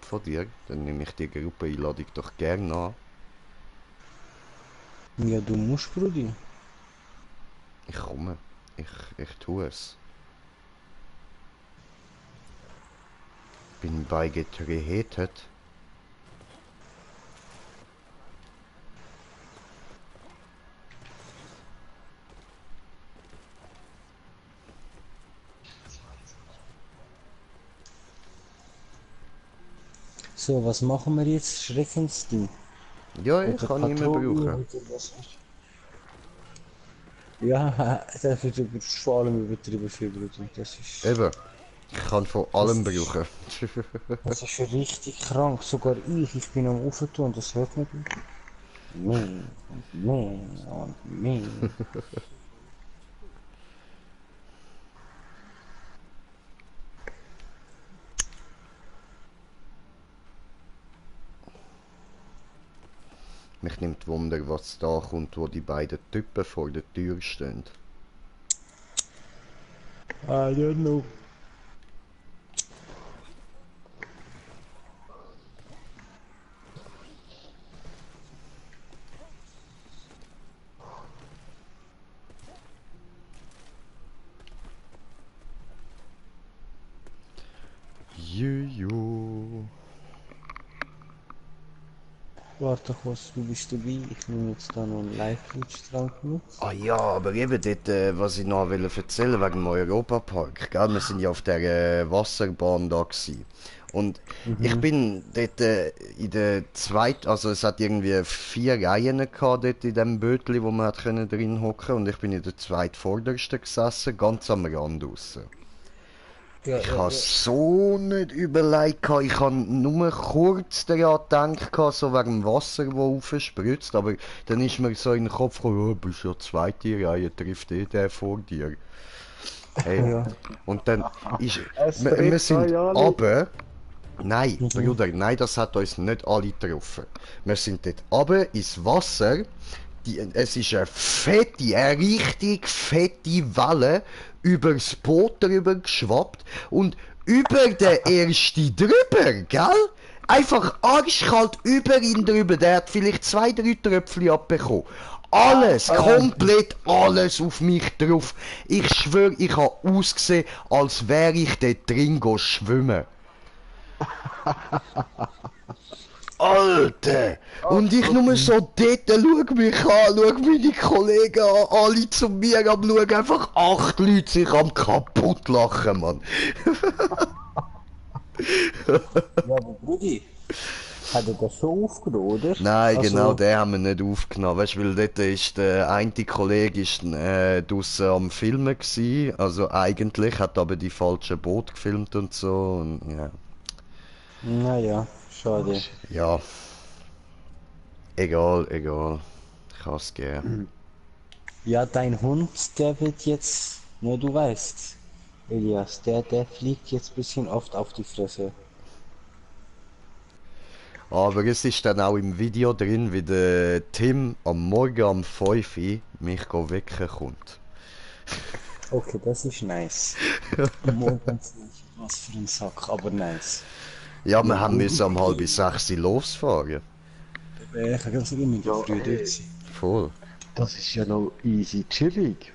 von dir, dann nehme ich die Gruppeneinladung doch gerne an. Ja, du musst, Brudi. Ich komme. Ich tue es. Bin beigetreten. So, was machen wir jetzt? Schreckensding. Ja, ich Oder kann ihn mehr Patrouille brauchen. oder was? Ja, das wird vor allem übertrieben viel, Brudi. Eben. Ich kann von allem brauchen. Das ist richtig krank. Sogar ich bin am Aufentun und das hört man. Mehr und mehr und mehr. Mich nimmt Wunder, was da kommt, wo die beiden Typen vor der Tür stehen. I don't know. Juju. Warte kurz, du bist dabei. Ich nehme jetzt da noch einen Live-Flutstrank mit. Ah ja, aber eben dort, was ich noch erzählen wegen dem Europapark, gell? Wir sind ja auf der Wasserbahn da gewesen. Und ich Mhm. bin dort in der zweiten, also es hat irgendwie 4 Reihen gehabt dort in dem Bötli, wo man hat können drin hocken, und ich bin in der zweitvordersten gesessen, ganz am Rand raus. Ja, Ich ja, habe ja. so nicht überlegt, ich habe nur kurz daran gedacht, so wegen dem Wasser, das raufspritzt, aber dann ist mir so in den Kopf gekommen, oh, du bist ja zweite Reihe, trifft der vor dir. Hey, Ja. und dann ist, Es wir trifft sind euch alle. runter. Nein, Mhm. Bruder, nein, das hat uns nicht alle getroffen. Wir sind dort runter ins Wasser. Es ist eine richtig fette Welle übers Boot drüber geschwappt und über den ersten drüber, gell? Einfach arschkalt über ihn drüber. Der hat vielleicht 2, 3 Tröpfchen abbekommen. Alles, komplett alles auf mich drauf. Ich schwöre, ich habe ausgesehen, als wäre ich dort drin schwimmen. Alter! Und ich nur so dort, schau mich an, schau meine Kollegen an, alle zu mir am schauen, einfach 8 Leute sich am kaputt lachen, Mann. Ja, aber Brudi, hat er das schon aufgenommen, oder? Nein, genau, Also, den haben wir nicht aufgenommen, weißt, weil dort ist der eine Kollege ist, draussen am Filmen gsi, also eigentlich, hat aber die falsche Boot gefilmt und so, und ja. naja, Oh, schade. shit. Ja, egal, egal. Ich kann's gern. Ja, dein Hund, der wird jetzt, ne, du weißt, Elias, der fliegt jetzt ein bisschen oft auf die Fresse. Aber es ist dann auch im Video drin, wie der Tim am Morgen um 5 Uhr mich wecken kommt. Okay, das ist nice. Morgens nicht, was für ein Sack, aber nice. Ja, Ja, wir haben gut. müssen um halb 6 Uhr losfahren. Ich kann ganz immer in der Ja, Früh dort sein. Voll. das ist ja noch easy chillig.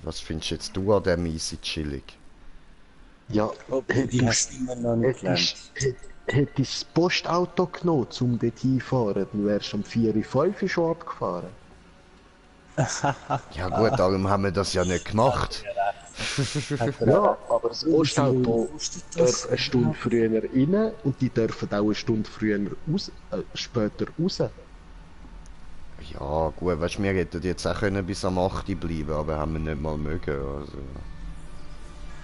Was findest jetzt du an dem easy chillig? Ja, Oh, die hast du immer noch nicht gelernt. hättest das Postauto genommen, um dort hinfahren, dann wärst du um 4 Uhr, 5 Uhr schon abgefahren. Ja gut, darum haben wir das ja nicht gemacht. Ja, aber das Postauto Kostet darf eine Stunde früher rein und die dürfen auch eine Stunde früher raus, später raus. Ja gut, weißt du, wir hätten jetzt auch können bis am 8 Uhr bleiben, aber haben wir nicht mal mögen. Also.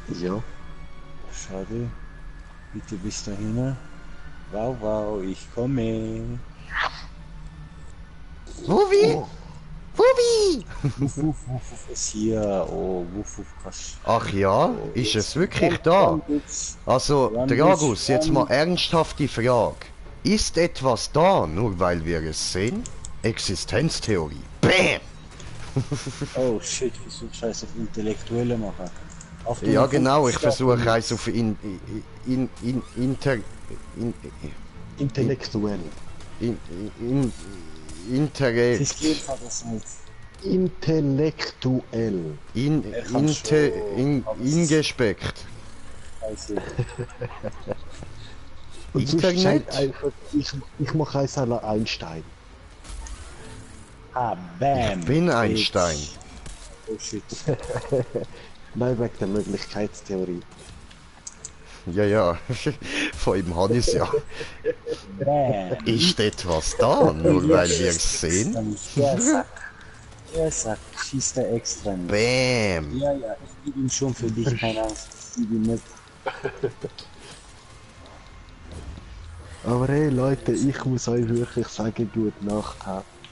Ja. Schade. Bitte bis dahin. Wow, wow, ich komme. Wuvi! Oh, Wuvi! Wuff, wuff, wuff, wuff ist hier. Oh, wuff, wuff, krass. Ach ja, ist es wirklich da? Also, Dragus, jetzt mal ernsthafte Frage. Ist etwas da, nur weil wir es sehen? Existenztheorie. Bäm! Oh shit, wieso Scheiß auf Intellektuelle machen? Auf den Ja genau, ich Fußball- versuche eins auf Intellektuell. in, in, Interreg. Fiskiert hat das nicht. Intellektuell. Er kann schon, aber es ist Ingespeckt. scheiße. Und sonst sagt Internet? einfach, ich mache eins à la Einstein. Ah, bam. Ich bin bitch. Einstein. Oh shit. Nein, wegen der Möglichkeitstheorie. Ja, ja. Von ihm habe ich es ja. Bam. Ist etwas da, nur weil wir es sehen? Ja, Sack. Ja, Sack. Schießt er extra nicht. Bam. Ja, ja, ich gebe ihm schon für dich, keine Angst. Ich gebe ihm nicht. Aber hey Leute, ich muss euch wirklich sagen, gute Nacht.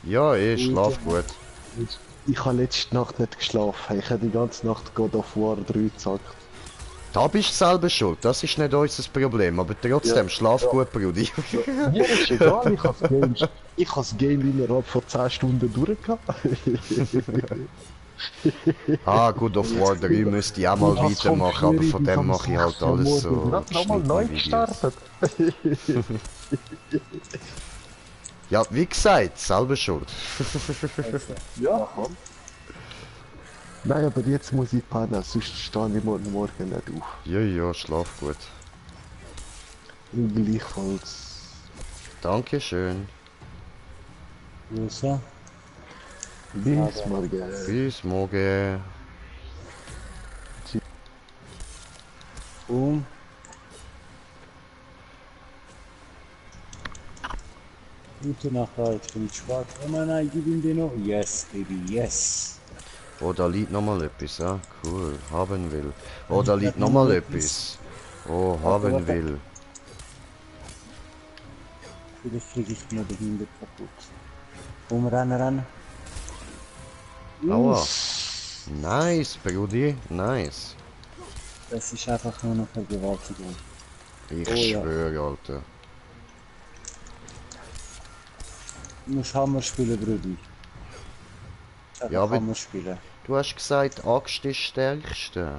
Ja, schlaf gut. Ich habe letzte Nacht nicht geschlafen. Ich habe die ganze Nacht God of War 3 gezockt. Da bist du selber schuld, das ist nicht unser Problem, aber trotzdem, Ja. schlaf gut, Brudi. Mir ist egal, ich habe das Game innerhalb von 10 Stunden durchgehabt. Ah, God of War 3 müsste ich auch mal Was weitermachen, kommt aber hier von in dem die mache ich halt Samstag alles so morgen? Gerade nochmal neu geschnittene Videos. gestartet. Ja, wie gesagt, selber schuld. Ja, komm. Nein, aber jetzt muss ich pennen, sonst stehe ich morgen nicht auf. Ja, ja, schlaf gut. Und gleichfalls. Dankeschön. Grüße. Bis morgen. Bis morgen. Und gute Nacht, Leute. Ich bin gespannt. Oh nein, gib ihm den noch. Yes, baby, yes. Oh, da liegt nochmal etwas, ah, cool, haben will. Oh, da liegt nochmal etwas. Oh, haben will. Vielleicht kriege ich nur den Hinder kaputt. Umrennen, rennen. Aua. Nice, Brudi, nice. Das ist einfach nur noch Vergewaltigung. Ich Oh, ja. schwöre, Alter. Du musst Hammer spielen, Brudi. Ja, aber- Hammer spielen. Du hast gesagt, Axt ist das Stärkste.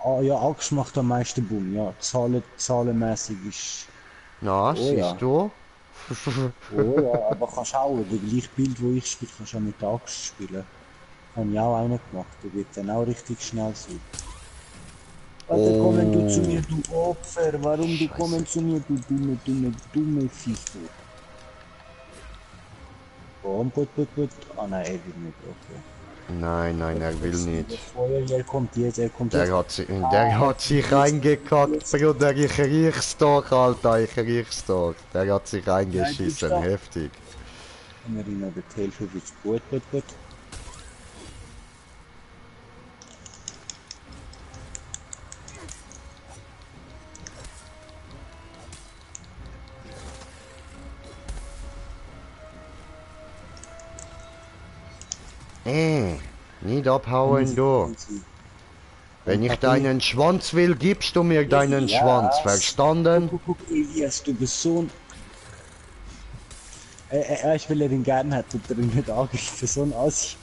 Ah ja, Axt macht am meisten Boom, ja. Zahlenmäßig ist. Na, Oh, siehst ja. du? Oh ja, aber kannst auch, das gleiche Bild, wo ich spiele, kannst du auch mit der Axt spielen. Habe ich auch einen gemacht, der wird dann auch richtig schnell sein. Warte, kommen du zu mir, du Opfer, warum du kommen zu mir, du dumme Viecher. Komm, put. Ah nein, er will nicht, okay. Nein, nein, er will nicht. Das Feuer, er kommt jetzt. Der hat sich eingekackt, Bruder, ich riech's doch, Alter, ich riech's doch. Der hat sich eingeschissen, Nein, du heftig. Kann er ihn noch der Hilfe wird gut. Nicht abhauen, du. Wenn ich deinen Schwanz will, gibst du mir deinen Ja. Schwanz, verstanden? Guck, Elias, du bist so ein... Ich will er den gern hat, tut er ihn nicht angreifen, so ein Assi.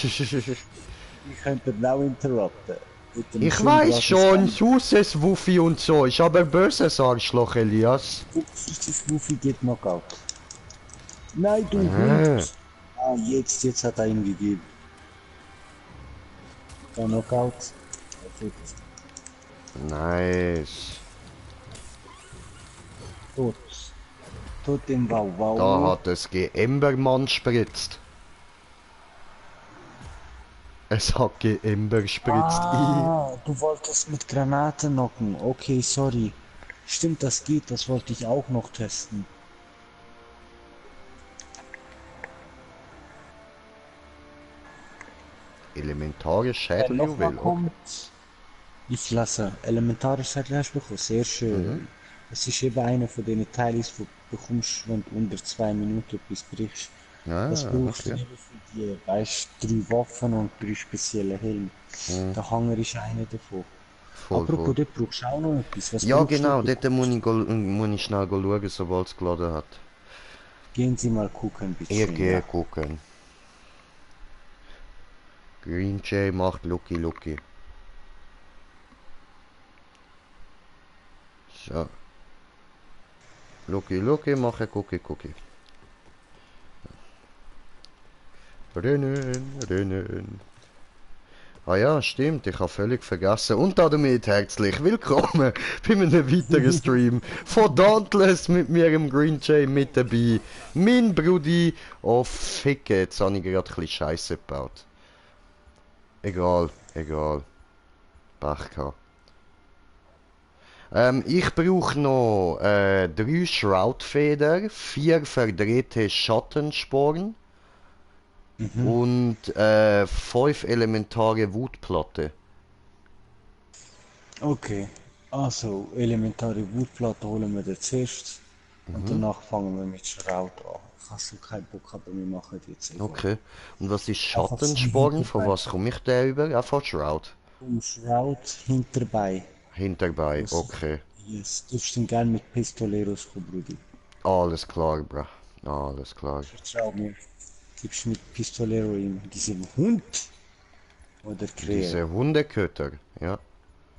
Ich könnte ihn auch interrupten. Mit dem Ich schönen weiß gratis schon, Band. Suses Wuffi und so, ich habe ein böses Arschloch, Elias. Guck, das Goofy geht Knockout. Nein, du Ah. Hund! Ah, jetzt hat er ihn gegeben. Der Knockout. Perfekt. Nice. Tot. Tot im Wow. Da hat es Geembermann spritzt. Es hat Geember spritzt. Ah, du wolltest mit Granaten knocken. Okay, sorry. Stimmt, das geht. Das wollte ich auch noch testen. Elementare Wer Schädeljuwel. Okay. kommt. Ich lasse. Elementare Schädel hast du bekommen. Sehr schön. Es ist eben einer von den Teilen, die du bekommst, wenn du unter 2 Minuten etwas brichst. Das brauchst du Okay. eben für die, weißt, 3 Waffen und 3 spezielle Helme. Der Hanger ist einer davon. Voll, Apropos, voll. dort brauchst du auch noch etwas. Was Ja brauchst du? genau, Du dort muss ich schnell schauen, sobald es geladen hat. Gehen Sie mal gucken, bitte. Ich schön, gehe ja. gucken. Green Jay macht Lucky. So. Lucky, Lucky, mache Cookie, Cookie. Rennen, rennen. Ah ja, stimmt, ich habe völlig vergessen. Und damit herzlich willkommen bei einem weiteren Stream von Dauntless mit mir im Green Jay mit dabei. Mein Brudi. Oh, ficke, jetzt habe ich gerade ein bisschen Scheiße gebaut. Egal, egal. Pech gehabt. Ich brauche noch 3 Shroudfeder, 4 verdrehte Schattensporen und 5 elementare Wutplatte. Okay, also elementare Wutplatte holen wir dann zuerst und danach fangen wir mit Schraut an. Ich habe so keinen Bock, aber wir machen jetzt einfach. Okay. Und was ist Einfach so Schattensporn? Von hinterbei. was komme ich da über? Einfach Shroud. Um Schraut hinterbei. Hinterbei, Das, okay. yes, darfst du gerne mit Pistoleros kommen, Brudi. Alles klar, bra. Alles klar. Vertrau mir. Gibst mit Pistolero ihm diesen Hund oder Krähe? Diese Hundeköter, ja.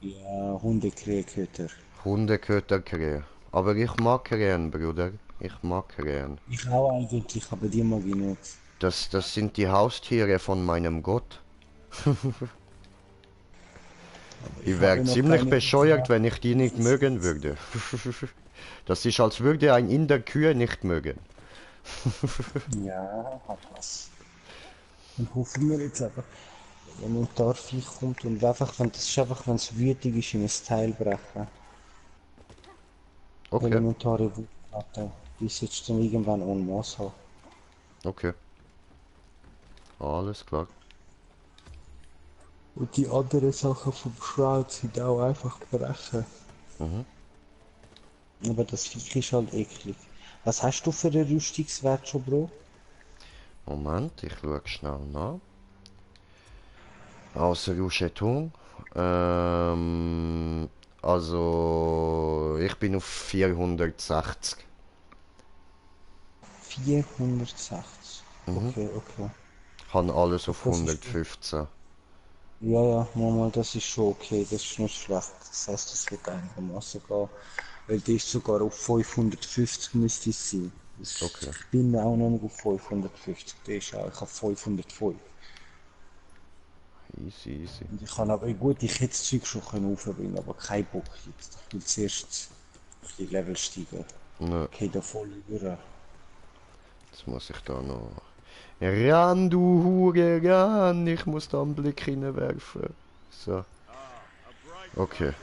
Ja, Hundekräheköter. Hundeköter Krähe. Aber ich mag Krähen, Bruder. Ich mag Krähen. Ich auch eigentlich, aber die mag ich nicht. Das sind die Haustiere von meinem Gott. Ich habe wäre noch ziemlich keine bescheuert, gesagt. wenn ich die nicht mögen würde. Das ist, als würde ein Inder Kühe nicht mögen. Ja, hat was. Dann hoffen wir jetzt einfach, wenn ein Dorfviech kommt und einfach, wenn das ist einfach, wenn es wütig ist, in ein Teil brechen. Okay, Elementare Wutplatte, die sollst du dann irgendwann en masse haben. okay. Alles klar. Und die anderen Sachen vom Shroud sind auch einfach brechen. Mhm. Aber das Viech ist halt eklig. Was hast du für einen Rüstungswert schon, Bro? Moment, ich schaue schnell nach. Ausrüstung. Also, ich bin auf 460. 460. Mhm. Okay, okay. Habe alles auf Das ist, 115. ja, ja, Mama, das ist schon okay, das ist nicht schlecht. Das heißt, es wird einigermaßen gehen. Weil die ist sogar auf 550 müsste es sein. Okay. Ich bin auch noch nicht auf 550, die ist auch, ich habe 505. Easy, easy. Und ich kann aber, gut, ich hätte das Zeug schon können aufbringen, aber kein Bock jetzt. Ich will zuerst die Level steigen. Nö, Okay, da voll über. jetzt muss ich da noch... Ran, du Hure, ran! Ich muss da einen Blick hineinwerfen. So. Okay.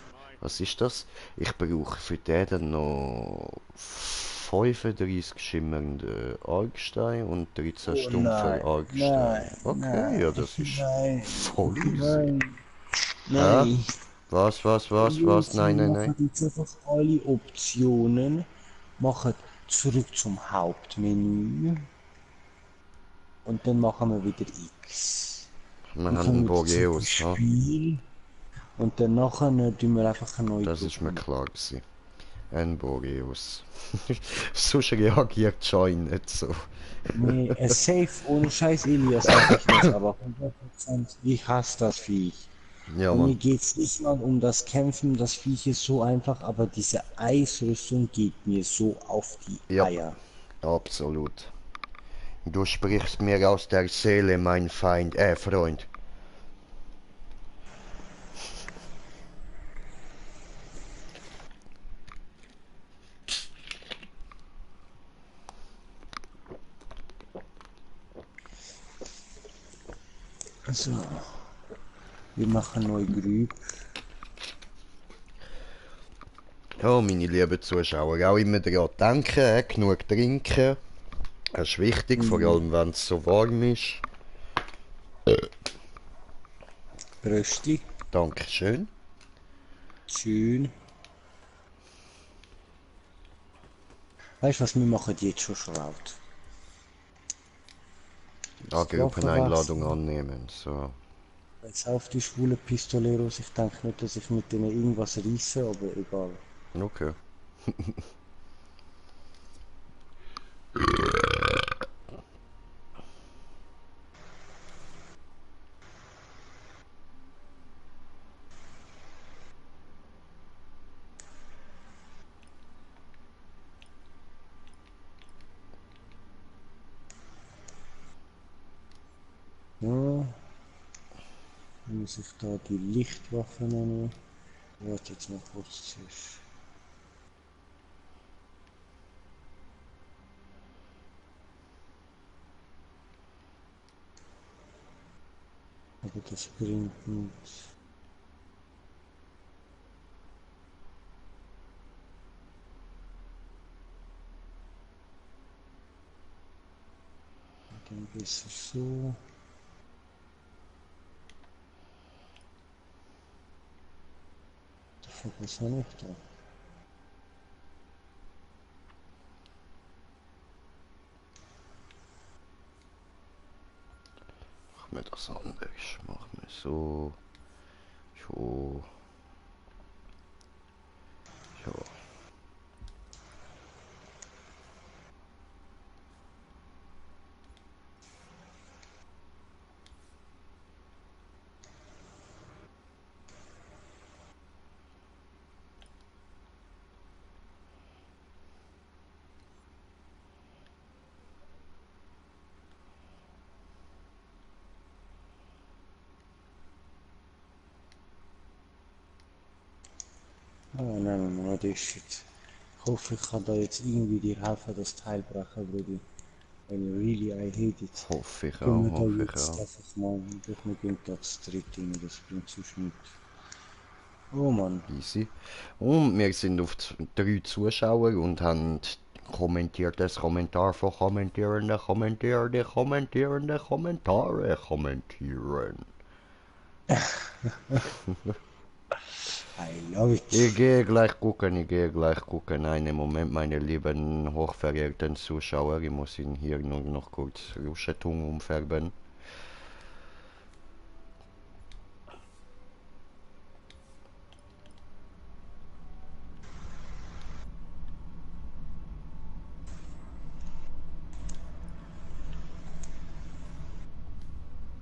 Was ist das? Ich brauche für den dann noch 35 schimmernde Argstein und 13 stumpfe Argstein. Okay, ja, das ist nein, voll easy. nein, Hä? nein. Was? Jungs, wir Nein, nein, nein. machen jetzt einfach alle Optionen, machen zurück zum Hauptmenü und dann machen wir wieder X. Wir Dann haben kommen einen wir zurück ins Boreus, ha? Spiel und dann nachher tun wir einfach eine neue Das ist mir Gruppe. klar gewesen. Ein Boreus. Sonst reagiert Join nicht so. Nee, safe, ohne Scheiß Elias sag ich das, aber 100%, ich hasse das Viech. Ja, Und mir Mann. geht's nicht mal um das Kämpfen, das Viech ist so einfach, aber diese Eisrüstung geht mir so auf die Ja, Eier. absolut. Du sprichst mir aus der Seele, mein Freund. Also, wir machen neue Grüb. Ja, meine lieben Zuschauer, auch immer daran denken, genug trinken. Das ist wichtig, vor allem wenn es so warm ist. Brösti, Dankeschön. schön. Weißt du was, wir machen jetzt schon Schraut. Gruppeneinladung annehmen, so. Jetzt auf die schwule Pistoleros, ich denke nicht, dass ich mit denen irgendwas reisse, aber egal. Okay. muss ich da die Lichtwaffe nehmen. Warte jetzt mal kurz zuerst. Aber das bringt nichts. Dann besser so. Fuck, was habe ich da? Mach mir das anders. Mach mir so. So. So. Ah, nein, das ist shit. Ich hoffe, ich kann da jetzt irgendwie dir helfen, das Teil brechen, Brudi. Weil really, I hate it. Hoffe ich Können auch, wir da hoffe ich jetzt auch. einfach mal, doch wir gehen da zu dritt rein, das bringt sonst nichts. Oh Mann. Easy. Und wir sind auf 3 Zuschauer und haben kommentiertes Kommentar von Kommentierende, Kommentierende, Kommentierende, Kommentare kommentieren. I love it. Ich gehe gleich gucken. Einen Moment, meine lieben, hochverehrten Zuschauer. Ich muss ihn hier nur noch kurz Ruschetung umfärben.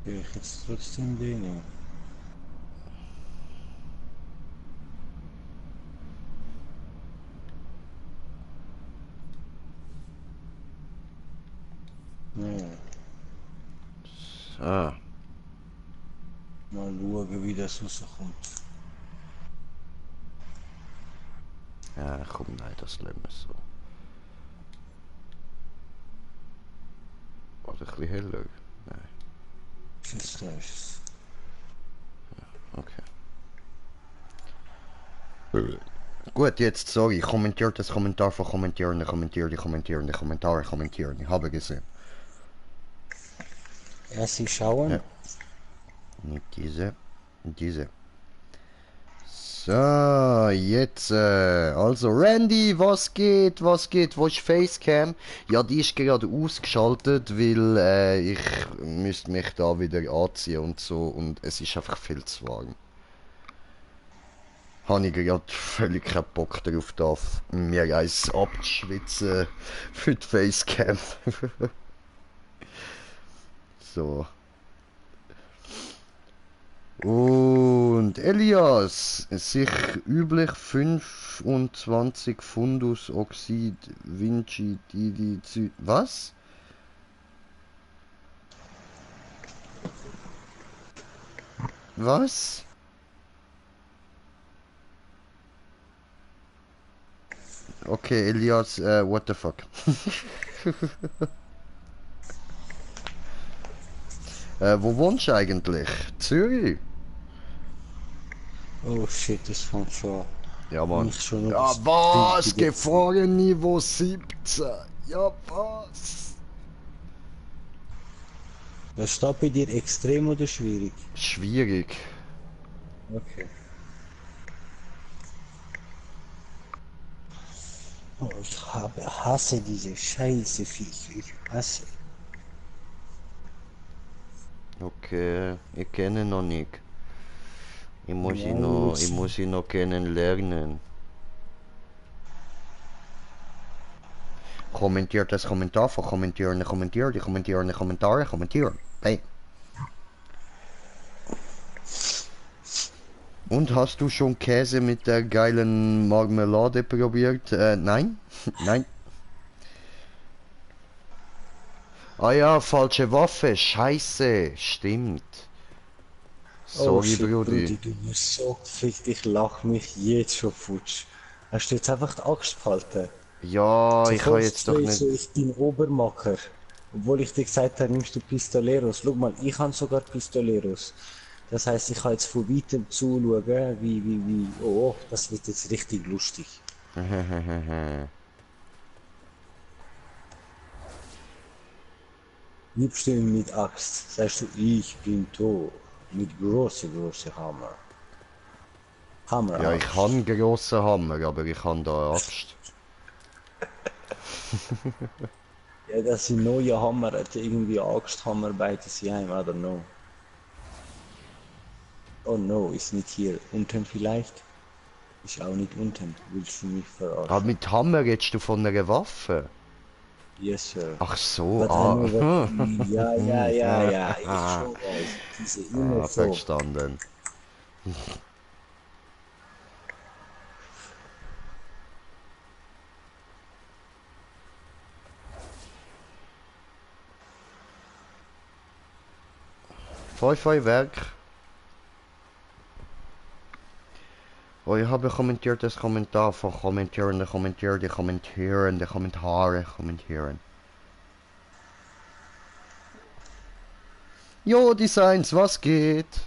Will ich jetzt trotzdem den? Naja, Ah, mal schauen, wie das rauskommt. ja, komm, nein, das lassen wir so. Oder ein bisschen heller? Nein, Jetzt läuft's. okay. Gut, jetzt, sorry, kommentiertes Kommentar von Kommentierende, Kommentierende, Kommentare kommentieren. Ich habe gesehen. Ja, sie schauen. Ja. Nicht diese, diese. So, jetzt, also Randy, was geht, wo ist Facecam? Ja, die ist gerade ausgeschaltet, weil ich müsste mich da wieder anziehen und so und es ist einfach viel zu warm. Habe ich gerade völlig keinen Bock drauf, da mir eins abzuschwitzen für die Facecam. So. Und Elias, sich üblich 25 Fundus Oxid Vinci Dilizid. Was? Was? Okay, Elias, what the fuck? Wo wohnst du eigentlich? Zürich? Oh shit, das fängt schon an. Ja, Wenn Mann. ich schon Ja, das was? Richtige- Gefahrenniveau 17. Ja, was? Was steht bei dir extrem oder schwierig? Schwierig. Okay. Oh, hasse diese scheiße Viecher. Ich hasse. Okay, ich kenne noch nicht. Ja, Ich muss ihn noch kennenlernen. Kommentiert das Kommentar von kommentieren, Kommentare, kommentieren. Hey. Und hast du schon Käse mit der geilen Marmelade probiert? Nein? Nein. Ah ja, falsche Waffe. Scheiße. Stimmt. Oh Sorry, shit, Brudi. du bist so gefickt, ich lach mich jetzt schon futsch. Hast du jetzt einfach die Axt behalten? Ja, So ich kann voll jetzt doch straight, nicht... so ich bin Obermacher. Obwohl ich dir gesagt habe, nimmst du Pistoleros. Schau mal, ich habe sogar Pistoleros. Das heißt, ich kann jetzt von weitem zuschauen, wie, oh, das wird jetzt richtig lustig. Liebst du ihn mit Axt? Sagst du, ich bin tot. Mit große Hammer. Ja, ich Hammer-Axt. habe einen grossen Hammer, aber ich habe da eine Axt. Ja, das sind neue Hammer, hat irgendwie Axthammer bei sich heim, I don't know. Oh no, ist nicht hier. Unten vielleicht? Ist auch nicht unten. Willst du mich Aber verarschen? mit Hammer redest du von einer Waffe? Yes, sir. Ach so, But I know what you mean. Ja, ich ah. schon weiß. Diese immer Ah, so. verstanden. Feuerwerk. Oh, ich habe kommentiert das Kommentar von Kommentierende, kommentieren. Jo, Designs, was geht?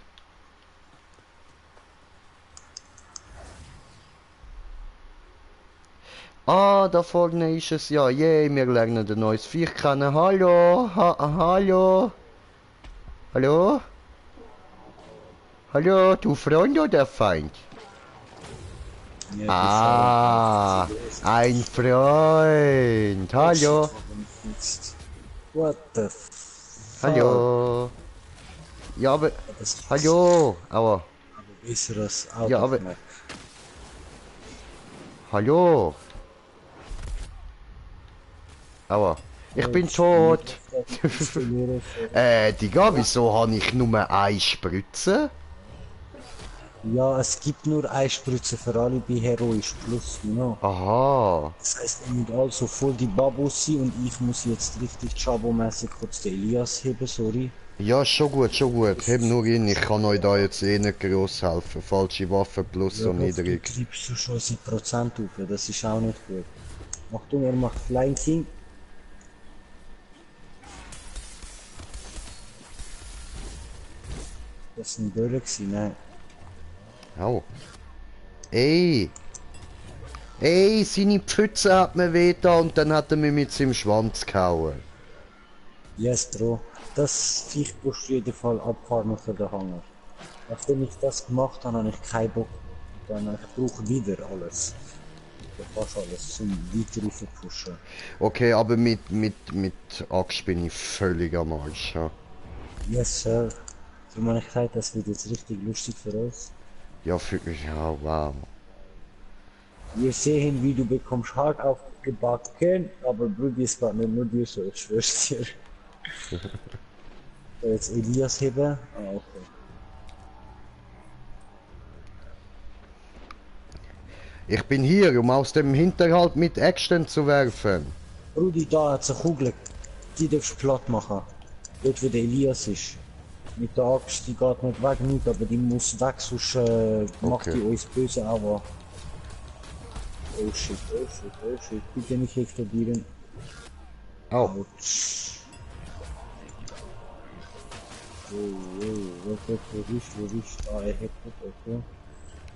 Ah, da vorne ist es ja. Yay, wir lernen ein neues Viech kennen. Hallo, hallo, hallo, hallo, du Freund oder Feind? Ja, du Ah, Feind. ein Freund. Oh shit, Hallo, warum fixed? What the fuck? hallo. Ja, aber, Das ist hallo, aber, besseres ja, aber, Autoknack. hallo, aber, ich bin tot. Digga, wieso habe ich nur eine Spritze? Ja, es gibt nur eine Spritze für alle bei Heroisch Plus, genau. Aha. Das heißt, ihr müsst also voll die Babos sein und ich muss jetzt richtig Chabo-mäßig kurz den Elias heben, sorry. Ja, schon gut, schon gut. Heb nur ihn, ich kann euch da jetzt eh nicht groß helfen. Falsche Waffe plus Ja, so doch, du niedrig. treibst du schon 7% auf, das ist auch nicht gut. Achtung, er macht Flying King. Das sind Böller gewesen, nein. Au. Ey! Ey, seine Pfütze hat mir wehgetan und dann hat er mir mit seinem Schwanz gehauen. Yes, Bro. Das Viech musst du jeden Fall abfarmen für den Hanger. Nachdem ich das gemacht habe, habe ich keinen Bock mehr. Dann ich brauche wieder alles. Fast alles zum weiter rauf pushen. Okay, aber mit Axt bin ich völlig am Arsch. Ja, Yes, Sir. So man gesagt, das wird jetzt richtig lustig für uns. ja, ja wow. Wir sehen, wie du bekommst hart aufgebacken, aber Brudi ist gerade nicht nur dir so, ich schwör's dir. So, jetzt Elias heben. Ah, okay. Ich bin hier, um aus dem Hinterhalt mit Äxten zu werfen. Brudi, da hat eine Kugel. Die darfst du platt machen. Dort, wo der Elias ist. Mit der Axt, die geht nicht weg, nicht, aber die muss weg, sonst macht Okay. die uns böse, aber... Oh shit, oh shit, oh shit. Bitte nicht explodieren. Au. Autsch. Wo ist? Ah, er hebt es, okay.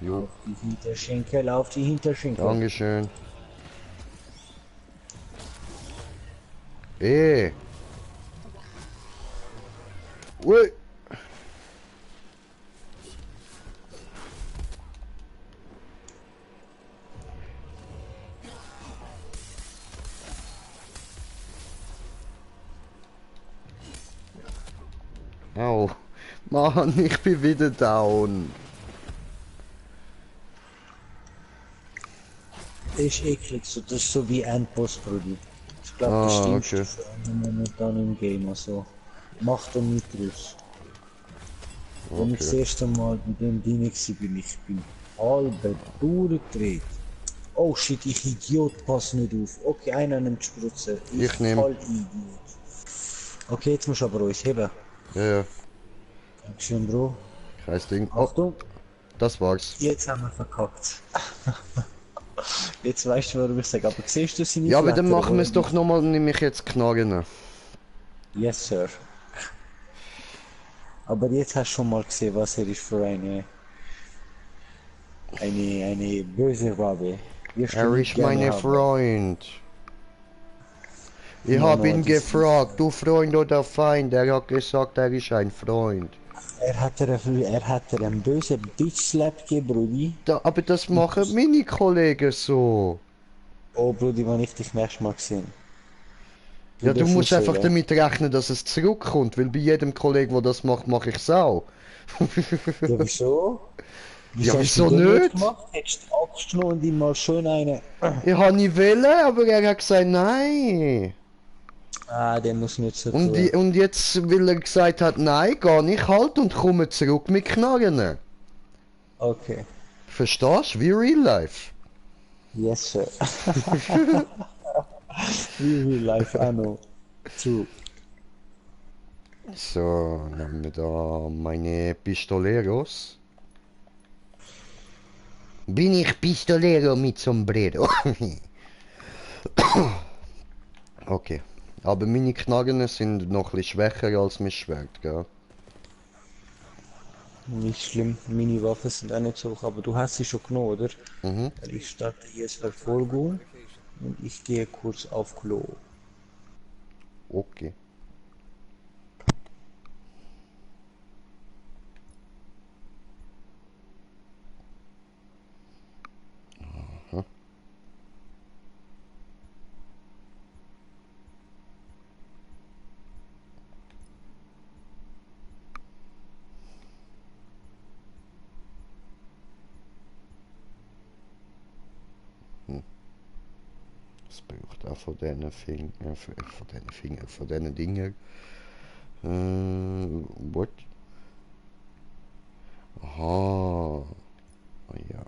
Jo, Auf die Hinterschenkel, auf die Hinterschenkel. Dankeschön. Ey. Ui. Au. Mann, ich bin wieder down. Das ist eklig, so, das ist so wie Endboss, Brudi. Ich glaube, das Ah, stimmst okay. du für einen momentan im Game, also mach da nicht raus. Wenn ich das Okay. erste Mal bei dem Ding bin, ich bin halb durchgedreht. Oh shit, ich Idiot, pass nicht auf. Okay, einer nimmt die Spritze. Ich nehm. Voll Idiot. Okay, jetzt musst du aber uns heben. Ja, ja. Dankeschön, Bro. Scheiß Ding. Oh, Achtung, das war's. jetzt haben wir verkackt. Jetzt weißt du, warum ich sage, aber siehst du seine Ja, aber dann Flatter, machen wo wir er es doch nochmal, nämlich jetzt Knarren. Yes, Sir. Aber jetzt hast du schon mal gesehen, was er ist für eine böse Rabe. Wirst du Er nicht ist gerne mein haben. Freund. Ich No, habe no, ihn das ist gefragt, du Freund oder Feind? Er hat gesagt, er ist ein Freund. Er hat dir einen bösen Bitch-Slap gegeben, Brudi. Aber das machen meine Kollegen so. Oh, Brudi, wenn ich dich nächstes Mal gesehen. Ja, du darfst musst nicht einfach sagen. damit rechnen, dass es zurückkommt, weil bei jedem Kollegen, der das macht, mache ich es auch. Ja, wieso? Ja, Hast wieso du den nicht? gemacht? Hättest du abgeschnitten und ihm mal schön eine... Ich habe nicht wollen, aber er hat gesagt, nein. Ah, der muss nicht so Und, tun. und jetzt, weil er gesagt hat, nein, gar nicht halt und komme zurück mit Knarren. Okay. Verstehst du? Wie Real Life. Yes, Sir. Real life, I know. True. So, nehmen wir da meine Pistoleros. Bin ich Pistolero mit Sombrero? Okay. Aber meine Knarren sind noch ein bisschen schwächer als mein Schwert, gell? Nicht schlimm, meine Waffen sind auch nicht so hoch, aber du hast sie schon genommen, oder? Mhm. Ich starte jetzt Verfolgung und ich gehe kurz auf Klo. Okay. Aha. Das braucht auch von diesen Fingern, von diesen Dingen. What? Aha. Ah ja.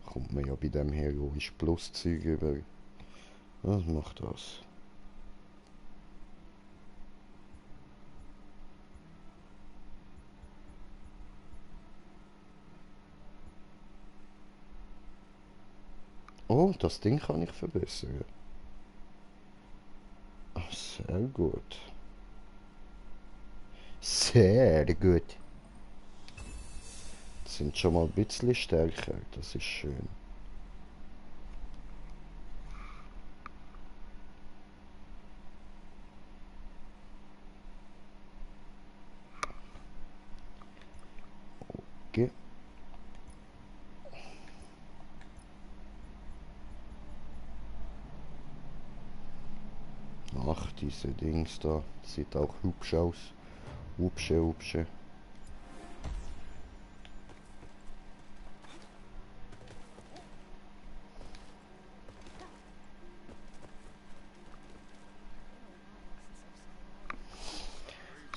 Kommt man ja bei dem heroisch Plus Zeug über. Was macht das? Oh, das Ding kann ich verbessern. Ach, sehr gut. Sehr gut. Sind schon mal ein bisschen stärker, das ist schön. Okay. Ach, diese Dings da, sieht auch hübsch aus. Hübsche.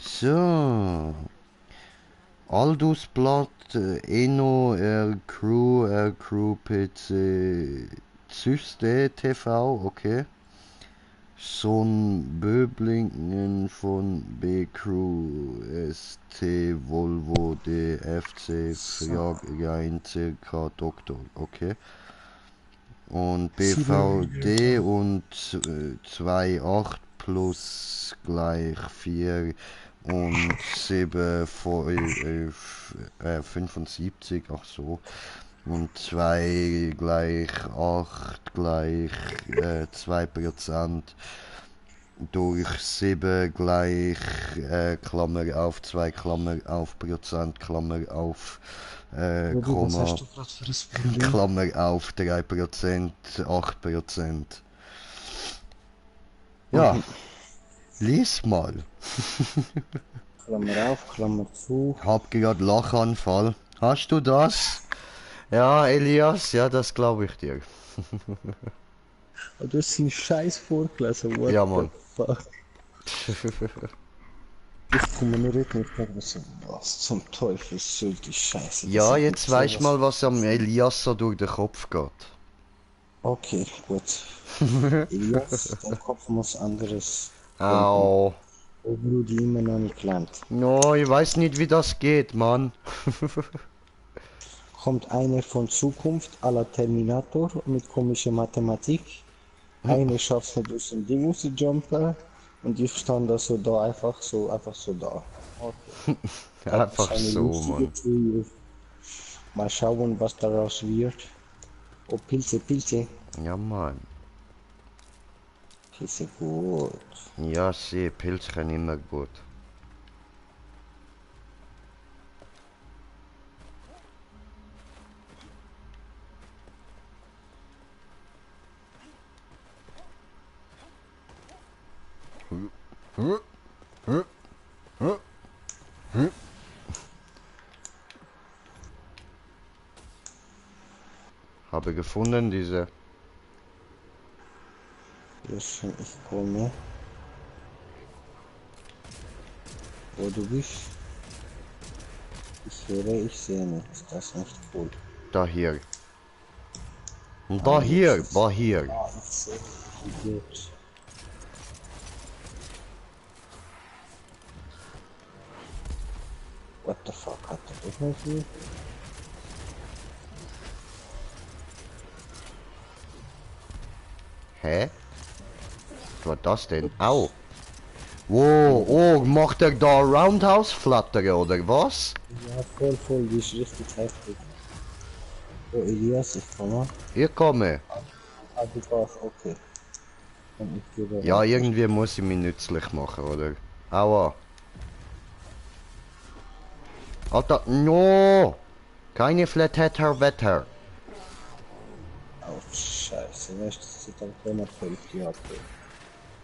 So. Aldous Blatt, Eno, R Crew PC, Zyste TV, okay. Son Böblingen von B Crew ST Volvo DFC Frag circa Doktor, okay. Und BVD und 2,8 plus gleich 4 und 7 75, ach so. Und 2 gleich 8 gleich 2% durch 7 gleich Klammer auf 2 Klammer auf Prozent Klammer auf Brudi, was Komma hast du gerade für ein Problem? Klammer auf 3%, 8%. Ja, lies mal. Klammer auf, Klammer zu. Hab gerade Lachanfall. Hast du das? Ja, Elias, ja, das glaube ich dir. Oh, du hast den Scheiß vorgelesen, what Ja, the Mann. fuck. Ich komme nicht mit, was zum Teufel soll die Scheiße? Das Ja, ist jetzt nicht weißt du sowas. mal, was am Elias so durch den Kopf geht. Okay, gut. Elias, dein Kopf muss anderes. Au. Oh, Brudi, immer noch nicht gelernt. No, ich weiß nicht, wie das geht, Mann. Kommt einer von Zukunft à la Terminator mit komischer Mathematik. Einer schafft nicht aus dem Ding rauszujumpen. Und ich stand da so da, einfach so da. Okay. Das ist Einfach eine so, lustige Mann. Theorie. Mal schauen, was daraus wird. Oh, Pilze, Pilze. Ja, Mann. Pilze gut. Ja, sie, Pilzchen immer gut. Habe gefunden, diese. Ja, schon, ich komme. Wo du bist? Ich höre, ich sehe nicht. Ist das nicht cool? Da hier. Und Ah, da hier, jetzt. da hier. Ah, ich sehe, Idiot. What the fuck, hat er doch nicht viel? Hä? Was war das denn? Au. Wow, oh, macht er da Roundhouse flattern oder was? Ja, voll, die ist richtig heftig. Oh, Elias, ich komme. Ich komme. Ah, du warst, okay. Und ich gehe da Ja, rein. irgendwie muss ich mich nützlich machen, oder? Aua. Alter, no! Keine Flathead Wetter. Oh, scheiße, weißt du, das sieht auch immer völlig die Art aus.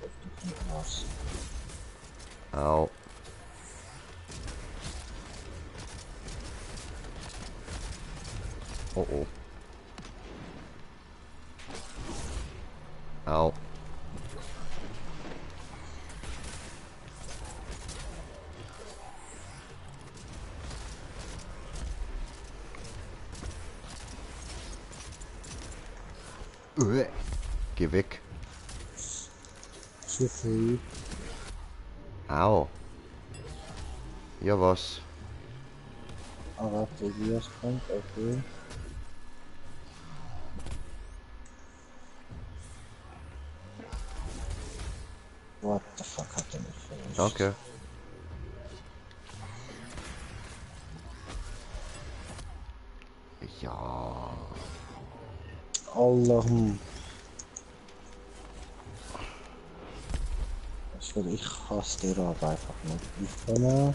Das sieht nicht aus. Au. Oh oh. Au. Geh weg. Zu früh. Au. Ja was? Aber Elias kommt, okay. What the fuck hat er mich verletzt? Danke. Ja. Allahum. Ich hasse die Rad einfach nicht. Ich komme.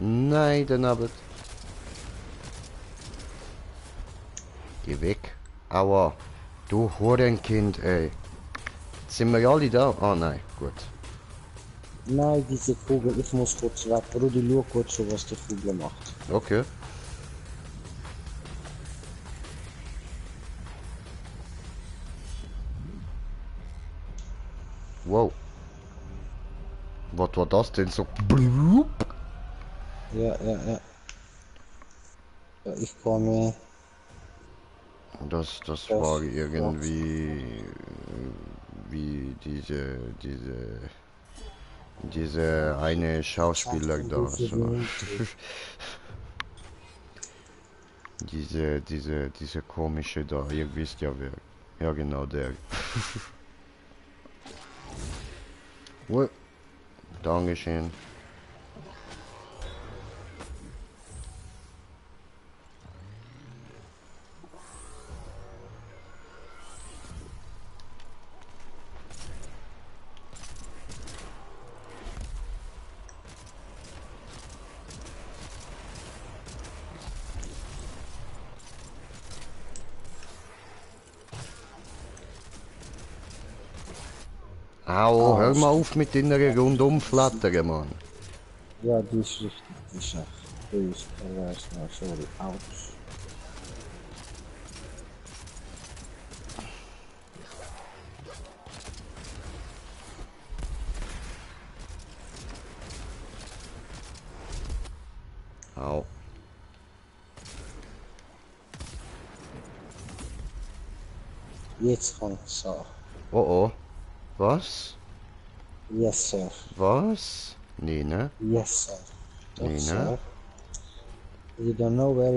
Nein, dann aber. Geh weg. Aua. Du Hurenkind, ey. Sind wir alle da? Ah, nein, gut. Nein, diese Kugel, ich muss kurz weg. Rudi, schau kurz, so, was die Kugel macht. Okay. Wow. Was war das denn so? Blub? Ja. Ja, ich komme. Das Das war irgendwie wie diese eine Schauspieler da. So. diese komische da. Ihr wisst ja wer. Ja genau der. What? Dankeschön. Au, hör mal auf mit deiner Rundumflattern, Mann. Ja, die ist richtig. Die ist echt böse. Sorry, ouch. Au. Jetzt kann ich sagen. Oh oh. Was? Yes, sir. Was? Nee, ne? Yes, sir. Doch, Nee, ne? sir. You don't know wo er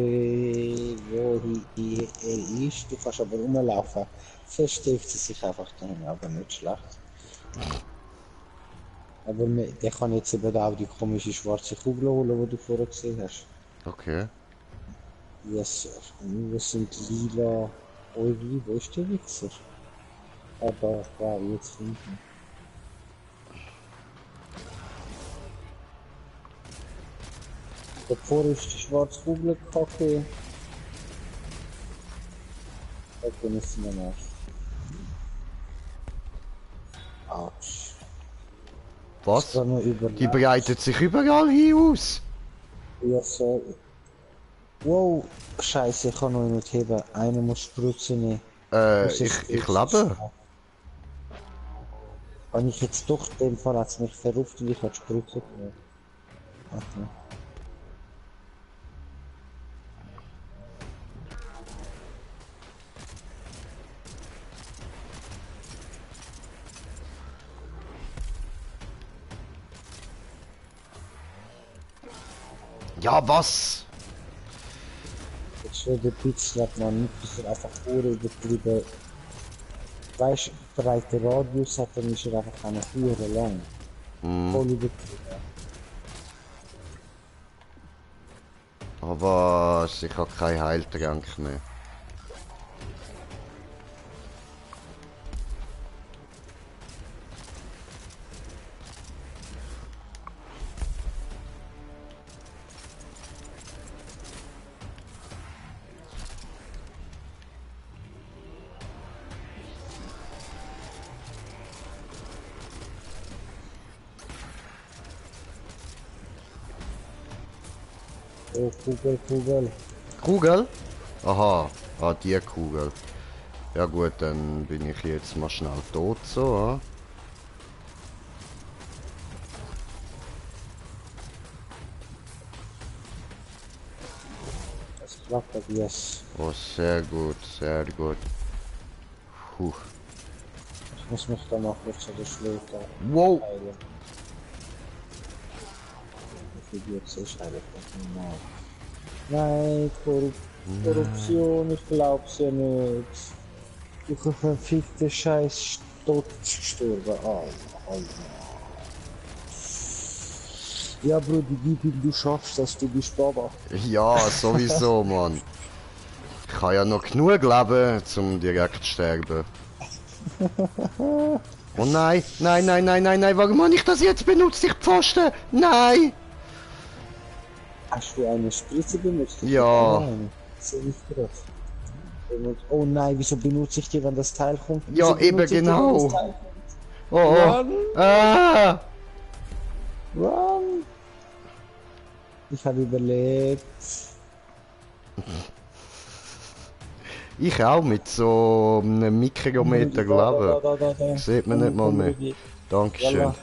ist. Du kannst aber rumlaufen. Versteckt sie sich einfach dahin, aber nicht schlecht. Aber der kann jetzt eben auch die komische schwarze Kugel holen, die du vorher gesehen hast. Okay. Yes, sir. Und wir sind lila. Eugli, wo ist der Wichser? Ah, da, jetzt finden. Davor ist die schwarze Kugel kacke. Da müssen wir nach. Autsch. Was? Ist da noch Die überlebt? breitet sich überall hin aus. Ja, so. Wow, scheiße, ich kann noch nicht heben. Einer muss Spritze nehmen. Ich lebe. Kann ich jetzt doch, in dem Fall hat es mich verruft und ich habe Spritze genommen. Okay. Ja, was? Jetzt wird der Pitch hat man nicht, bis er einfach übertrieben. Weißt du, breiter Radius hat, dann ist er einfach eine Uhr lang. Voll übertrieben. Aber ich habe keinen Heiltrank mehr. Oh, Kugel. Kugel? Aha, die Kugel. Ja gut, dann bin ich jetzt mal schnell tot so. Es klappt, aber yes. Oh, sehr gut, sehr gut. Puh. Ich muss mich da mal kurz an der Schläge Wow! heilen. Wie viel jetzt ist eigentlich normal? Nein, Korruption, ich glaub's ja nicht. Du verfickte Scheiß tot gestorben. Alter. Ja, Bruder, gib ihm, du schaffst das, du bist Baba. Ja, sowieso, Mann. Ich habe ja noch genug Leben, zum direkt zu sterben. Oh nein, nein, warum habe ich das jetzt benutzt, ich Pfosten? Nein! Hast du eine Spritze benutzt? Ja. Sehe ich gerade. Oh nein, wieso benutze ich die, wenn das Teil kommt? Ja, eben benutze ich die, wenn genau. das Teil kommt? Oh, oh. Run! Ah! Run! Ich habe überlebt. Ich auch mit so einem Mikrometer Leben. Da. Sieht man nicht mal mehr. Dankeschön. Yalla.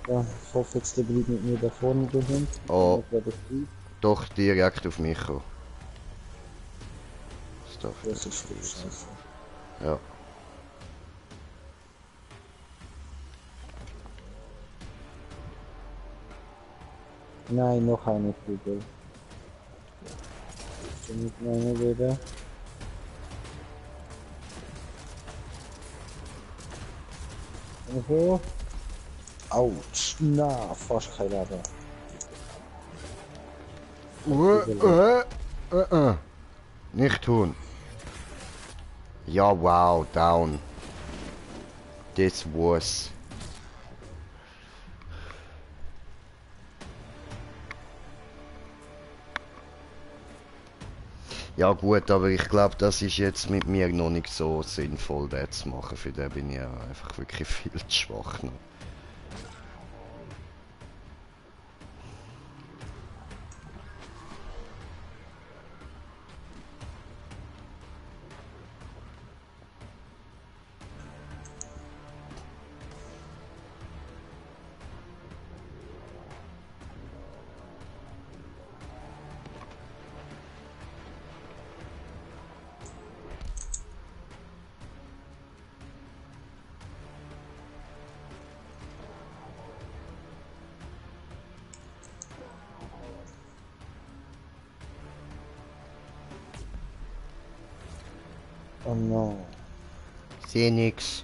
Ja, ich hoffe jetzt, der bleibt mit mir da vorne dahin. Oh. Doch direkt auf mich kommen. Das darf Das nicht ist sein. scheiße. Ja. Nein, noch eine Kugel. Mit meiner wieder. Oho. Autsch. Na, fast kein Leben. Nicht tun. Ja, wow, down. Das war's. Ja gut, aber ich glaube, das ist jetzt mit mir noch nicht so sinnvoll, das zu machen. Für den bin ich ja einfach wirklich viel zu schwach noch. no. Seh nix.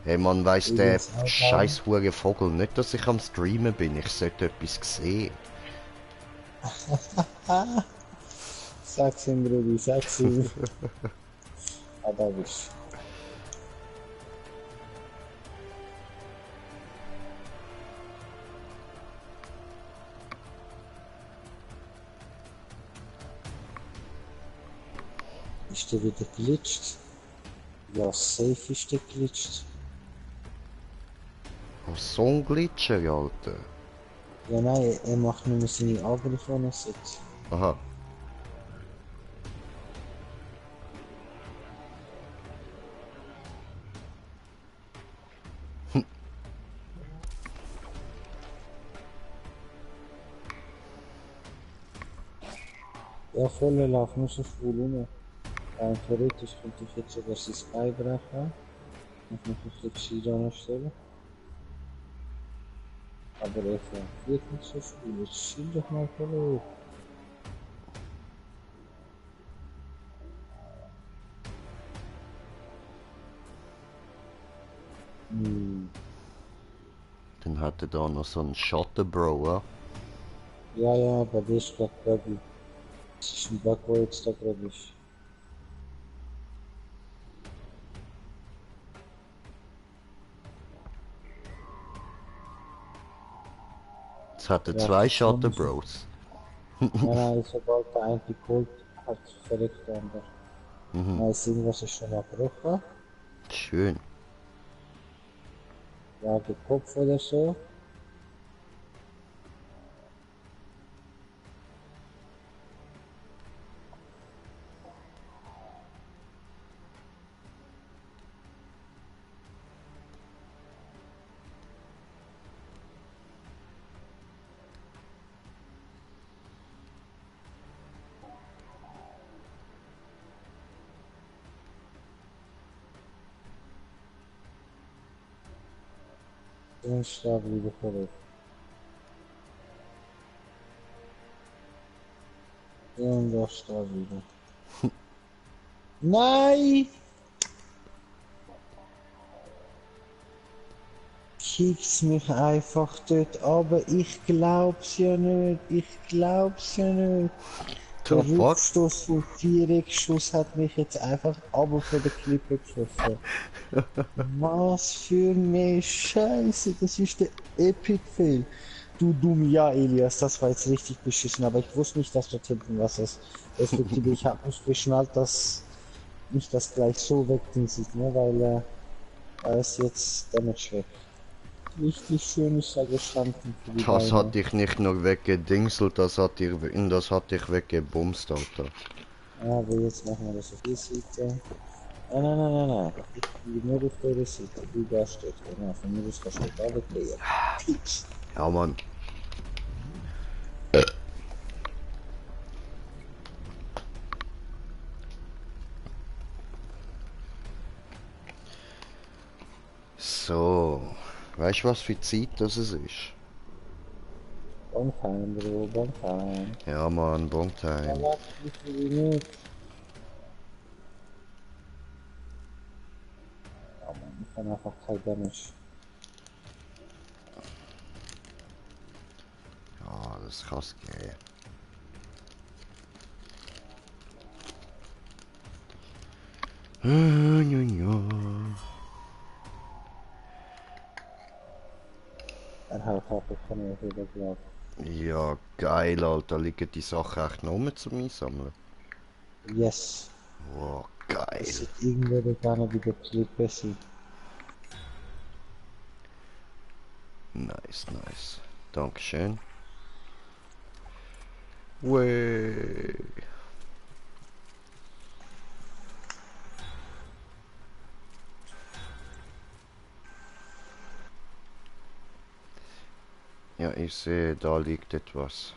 Hey man, weiss Ich der will's auch scheiß hure Vogel nicht, dass ich am Streamen bin. Ich sollte etwas sehen. Sag's ihm, Brudi, sag's ihm. Ah, da bist du. Ist der wieder glitscht? Ja, safe ist der glitscht. Oh, so ein Glitscher, Alter. Ja, nein, er macht nur mehr seine Angriffe, wenn er sitzt. Aha. Ja, voller Lauf, nur so früh rum. Theoretisch könnte ich jetzt sogar sein Bein brechen. Und noch ein bisschen Geschirr anstellen. Aber er reagiert nicht so viel. Jetzt chill doch mal voll. Dann hat er da noch so einen Schottenbro, Ja, ja, aber der ist gerade Buggy. Das ist ein Bug, der jetzt da gerade ist. Jetzt hat er Ja, zwei das ist schon Schottenbros. Nein, nein, sobald der eine geholt hat, verrückt der andere. Nein, ist irgendwas ist schon abgebrochen. Schön. Ja, der Kopf oder so. Dann starb wieder verrückt. Und da starb wieder. Nein! Kickt's mich einfach dort, aber ich glaub's ja nicht, ich glaub's ja nicht. Der The fuck? Rückstoß vom Viereckschuss hat mich jetzt einfach aber von der Klippe geschossen. Was für eine Scheiße, das ist der Epic Fail. Du dumm, ja Elias, das war jetzt richtig beschissen, aber ich wusste nicht, dass dort hinten was ist. Respektive, ich habe nicht geschnallt, dass mich das gleich so wegdingselt, ne, weil er ist jetzt Damage weg. Richtig schön ist er gestanden für die Das Beine. hat dich nicht nur weggedingselt, das hat dich weggebumst, Alter. Aber jetzt machen wir das auf die Seite. Nein, nein, nein, nein, nein. Ich bin nur auf der Seite. Du da steht. Genau, von mir aus kannst du da wegkriegen. Peace. Ja, Mann. So. Weißt du, was für Zeit das es ist? Bon time, Bro, bon time. Ja, Mann, Bon Ja, Time. warte, ich will nicht. Oh Mann, ich kann einfach kein Damage. Ja, das kann's gehen. Ja, ja, ja. Er haut ab, ich kann nicht wieder glauben. Ja, geil, Alter. Liegen die Sachen echt noch rum zum Einsammeln? Yes. Wow, Es geil. sieht irgendwie gar nicht wieder besser. Nice, nice. Dankeschön. Way. Ja, ich sehe, da liegt etwas.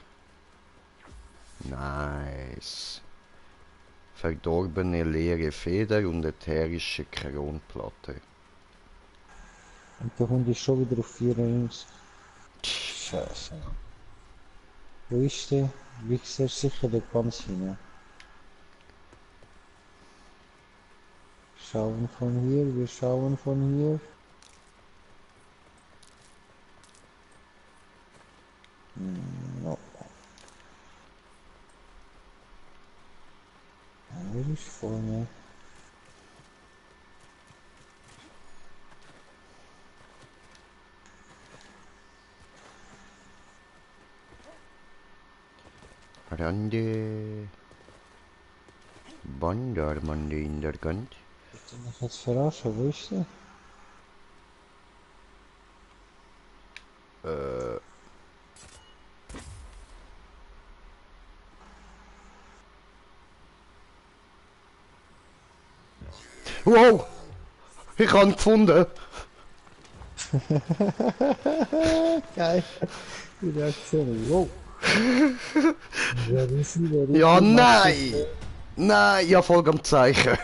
Nice. Verdorbene leere Feder und ätherische Kronplatte. Und der Hund ist schon wieder auf 94. Scheiße. Wo ist der? Wichser sicher der ganz hinein. schauen von hier, wir schauen von hier. No. Er ist vorne. Rande. Bandarmande in der Gant. Bitte mich jetzt verarschen, wo ist sie? Wow! Ich habe ihn gefunden! Geil. Die Reaktion. Wow. Wer ist sie? Wer ist Ja, sie? nein! Nein, ja, voll am Zeichen.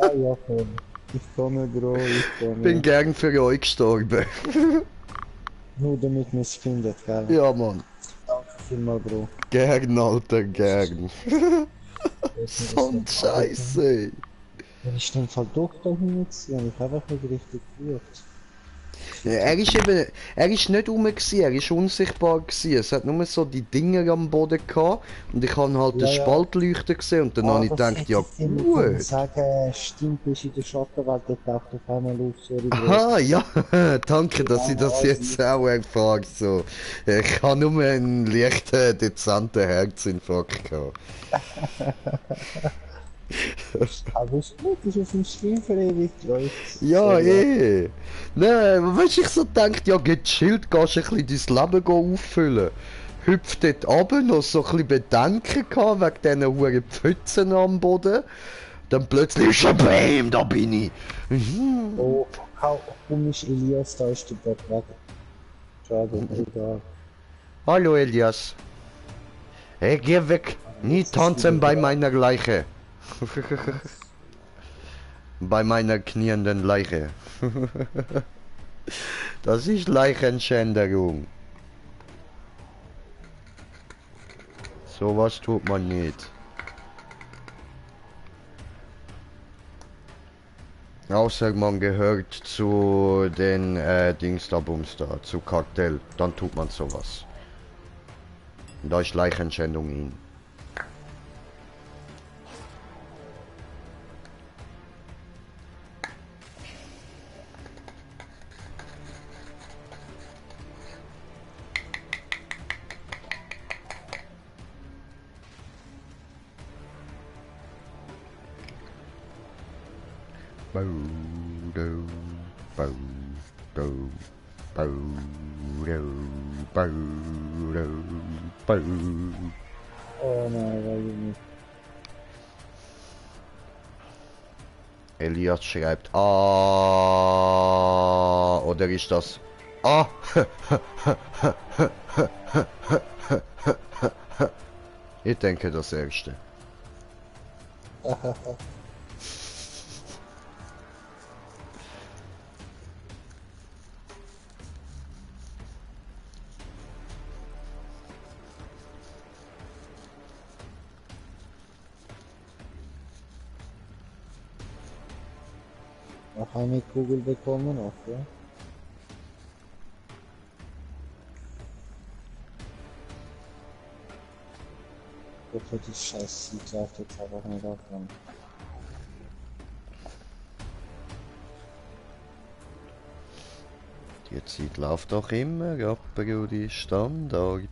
Ah, ja, komm. Ich komme, Bro, ich komme. Bin gern für euch gestorben. Nur damit man es findet, gell? Ja, Mann. Danke vielmals, Bro. Gern, Alter, gern. So ein Scheiße. Wenn ich den Fall doch da hingezogen, ich habe einfach nicht richtig geschaut. Ja, er ist nicht rum gewesen, er ist unsichtbar gewesen. Es hat nur so die Dinger am Boden gehabt und ich habe halt Ja, den ja. Spaltleuchter gesehen und dann habe ich gedacht, ja gut. Sagen, stimmt, ist in der Schattenwelt, der taucht auf einmal auf, sorry, Bro. Aha, ja, danke, dass ich das jetzt auch erfahre. So. Ich habe nur einen leichten, dezenten Herzinfarkt gehabt. Aber ist gut, ist auf dem Stream verewigt, Leute. Ja, eh. Nein, weißt du, ich so gedacht, ja, gechillt, gehst ein bisschen dein Leben auffüllen. Hüpft dort runter, noch so ein bisschen Bedenken gehabt, wegen diesen huren Pfützen am Boden. Dann plötzlich ist er Bam, da bin ich. Oh, komisch, Elias, da ist der Bock weg. Schade, egal. Hallo Elias. Hey, geh weg. Nie tanzen bei meiner Leiche. Bei meiner knienden Leiche. Das ist Leichenschänderung. Sowas tut man nicht. Außer man gehört zu den Dings da Bums da, zu Kartell. Dann tut man sowas. Da ist Leichenschändung in. Bow, do, bow, do, bow, do, bow, do, bow. Oh nein, weiß ich nicht. Elias schreibt Ah, oder ist das Ah? Ich denke das erste. Noch eine Kugel bekommen, okay. Ich hoffe, die scheiß Sieg läuft jetzt einfach nicht auf. Die Zeit läuft doch immer, aber die Standard.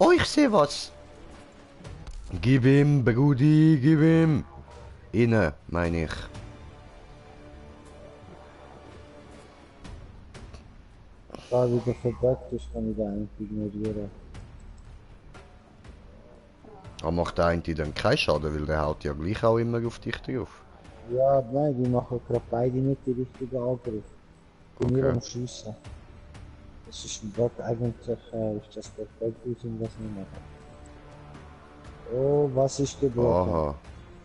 Oh, ich sehe was. Gib ihm, Brudi, gib ihm. Innen, meine ich. Da wieder verbuggt ist, kann ich den eigentlich ignorieren. Aber macht der eine dann keinen Schaden, weil der haut ja gleich auch immer auf dich drauf. Ja, nein, die machen gerade beide nicht die richtigen Angriff. Die Okay. mir am Schiessen. Das ist ein Bug, eigentlich ist das der Bug, was ich nicht mache. Oh, was ist gebrochen? Aha.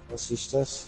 Was ist das?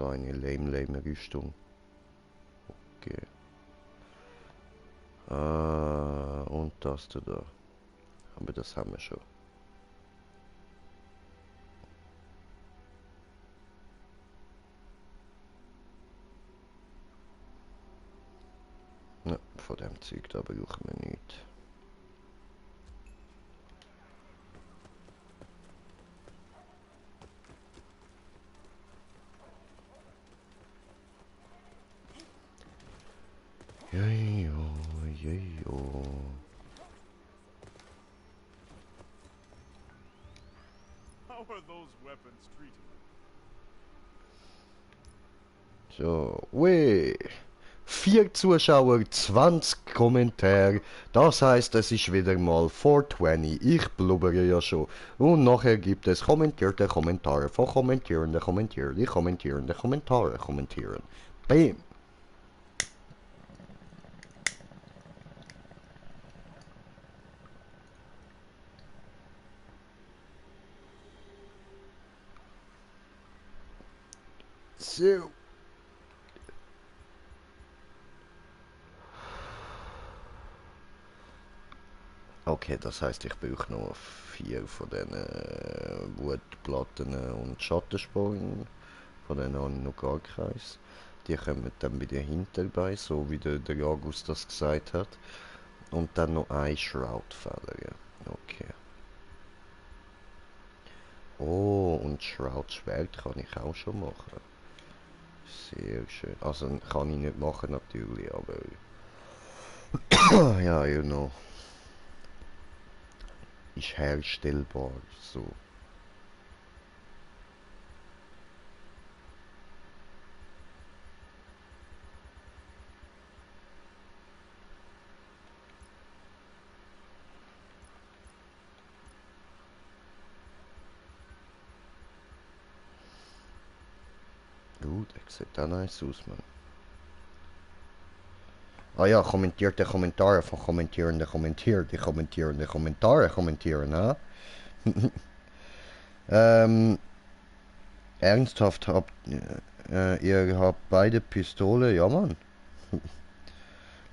so eine lame Rüstung. Okay. Und das da. Aber das haben wir schon. Ja, von dem Zeug da brauchen wir nichts. Jejo, jejo. How are those weapons treated? So, weh. 4 Zuschauer, 20 Kommentare. Das heißt, es ist wieder mal 420. Ich blubbere ja schon. Und nachher gibt es kommentierte Kommentare von kommentierenden Kommentierenden, die kommentierende Kommentare kommentieren. Bam. So. Okay, das heißt, ich brauche noch 4 von diesen Wutplatten und Schattensporen. Von denen habe ich noch gar keins. Die kommen dann wieder hinterbei, so wie der Jagus das gesagt hat. Und dann noch ein Shroud-Feller. Okay. Oh, und Shroud-Schwert kann ich auch schon machen. Sehr schön. Also kann ich nicht machen natürlich, aber... ja, you know. Ist herstellbar, so. Der sieht auch nice aus, man. Ah ja, kommentierte Kommentare von kommentierende kommentiert. Die kommentierende Kommentare kommentieren, ha? Ernsthaft, ihr habt beide Pistole? Ja, Mann.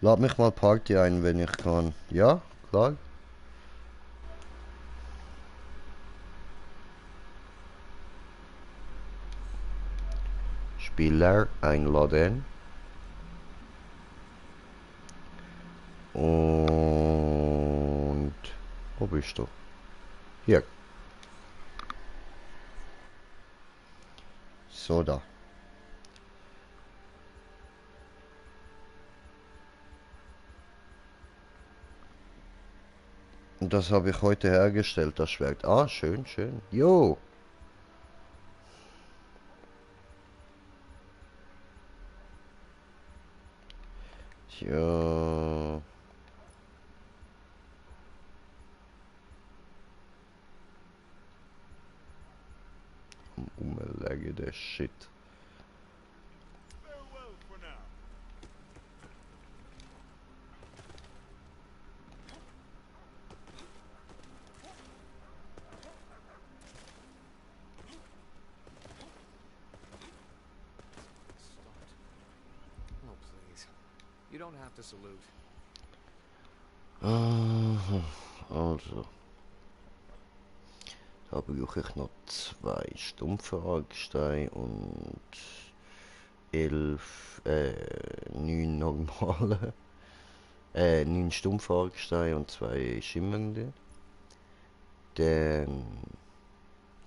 Lad mich mal Party ein, wenn ich kann. Ja, klar. Spieler einladen. Und... Wo bist du? Hier. So, da. Und das habe ich heute hergestellt, das Schwert. Ah, schön, schön. Jo. Tja. Umlege der Shit. Farewell for now. Oh, please. You don't have to salute. Also. Da brauche ich noch 2 stumpfe Argsteine und 9 normale. 9 stumpfe Argsteine und 2 schimmernde. Dann,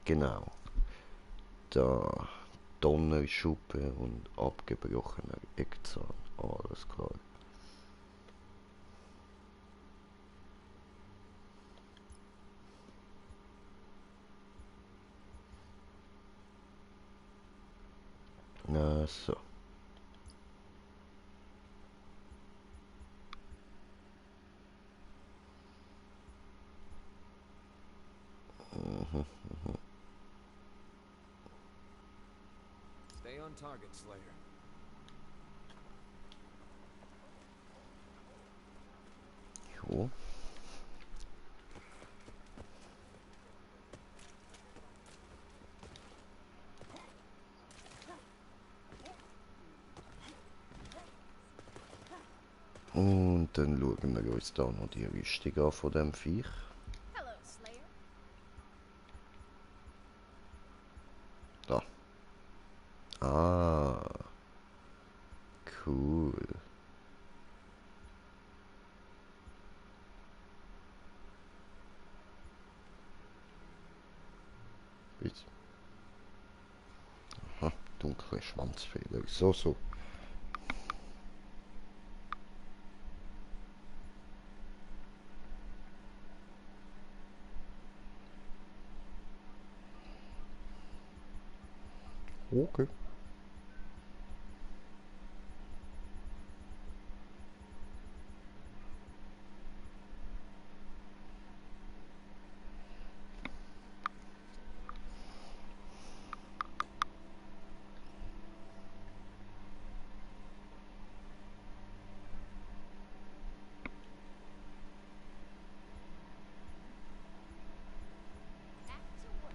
genau, da Donnerschuppe und abgebrochener Eckzahn. Alles klar. Na so. Stay on target, Slayer. Jo. Und dann schauen wir uns da noch die Rüstung an von dem Viech. Hello, Slayer. Da. Ah. Cool. Bitte. Aha, dunkle Schwanzfeder. So, so. Okay. Back to work.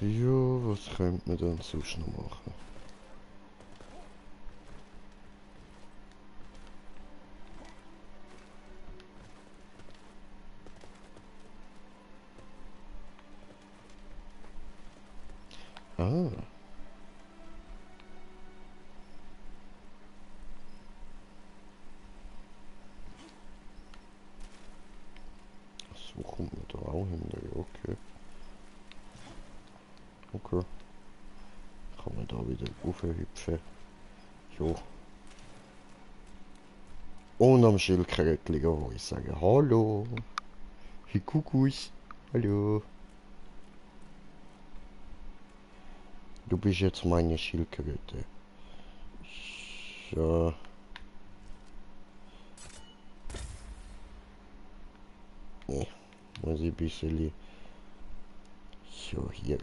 Ja, was könnte man dann sonst noch machen? Ah. So kommt man da auch hinter, okay. Okay. Kann man da wieder raufhüpfen. Jo. Und am Schildkrötchen gehen ich sagen, hallo. Hey Kuckuck. Hallo. Du bist jetzt meine Schildkröte. So. Nee, muss ich ein bisschen... So, hier.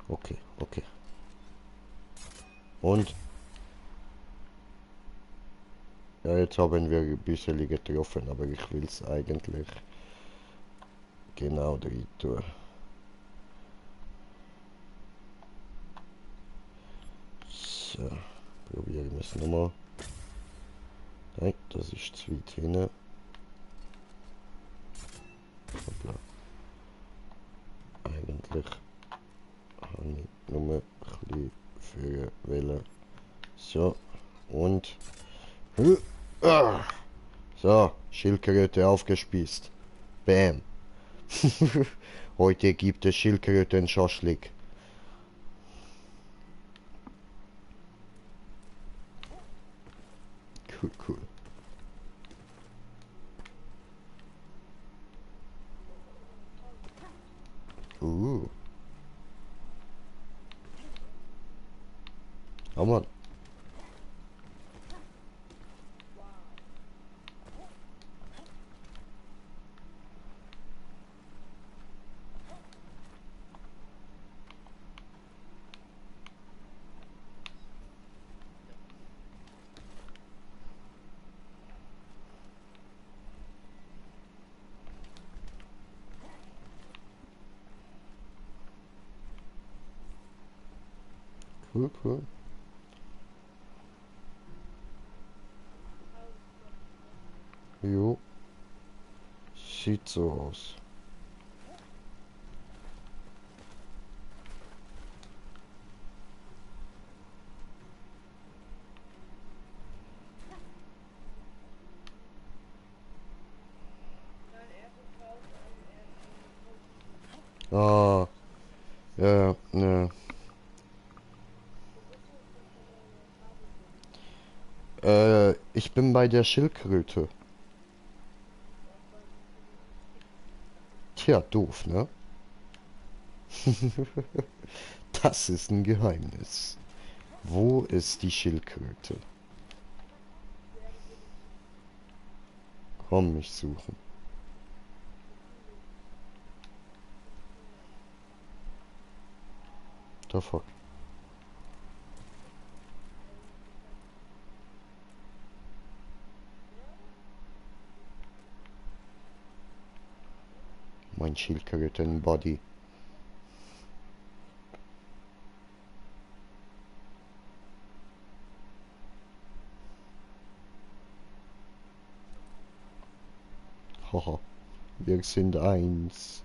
Okay, okay. Und? Ja, jetzt haben wir ein bisschen getroffen, aber ich will es eigentlich genau drin tun. So, probieren wir es nochmal. Nein, das ist zu weit hinten. Hoppla. Eigentlich habe ich nur ein bisschen für wählen. So, und... So, Schildkröte aufgespießt. Bam. Heute gibt es Schildkröten Schaschlik. Cool, cool. Oh Mann. Cool, cool. Jo. Sieht so aus. Ah, ja, ne. Ich bin bei der Schildkröte. Tja, doof, ne? Das ist ein Geheimnis. Wo ist die Schildkröte? Komm mich suchen. the fuck? Mein Schildkröten-Body. Haha, wir sind eins.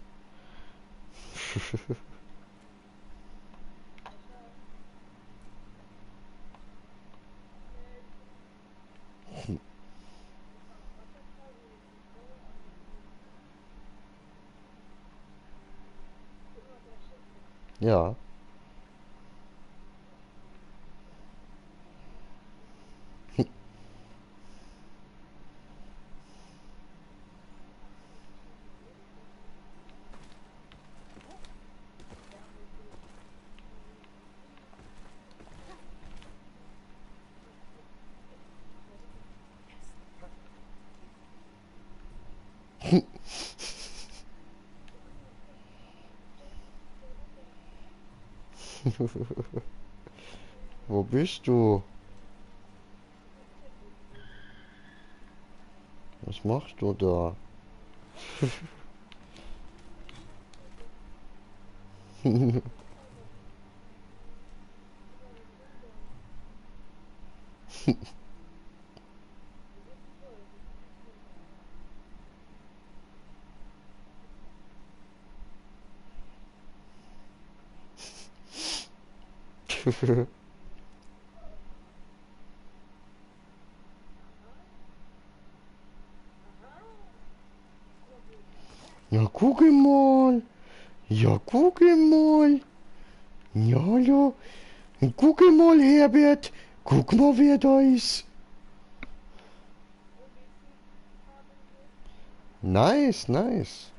Ja. Wo bist du? Was machst du da? Ja, guck mal. Ja, guck mal. Ja, hallo. Guck mal, Herbert. Guck mal, wer da ist. Nice, nice.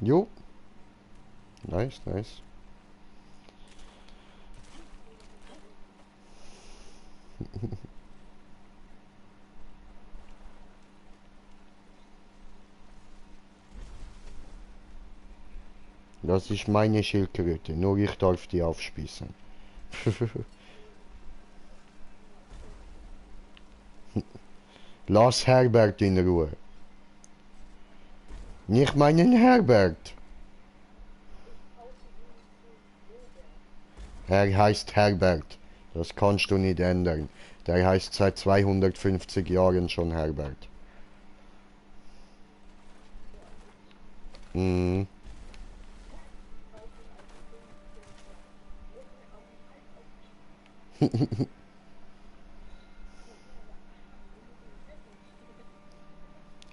Jo. Nice, nice. Das ist meine Schildkröte, nur ich darf die aufspießen. Lass Herbert in Ruhe. Nicht meinen Herbert. Er heißt Herbert. Das kannst du nicht ändern. Der heißt seit 250 Jahren schon Herbert. Mhm.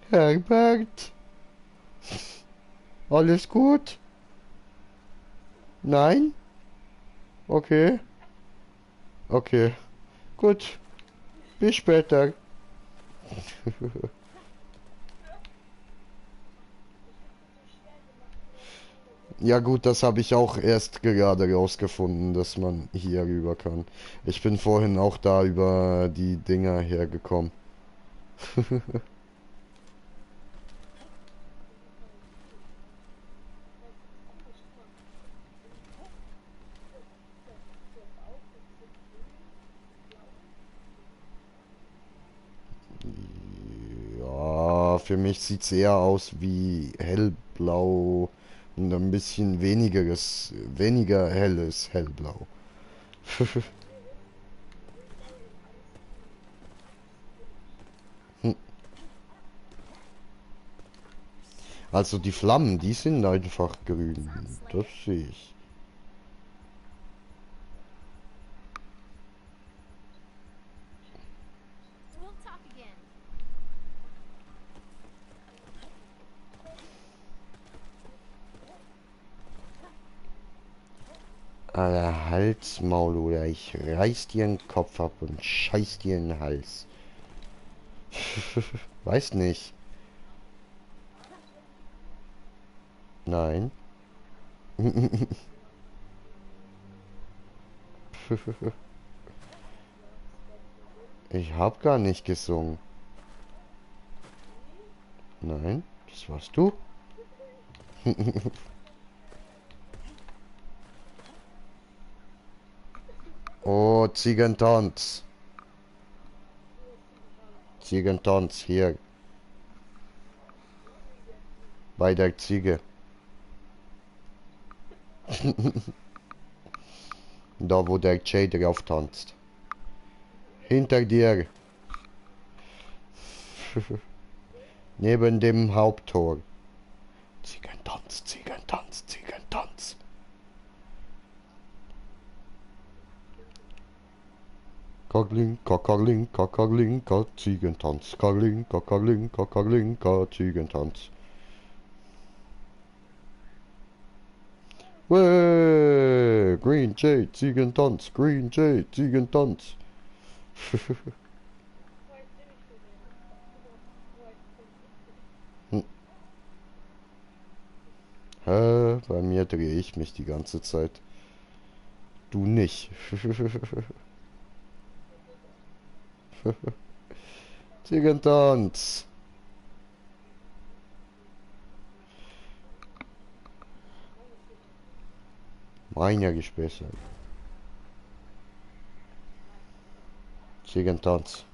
Herbert? Alles gut? Nein? Okay. Okay. Gut. Bis später. Ja gut, das habe ich auch erst gerade rausgefunden, dass man hier rüber kann. Ich bin vorhin auch da über die Dinger hergekommen. Ja, für mich sieht's eher aus wie hellblau und ein bisschen weniger helles hellblau. Also die Flammen, die sind einfach grün. Das sehe ich. We'll talk again. Alter, Halsmaul, oder ich reiß dir den Kopf ab und scheiß dir in den Hals. Weiß nicht. Nein. Ich hab gar nicht gesungen. Nein, das warst du. Oh, Ziegentanz. Ziegentanz hier. Bei der Ziege. Da wo der Jay drauf tanzt. Hinter dir. Neben dem Haupttor. Ziegentanz, Ziegentanz, Ziegentanz. Kaklinka, Kaklinka, Kaklinka, Ziegentanz. Kaklinka, Kaklinka, Kaklinka, Ziegentanz. Wee, Green Jay, Ziegentanz, Green Jay, Ziegentanz. Hä? Bei mir drehe ich mich die ganze Zeit. Du nicht. Ziegentanz. Meiner ist besser. Ziegentanz.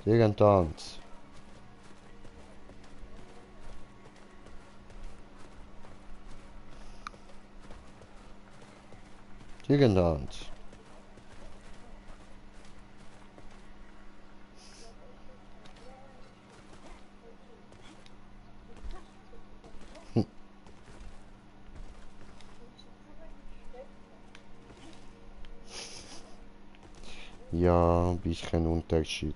Ziegentanz. Ziegentanz. Ja, ein bisschen Unterschied.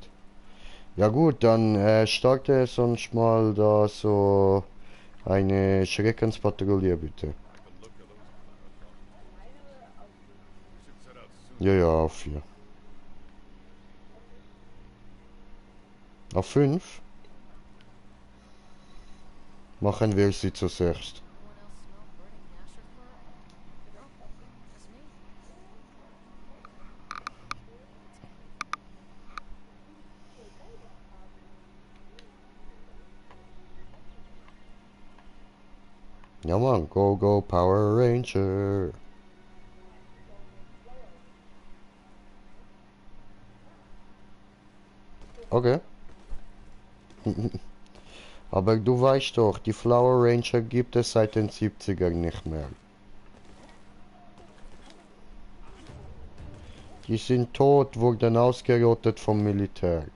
Ja gut, dann starte sonst mal da so eine Schreckenspatrouille bitte. Ja, ja, auf 4. Auf 5? Machen wir sie zu 6. Ja Mann, go, go, Power Ranger. Okay. Aber du weißt doch, die Flower Ranger gibt es seit den 70ern nicht mehr. Die sind tot, wurden ausgerottet vom Militär.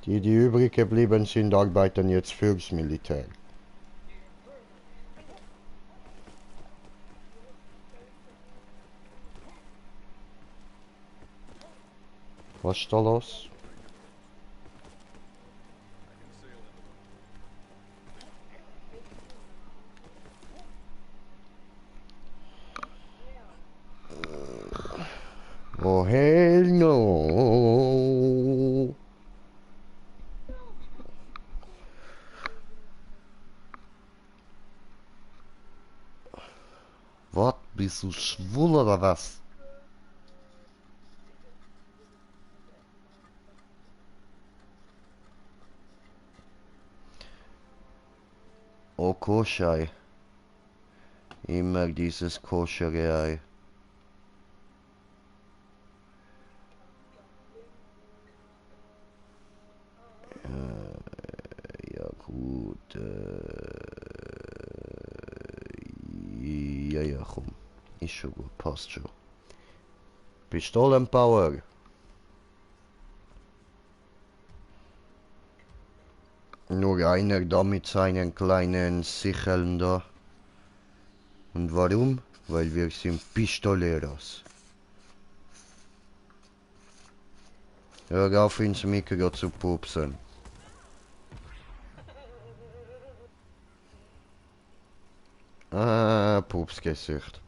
Die übrig geblieben sind, arbeiten jetzt fürs Militär. Was ist da los? Oh hell no! Was? Bist du schwul oder was? Oh Koschei. Immer dieses koschere Ei. Ja gut. Ja, ja, komm. Ist schon gut, passt schon. Pistolenpower. Nur einer da mit seinen kleinen Sicheln da. Und warum? Weil wir sind Pistoleros. Hör auf ins Mikro zu pupsen. Ah, Pupsgesicht.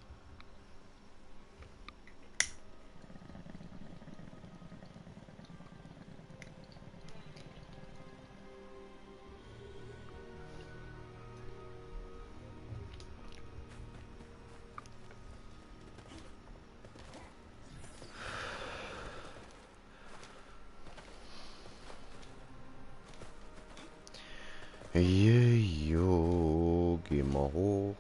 Jo, geh mal hoch.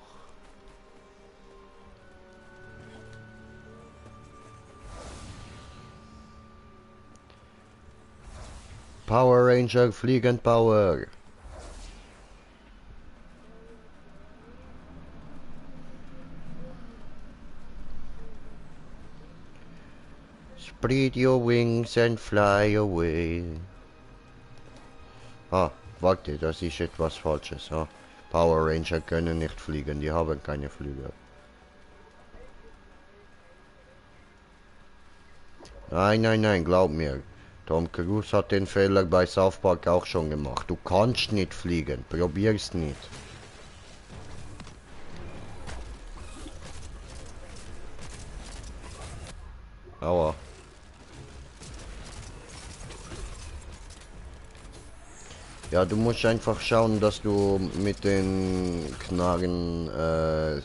Power Ranger, Fliegend Power. Spread your wings and fly away. Ah, warte, das ist etwas Falsches. Ah, Power Ranger können nicht fliegen, die haben keine Flügel. Nein, nein, nein, glaub mir. Tom Cruise hat den Fehler bei South Park auch schon gemacht. Du kannst nicht fliegen, probier's nicht. Aua. Ja, du musst einfach schauen, dass du mit den Knarren,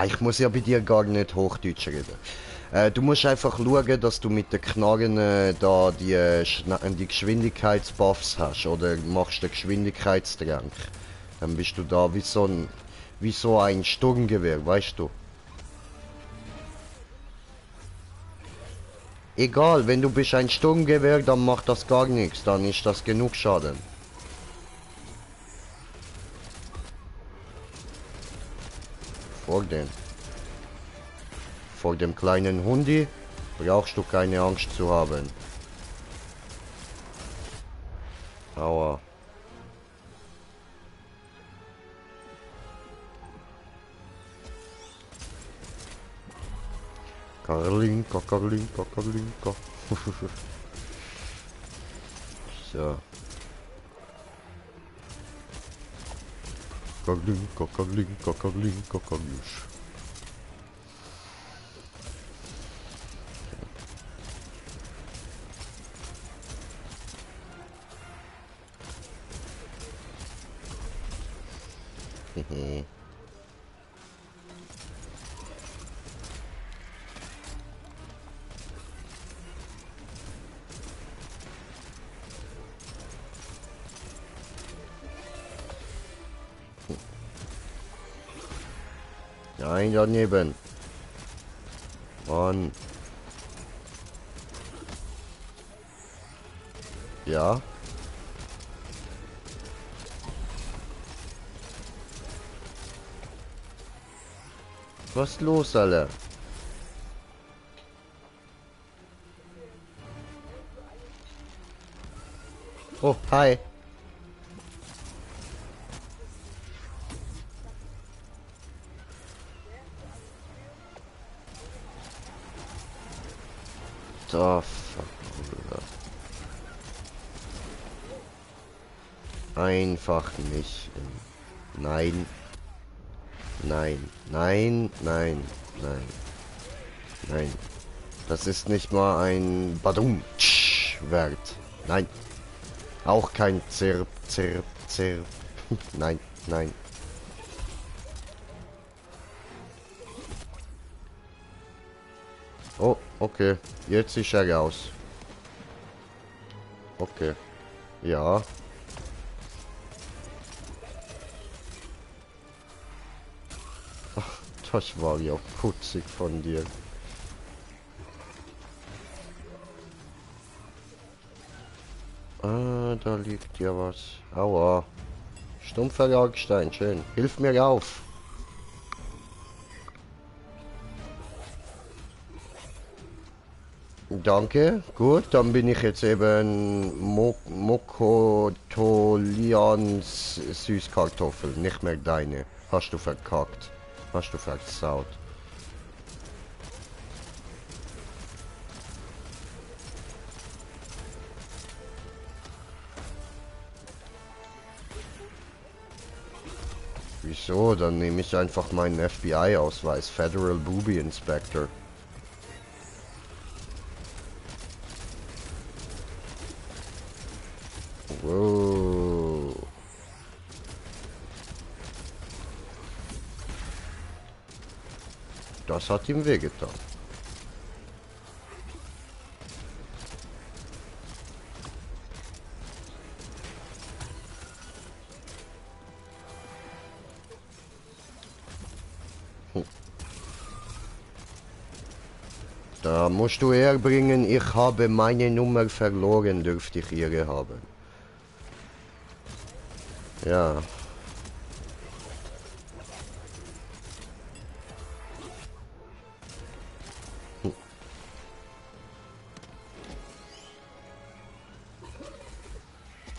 ich muss ja bei dir gar nicht Hochdeutsch reden. Du musst einfach schauen, dass du mit den Knarren da die Geschwindigkeitsbuffs hast oder machst den Geschwindigkeitstrank. Dann bist du da wie so ein Sturmgewehr, weißt du. Egal, wenn du bist ein Sturmgewehr, dann macht das gar nichts, dann ist das genug Schaden. Vor dem kleinen Hundi brauchst du keine Angst zu haben. Aua. Karlinka, Karlinka, Karlinka. So. Karlinka, Karlinka, Karlinka, Karlinka. Nein, daneben. Mann. Ja. Was ist los, alle? Oh, hi. Da, fuck, Bruder. Einfach nicht. Nein. Nein. Nein. Nein. Nein. Nein. Das ist nicht mal ein Badum wert. Nein. Auch kein Zirp, Zirp, Zirp. Nein, nein. Oh, okay. Jetzt ist er raus. Okay. Ja. Ach, das war ja putzig von dir. Ah, da liegt ja was. Aua. Stumpfer Jagdstein, schön. Hilf mir auf. Danke, gut, dann bin ich jetzt eben Mokotolians Süßkartoffel, nicht mehr deine. Hast du verkackt. Hast du versaut. Wieso? Dann nehme ich einfach meinen FBI-Ausweis, Federal Booby Inspector. Wow. Das hat ihm wehgetan. Da musst du herbringen, ich habe meine Nummer verloren, dürfte ich ihre haben. Ja.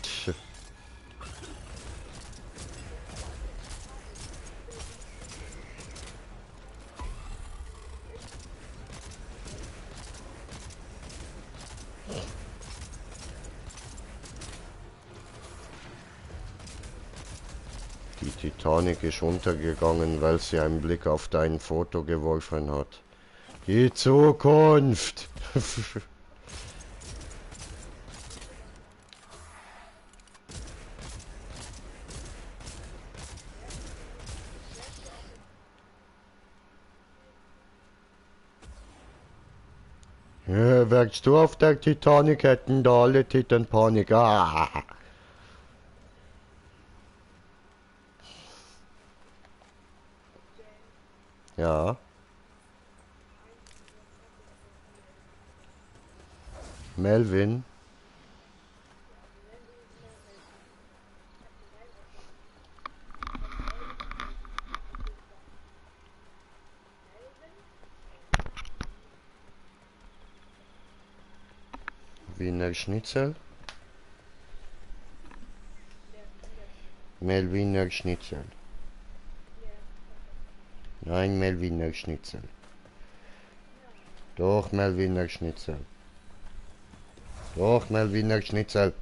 Tch. Die Titanic ist untergegangen, weil sie einen Blick auf dein Foto geworfen hat. Die Zukunft! Ja, wärst du auf der Titanic, hätten da alle Titanpanik. Ah. Ja. Melvin. Wiener Schnitzel. Melviner Schnitzel. Nein, Melviner Schnitzel. Doch, Melviner Schnitzel. Doch, Melviner Schnitzel.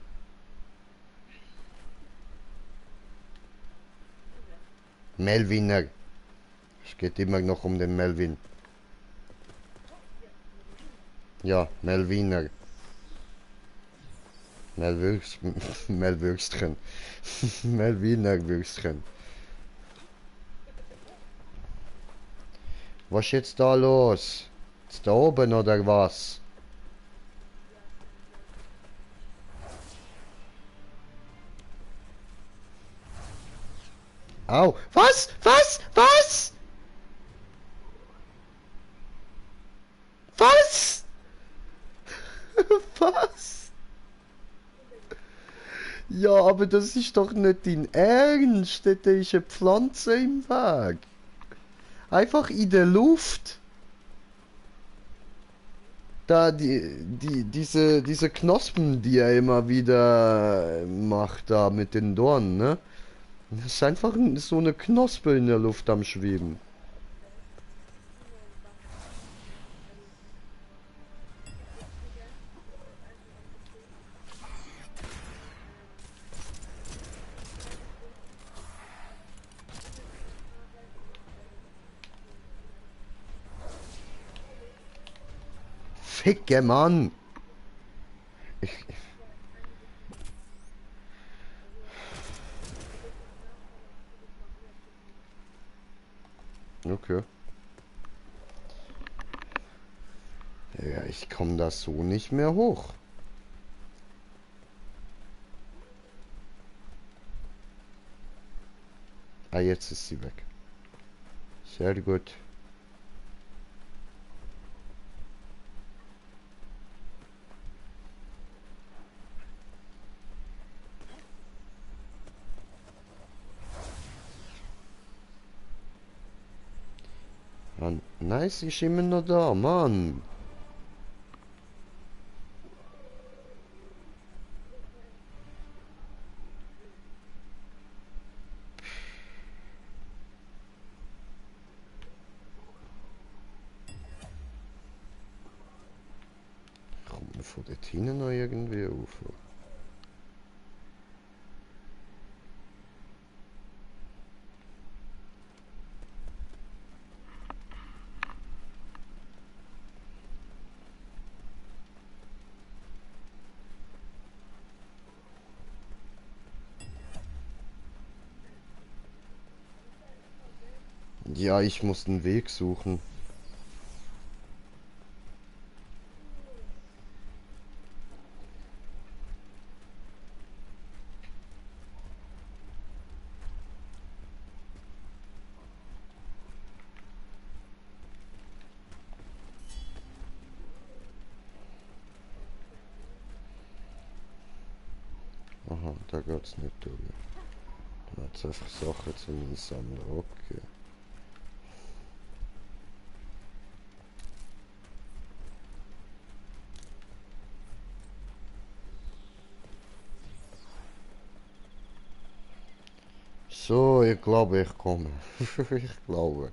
Melviner. Es geht immer noch um den Melvin. Ja, Melviner. Melwürstchen. Melviner Würstchen. Was ist jetzt da los? Ist da oben oder was? Au! Was? Was? Was? Was? Was? Ja, aber das ist doch nicht dein Ernst. Da ist eine Pflanze im Weg. Einfach in der Luft. Da diese Knospen, die er immer wieder macht, da mit den Dornen, ne? Das ist einfach so eine Knospe in der Luft am Schweben. Ficke Mann! Ich, okay. Ja, ich komme da so nicht mehr hoch. Ah, jetzt ist sie weg. Sehr gut. Mann, nice, ist immer noch da, Mann. Kommt mir von dort hinten noch irgendwie auf. Ja, ich muss einen Weg suchen. da geht's nicht durch. Da hat's einfach Sachen zum Einsammeln, okay. So, ich glaube, ich komme. Ich glaube.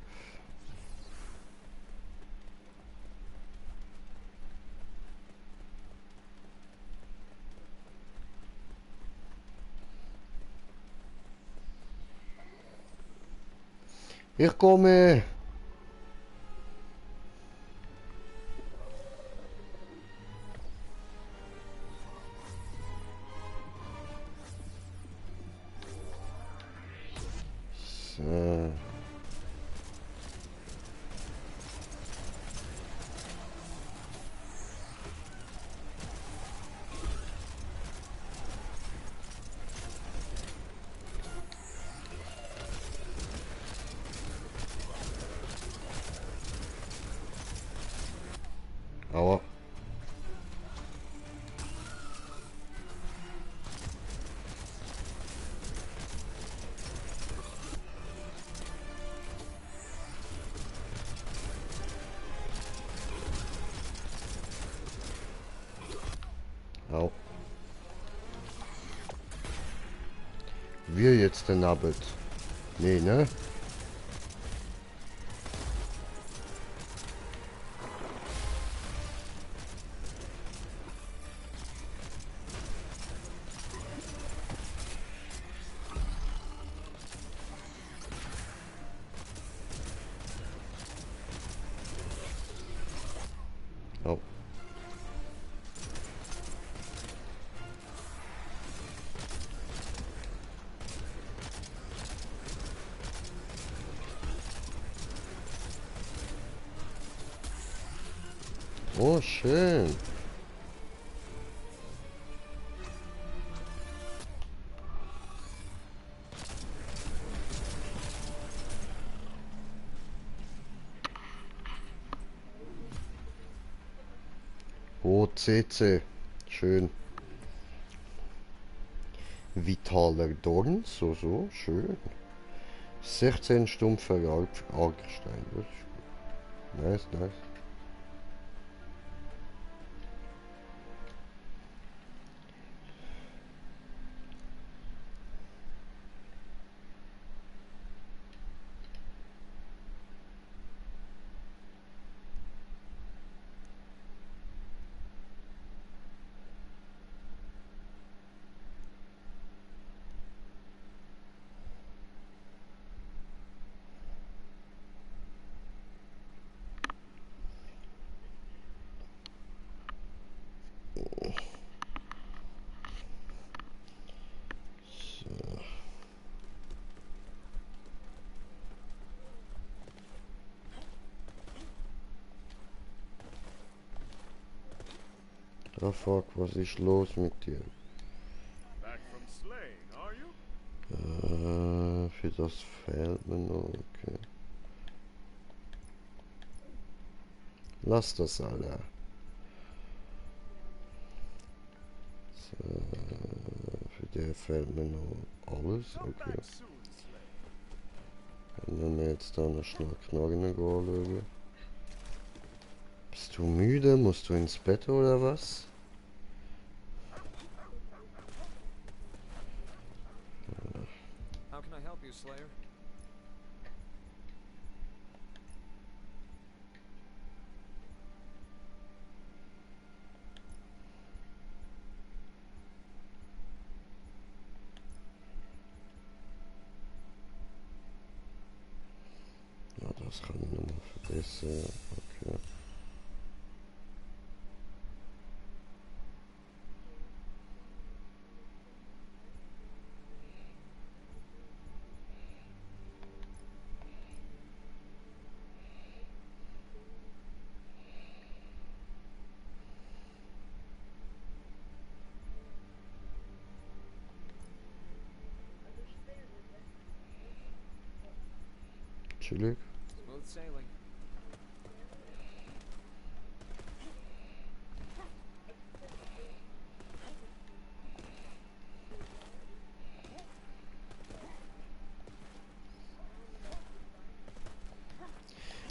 Ich komme. So. Aua. Au. Wir jetzt den Abend. Nee, ne? Au. Oh, schön. Oh, CC. Schön. Vitaler Dorn, so, schön. 16 stumpfer Argstein, das ist gut. Nice. Oh fuck, was ist los mit dir? Back from slaying, are you? Für das fehlt mir noch, okay. Lass das, Alter. So, für den fehlt mir noch alles, Come okay. back soon, slave. Wenn wir jetzt da noch schnell Knarren anschauen. Bist du müde? Musst du ins Bett oder was? How can I help you, Slayer? Ja, das kann ich nochmal verbessern. Okay. Chillig. Smooth sailing.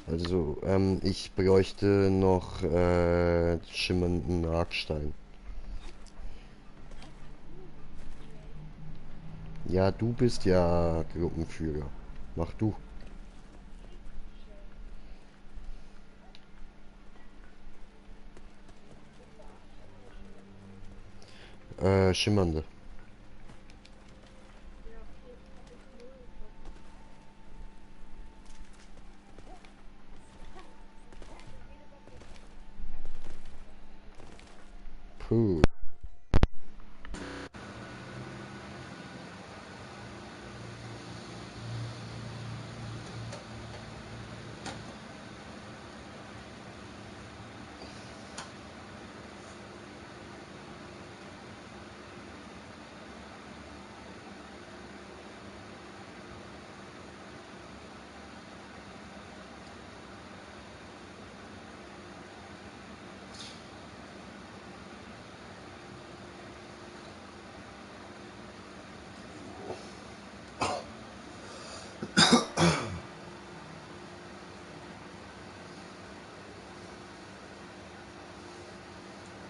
Also, ich bräuchte noch schimmernden Argstein. Ja, du bist ja Gruppenführer. Mach du. Schimmernde. Puh.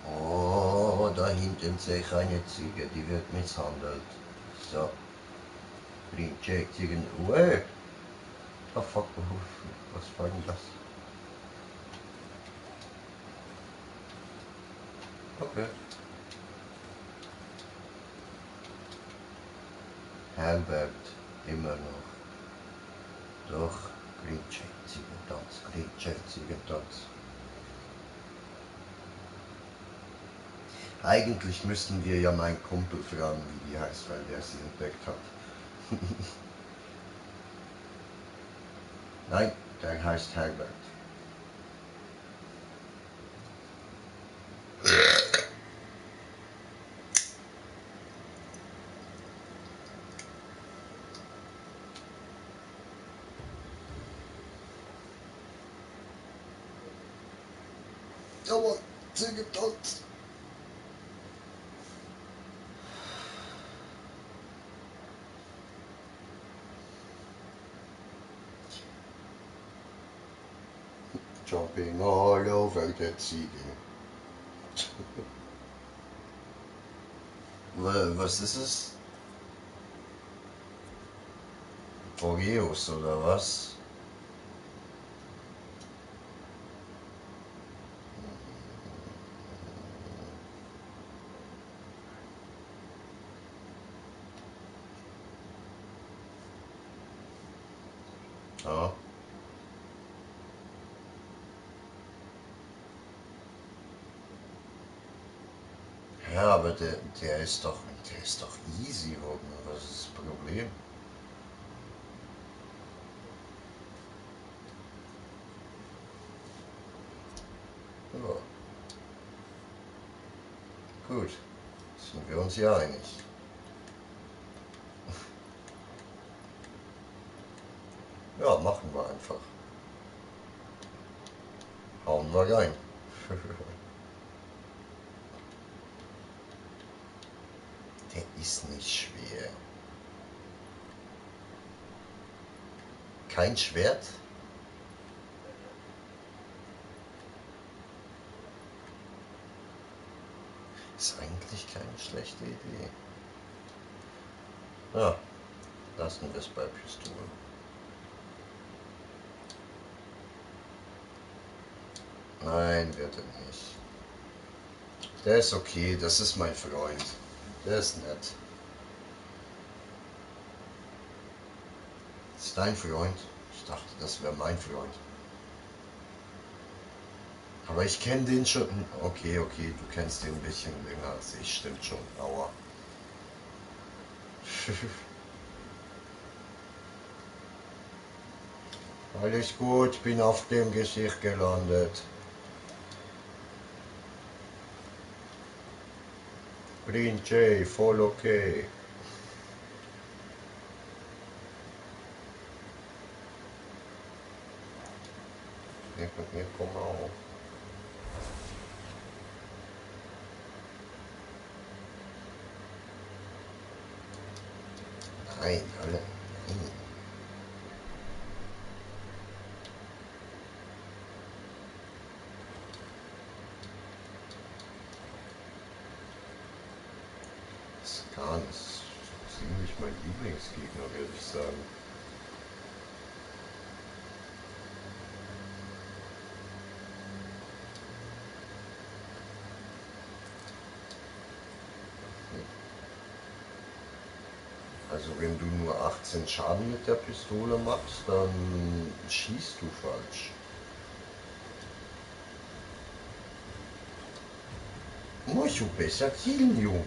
Oh, da hinten sehe ich eine Ziege, die wird misshandelt. So, bringt Jake Ziegen. Ué! Oh fuck, was war denn das? Okay. Herbert, immer noch. Doch, Green Jake Ziegentanz, Green Jake Ziegentanz. Eigentlich müssten wir ja meinen Kumpel fragen, wie die heißt, weil der sie entdeckt hat. Nein, der heißt Herbert. Jawohl, Ziegentanz. Jumping all over the Ziege. Was ist es? Oreos oder was? Ja. Ja, aber der ist doch easy, was ist das Problem? Ja, gut, sind wir uns ja einig. Ja, machen wir einfach. Hauen wir rein. Der ist nicht schwer. Kein Schwert? Ist eigentlich keine schlechte Idee. Ja, lassen wir es bei Pistolen. Nein, wird er nicht. Der ist okay, das ist mein Freund. Der ist nett. Das ist dein Freund? Ich dachte, das wäre mein Freund. Aber ich kenne den schon. Okay, du kennst den ein bisschen länger als ich, stimmt schon. Aua. Alles gut, bin auf dem Gesicht gelandet. Green Jay, voll okay. Hier, komm auf. Nein, alle. Nein. eigentlich mein Lieblingsgegner, würde ich sagen. Also wenn du nur 18 Schaden mit der Pistole machst, dann schießt du falsch. Musst du besser zielen, Junge.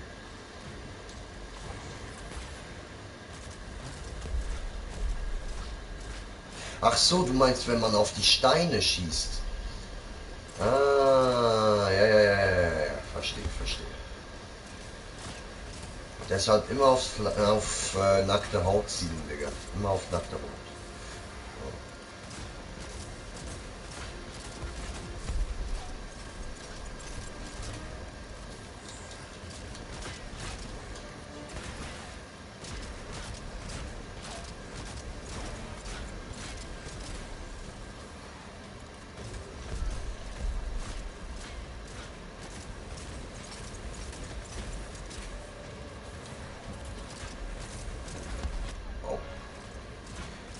Ach so, du meinst, wenn man auf die Steine schießt. Ah, ja, verstehe, verstehe. Deshalb immer auf nackte Haut ziehen, Digga. Immer auf nackte Haut.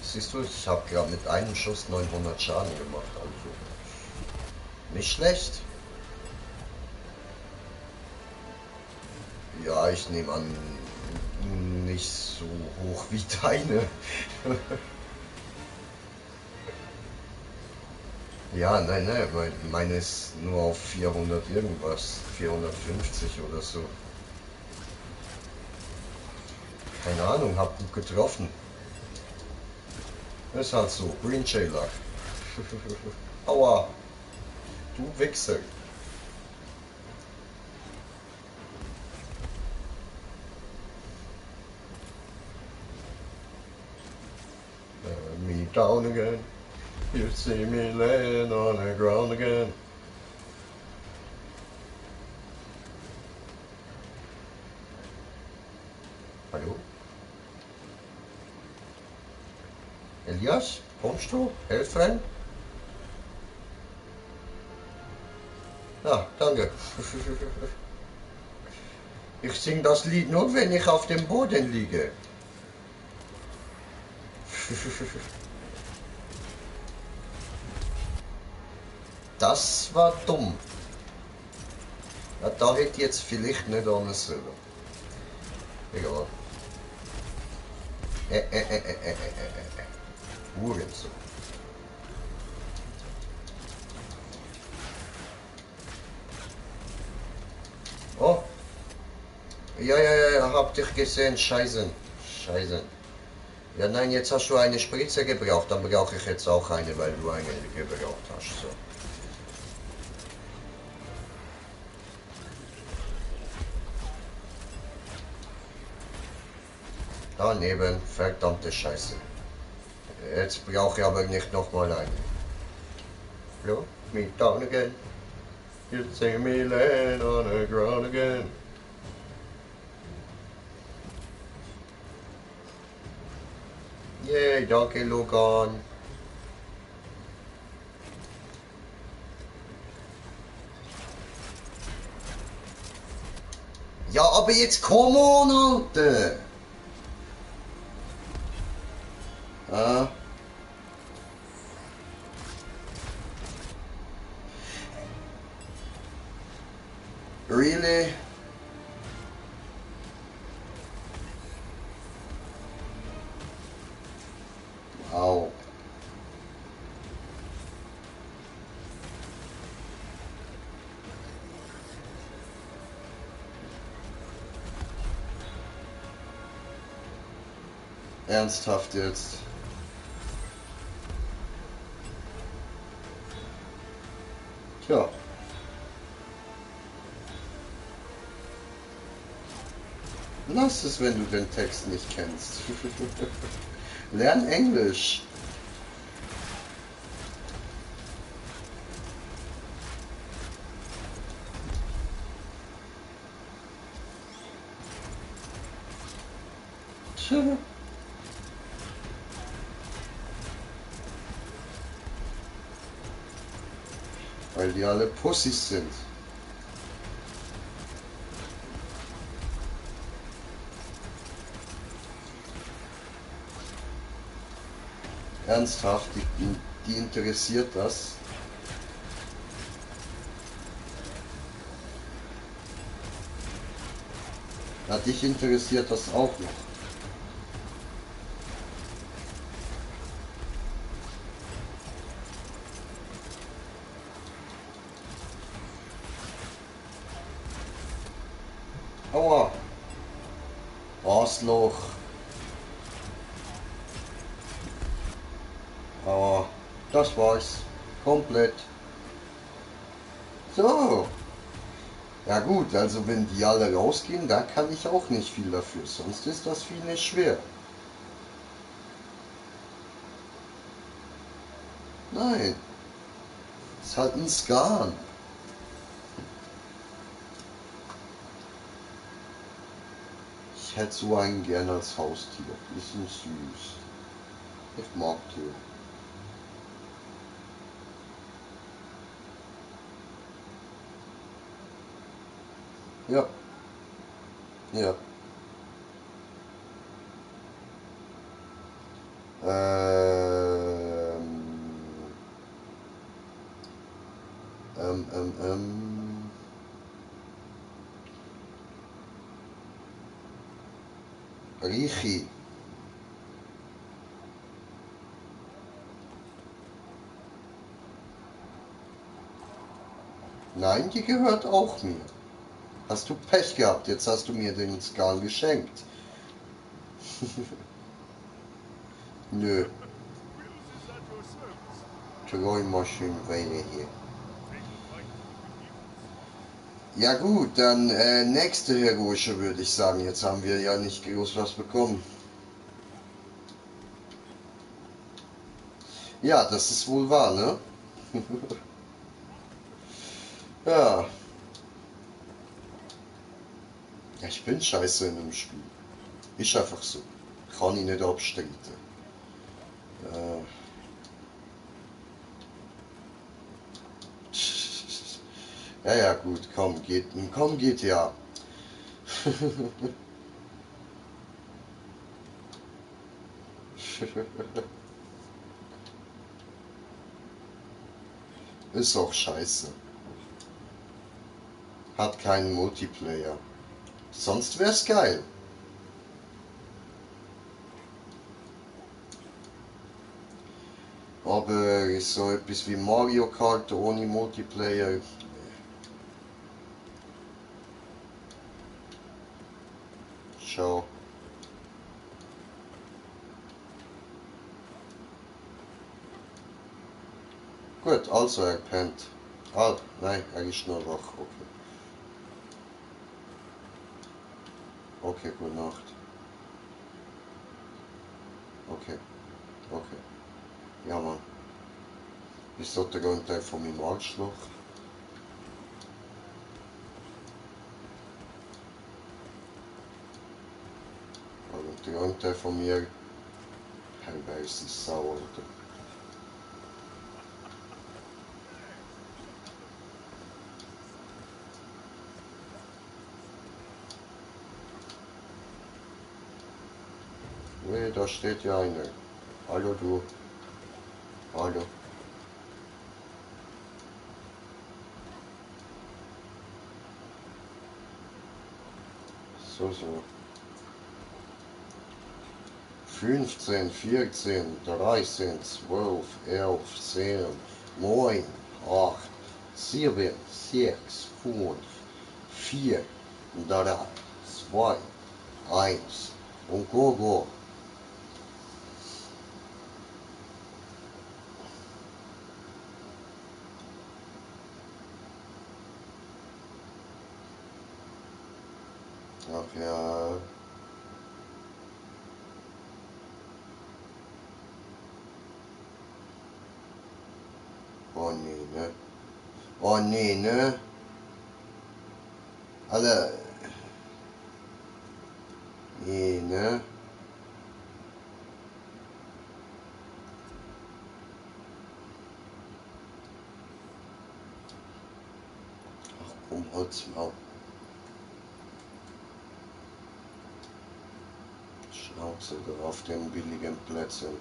Siehst du, ich habe gerade mit einem Schuss 900 Schaden gemacht, also nicht schlecht. Ja, ich nehme an, nicht so hoch wie deine. Ja, nein, meine ist nur auf 400 irgendwas, 450 oder so. Keine Ahnung, hab gut getroffen. Ist halt so, Green Jailer. Aua, du Wichser. Me down again, you see me laying on the ground again. Hallo? Elias, kommst du? Helfen? Ja, danke. Ich sing das Lied nur, wenn ich auf dem Boden liege. Das war dumm. Ja, da hätte jetzt vielleicht nicht ohne sollen. Egal. Hurensohn. Oh. Ja, hab dich gesehen. Scheiße. Scheiße. Ja, nein, jetzt hast du eine Spritze gebraucht, dann brauche ich jetzt auch eine, weil du eine gebraucht hast. So. Daneben, verdammte Scheiße. Jetzt brauche ich aber nicht nochmal eine. Look me down again. You see me laying on the ground again. Yay, danke Logan. Ja, aber jetzt komm on, Alter. Ah. Really? Wow. Ernsthaft jetzt? Tja. Lass es, wenn du den Text nicht kennst. Lern Englisch. Tja. Weil die alle Pussys sind. Ernsthaft, die interessiert das. Na, dich interessiert das auch noch. Aua. Arschloch. Aber das war's. Komplett. So. Ja gut, also wenn die alle rausgehen, da kann ich auch nicht viel dafür. Sonst ist das viel nicht schwer. Nein. Ist halt ein Skan. Ich hätte so einen gern als Haustier. Die sind süß. Ich mag die. Ja. Ja. Ähm, ähm, ähm, ähm. Richi. Nein, die gehört auch mir. Hast du Pech gehabt, jetzt hast du mir den Skal geschenkt. Nö, Träumerchen wäre hier. Ja gut, dann nächste heroische würde ich sagen. Jetzt haben wir ja nicht groß was bekommen. Ja, das ist wohl wahr, ne? Ja. Ja, ich bin scheiße in dem Spiel. Ist einfach so. Kann ich nicht abstreiten. Äh. Ja, ja, gut, komm, geht ja. Ist auch scheiße. Hat keinen Multiplayer. Sonst wär's geil. Aber so etwas wie Mario Kart ohne Multiplayer. Schau. Gut, also er pennt. Ah, nein, er ist nur wach. Okay. Okay, gute Nacht. Okay, okay. Ja, Mann. Ist das der Grund von meinem Arschloch? Und der Grund von mir, er weiß es sauer, oder? Nee, da steht ja einer. Hallo du. Hallo. So. 15, 14, 13, 12, 11, 10, 9, 8, 7, 6, 5, 4, 3, 2, 1 und go. Ach ja. Oh nee, ne? Oh nee, ne? Alle. Nee, ne? Ach komm, halt's Maul. Schnauze auf den billigen Plätzen.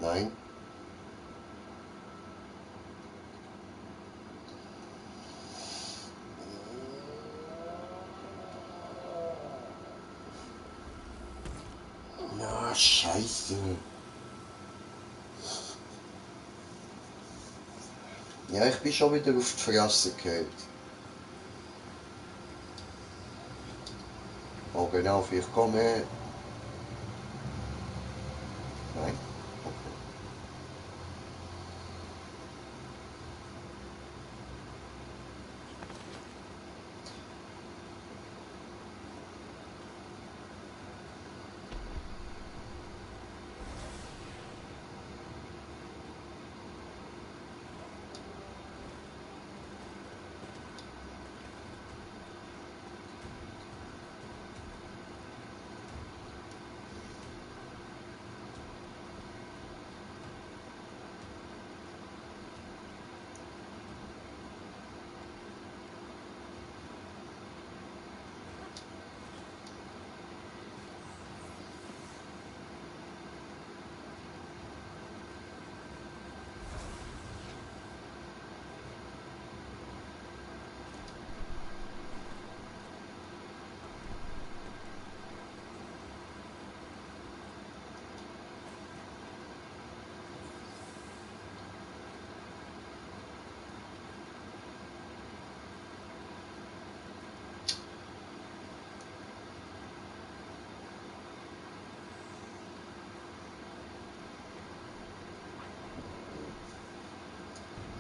Nein. Ja, scheiße. Ja, ich bin schon wieder auf die Fresse gefallen. Oh genau, vielleicht komme. Nein.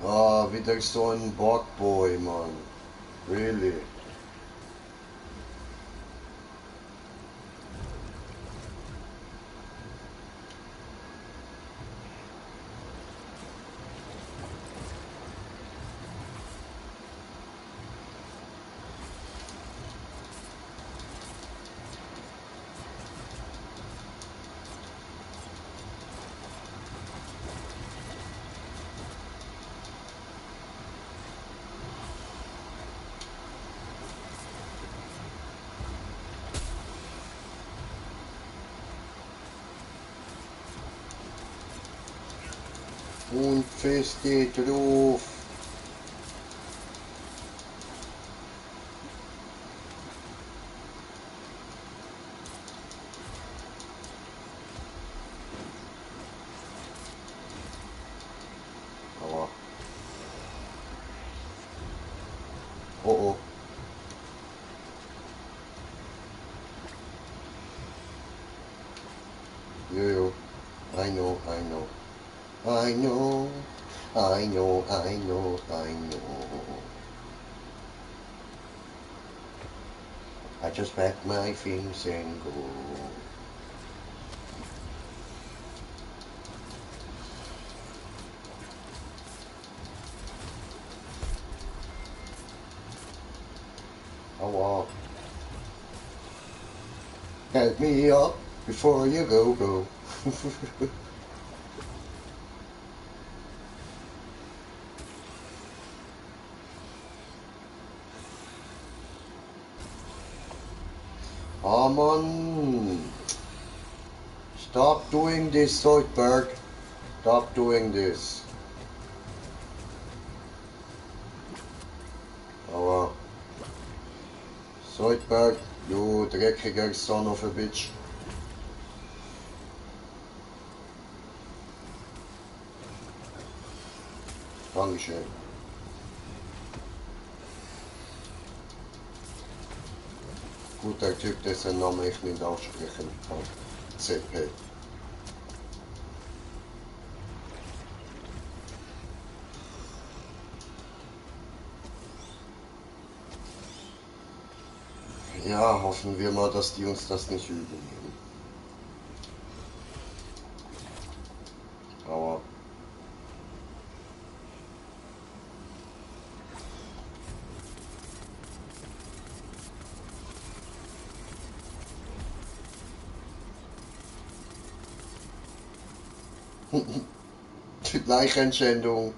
Ah, wieder so ein Bugboy, Mann. Really? Und feste drauf. Aua. Oh oh. Yo. I know, I know. I know. I know, I know, I know. I just pack my things and go. Aua. Help me up before you go. Oh man. Stop doing this, Zoidberg. Stop doing this. Aua. Zoidberg, du dreckiger Son of a bitch. Dankeschön. Guter Typ, dessen Namen ich nicht aussprechen kann. CP. Ja, hoffen wir mal, dass die uns das nicht übel nehmen. Aber Leichenschändung.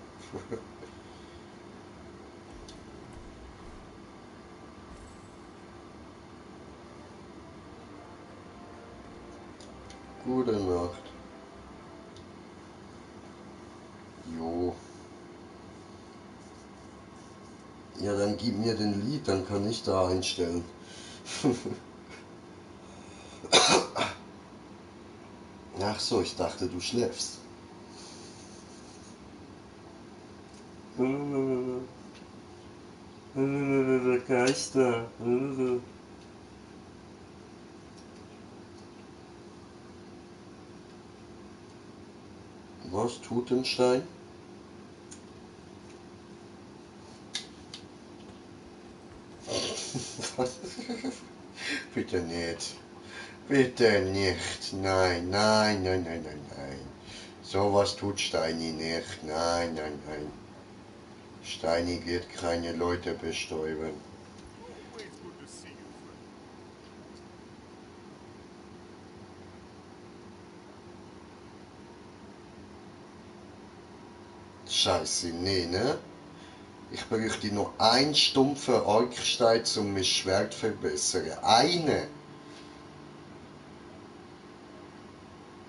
Gute Nacht. Jo. Ja, dann gib mir den Lied, dann kann ich da einstellen. Ach so, ich dachte, du schläfst. Geister. Was, Tutenstein? Bitte nicht. Bitte nicht. Nein, nein, nein, nein, nein, nein. Sowas tut Steini nicht. Nein, nein, nein. Steini wird keine Leute bestäuben. Always good to see you, friend. Scheiße, nee, ne? Ich bräuchte nur einen stumpfen Orkstein, um mein Schwert zu verbessern. Eine!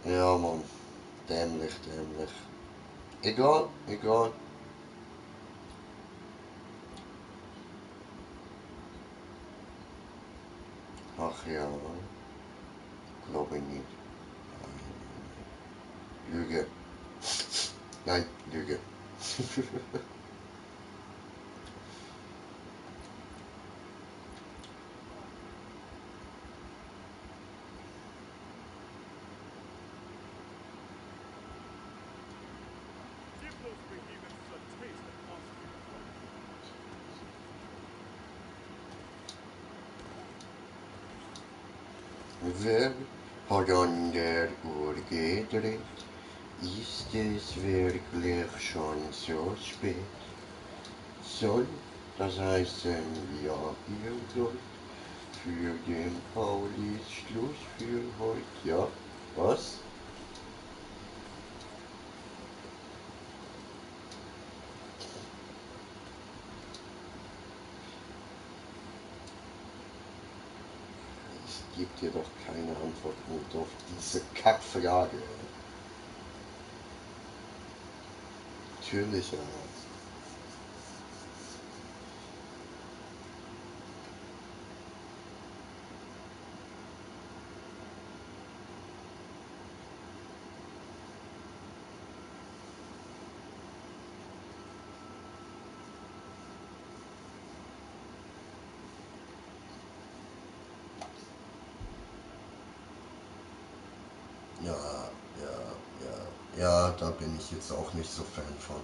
Ja, Mann. Dämlich, dämlich. Egal, egal. Ach ja, glaube ich nicht. Lüge. Nein, Lüge. Give those behemoths a taste of Austrian fire. Wer hat an der Uhr gedreht? Ist es wirklich schon so spät? Soll das heißen, ja, ihr sollt für den Paulis Schluss für heute? Ja, was? Ich gebe dir doch keine Antwort auf diese Kackfrage. Natürlich, ja. Ja, ja, da bin ich jetzt auch nicht so Fan von.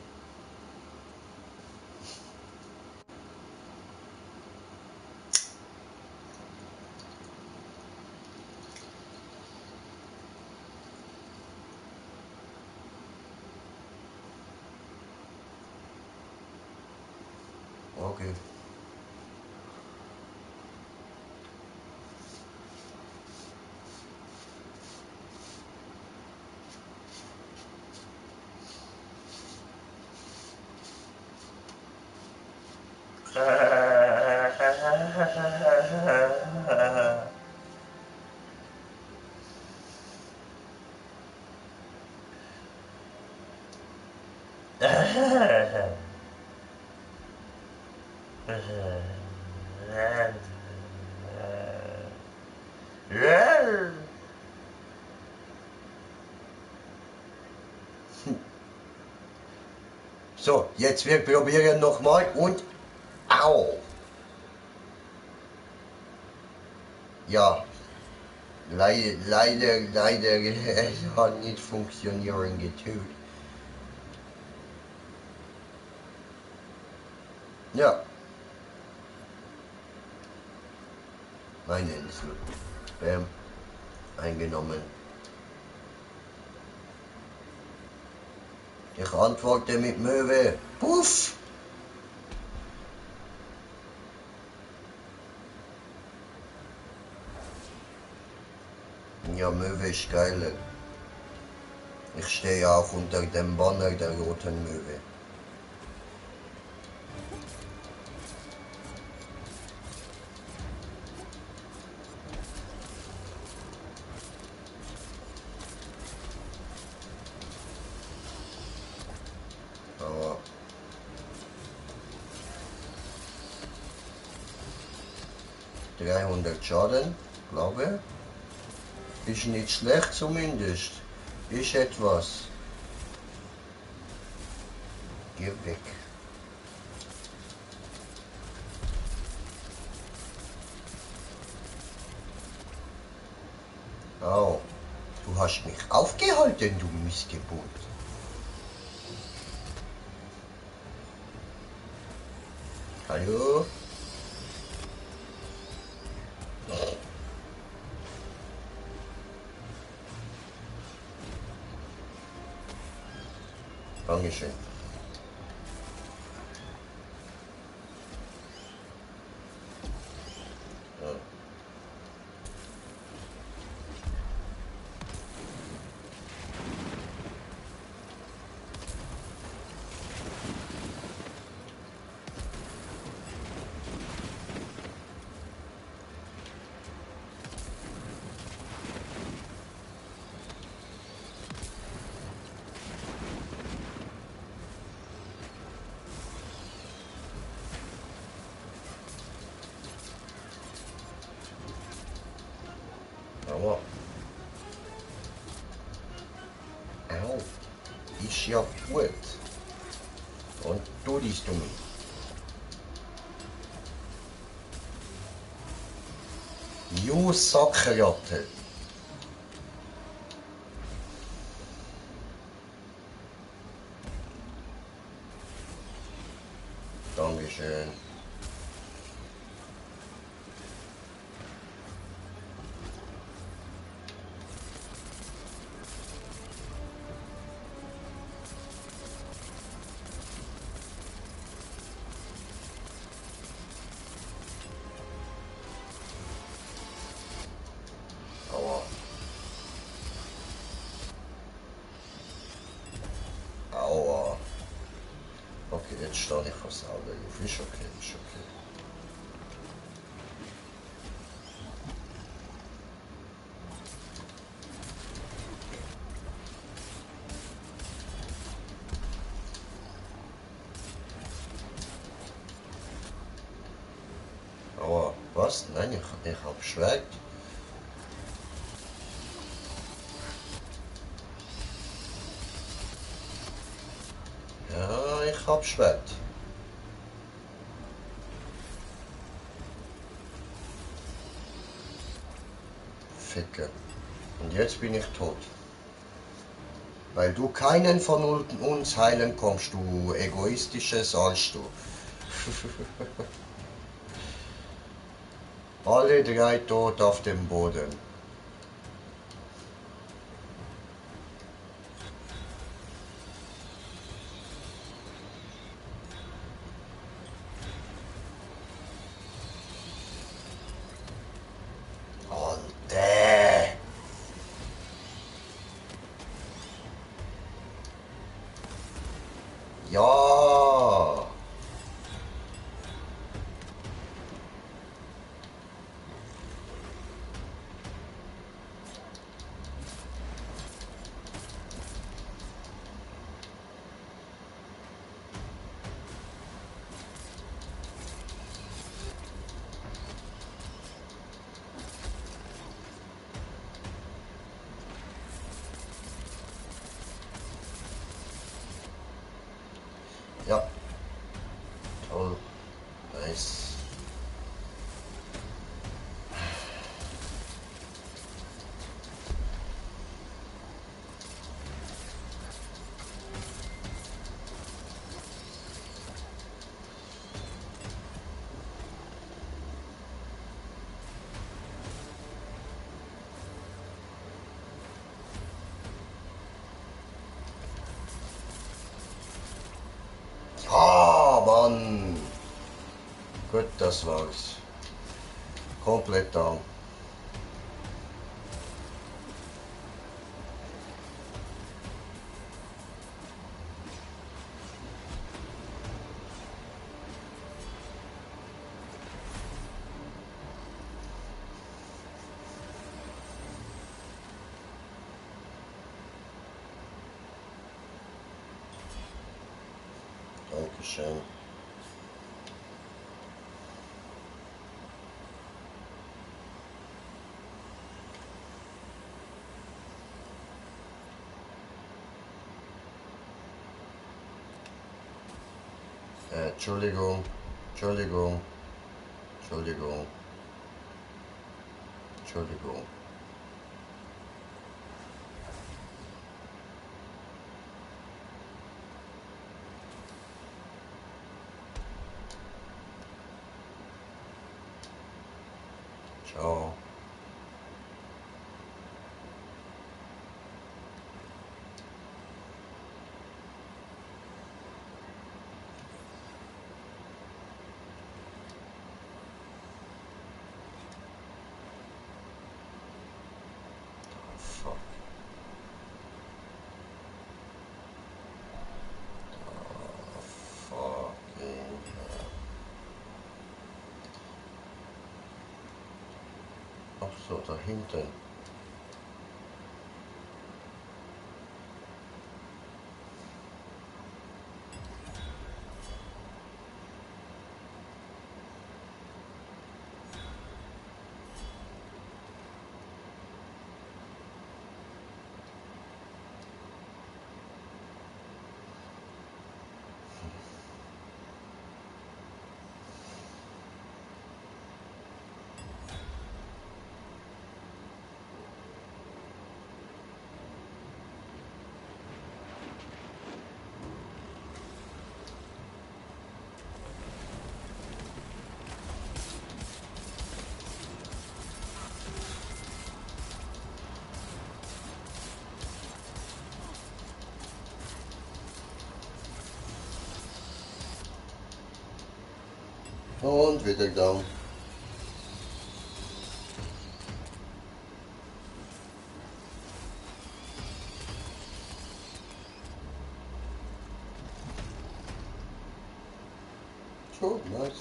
Okay. So, jetzt wir probieren nochmal und au! Ja, leider, es hat nicht funktionieren getötet. Ja, meine Insel. Bam, eingenommen. Ich antworte mit Möwe. Puff! Ja, Möwe ist geiler. Ich stehe ja auch unter dem Banner der Roten Möwe. Aber 300 Schaden, glaube ich. Ist nicht schlecht zumindest. Ist etwas. Geh weg. Au, du hast mich aufgehalten, du Missgeburt. Hallo? Dankeschön. Ja. Aua. Au. Ist ja gut. Und du bist du mich. You Sackratte. Dankeschön. Aua. Aua. Okay, jetzt stehe ich fast selber auf. Ist okay, ist okay. Aua. Was? Nein, ich hab Schwert. Ja, ich hab Schwert. Ficke. Und jetzt bin ich tot. Weil du keinen von uns heilen kommst, du egoistisches Arsch, du. Alle drei tot auf dem Boden. Alter! Ja! Ja. Toll. Nice. Ah, Mann. Gut, das war's. Komplett down. Dankeschön. Entschuldigung, Entschuldigung, Entschuldigung, Entschuldigung. Ciao. Fuck. Fucking hell. Ach so, da hinten. Und wieder down. So, nice.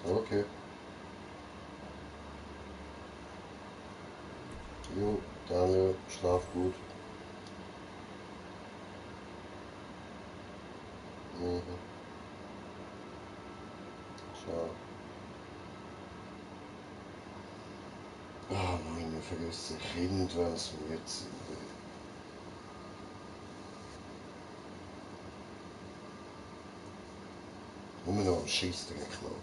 Okay. Jo, Daniel, schlaf gut. Mhm. Ciao. Ah, meine Fresse, Kind, was mir jetzt. Nur noch am Scheissdreck schauen.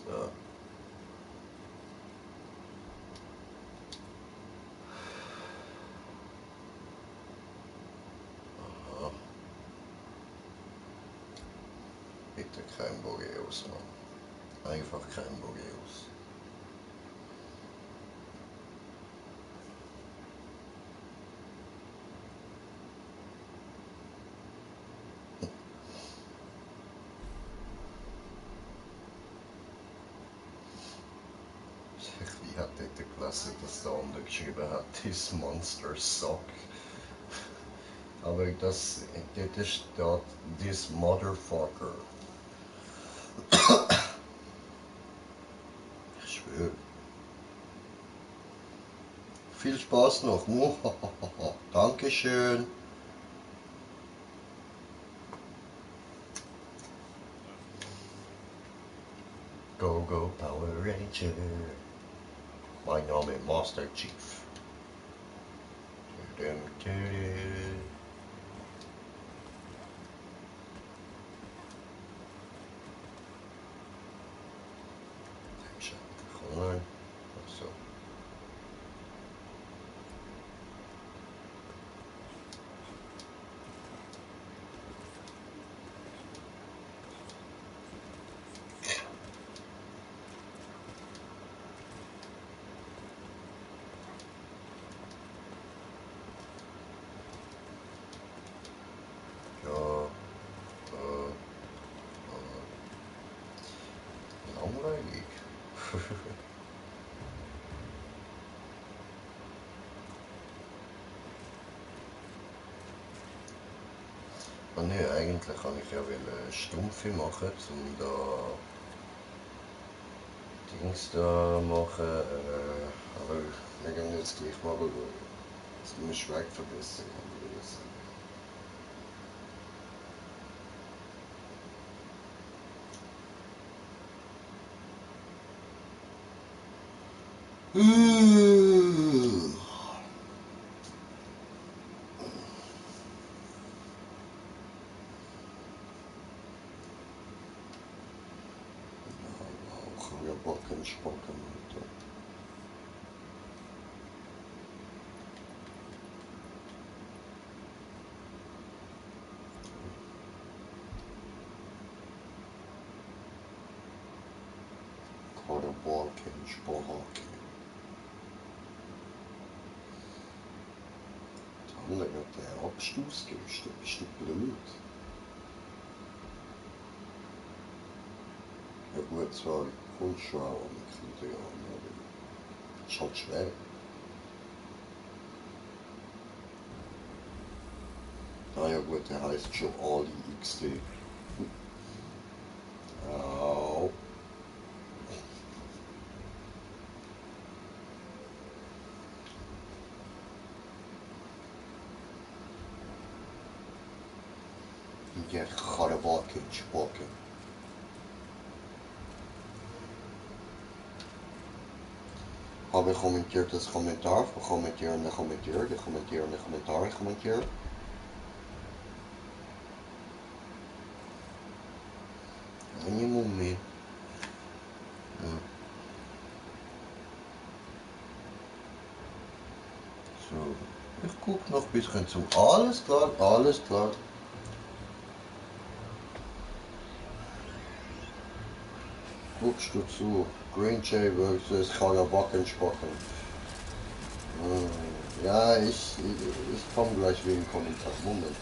So. Aha. Bitte kein Bogeus, Mann. Einfach kein Bogeus. Wie hat dort gelesen, dass der andere geschrieben hat, this monster suck. Aber dort steht, this motherfucker. Ich schwöre. Viel Spaß noch. Dankeschön. Go, go, Power Ranger. Mein Name Master Chief. Dum, dum, dum. Komm rein. Ach so. langweilig. Ah ne, eigentlich kann ich ja Stumpfe machen, um da Dings da machen, aber wir gehen jetzt gleich mal schauen. Das muss ich wegverbessern, würde ich sagen. Ich habe ja Bock, keinen Spacken, Alter. Bock, keinen Spacken. Der andere hat den Abstoß gerüstet, bist du blöd? Ja gut, zwar kommt schon auch mit Kindern an, aber ist halt schwer. Ah ja gut, der heißt schon Ali XD. Au. Ja, Karabaken, Spaken. Habe kommentiert das Kommentar, kommentieren, kommentieren, kommentieren, Kommentar, kommentieren. Einen Moment. Ja. So, ich guck noch ein bisschen zu. Alles klar, alles klar. Guckst du zu? Green Jay versus Karabaken Spocken. Ja, ich komme gleich wegen Kommentar. Moment.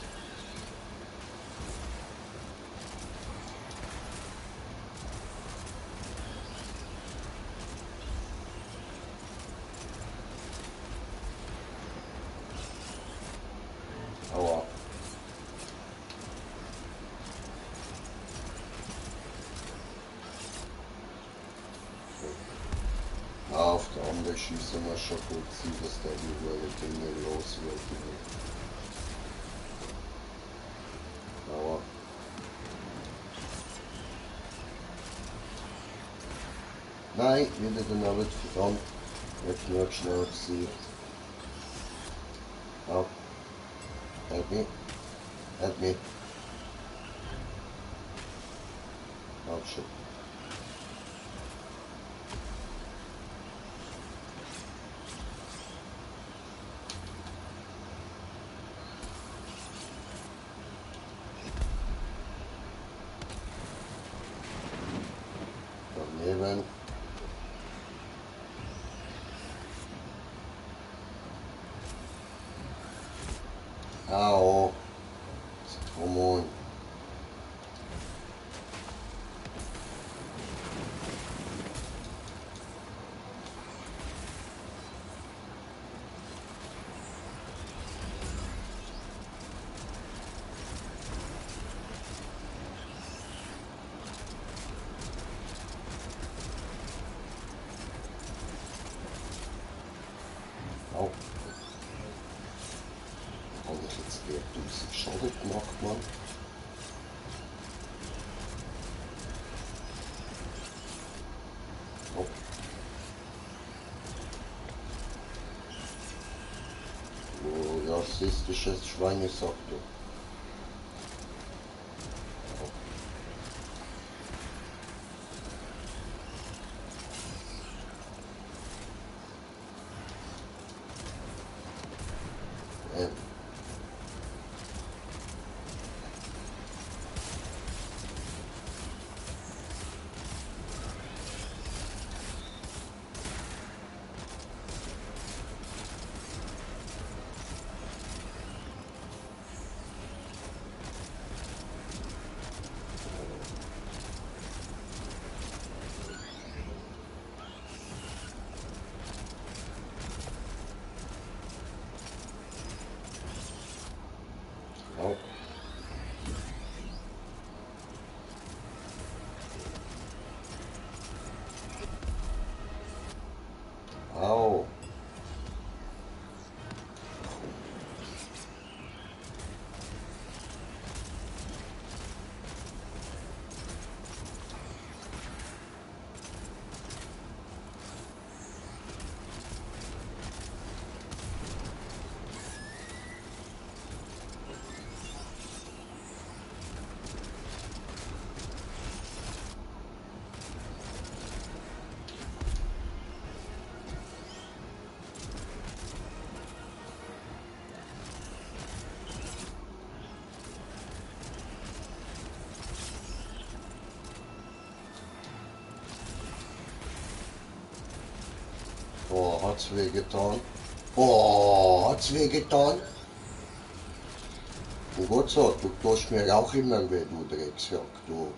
Aua. Auf der andere schießen wir schon gut, sieht, dass der überall Dinge los wird. Aua. Nein, wieder den Arbeit, verdammt. Jetzt nur schnell besiegt. Ab. Help me. Help me. Oh shit. Daneben. Au. Come on. Au. Habe ich jetzt wieder 1000 Schaden gemacht, Mann? Oh. Oh, rassistisches Schweinesack, du. hat's wehgetan. Oh, hat's wehgetan. Und Gott sagt, du tust mir auch immer weh, du Drecksack, du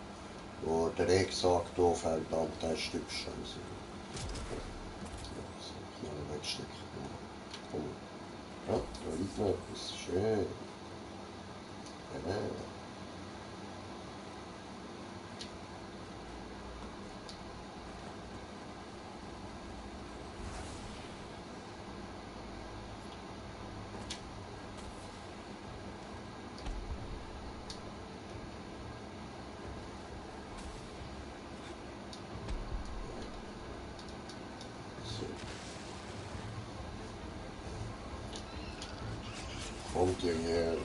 Drecksack, du verdammter Stück Scheiße. Mal wegstecken. Komm. Ja, da liegt noch etwas. Schön. Ja. So. Kommt ihr her?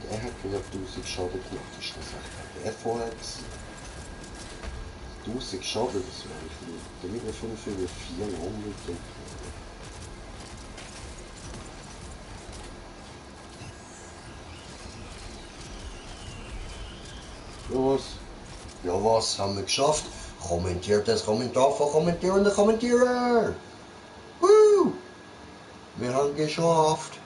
Er hat wieder 1000 Schaden gemacht, ist das echt der vorher gewesen? 1000 Schaden, das wäre ich für 3, 5, 400 und los. Ja was, haben wir geschafft? Kommentiert das Kommentar von kommentierenden Kommentierer! Woo! Wir haben geschafft!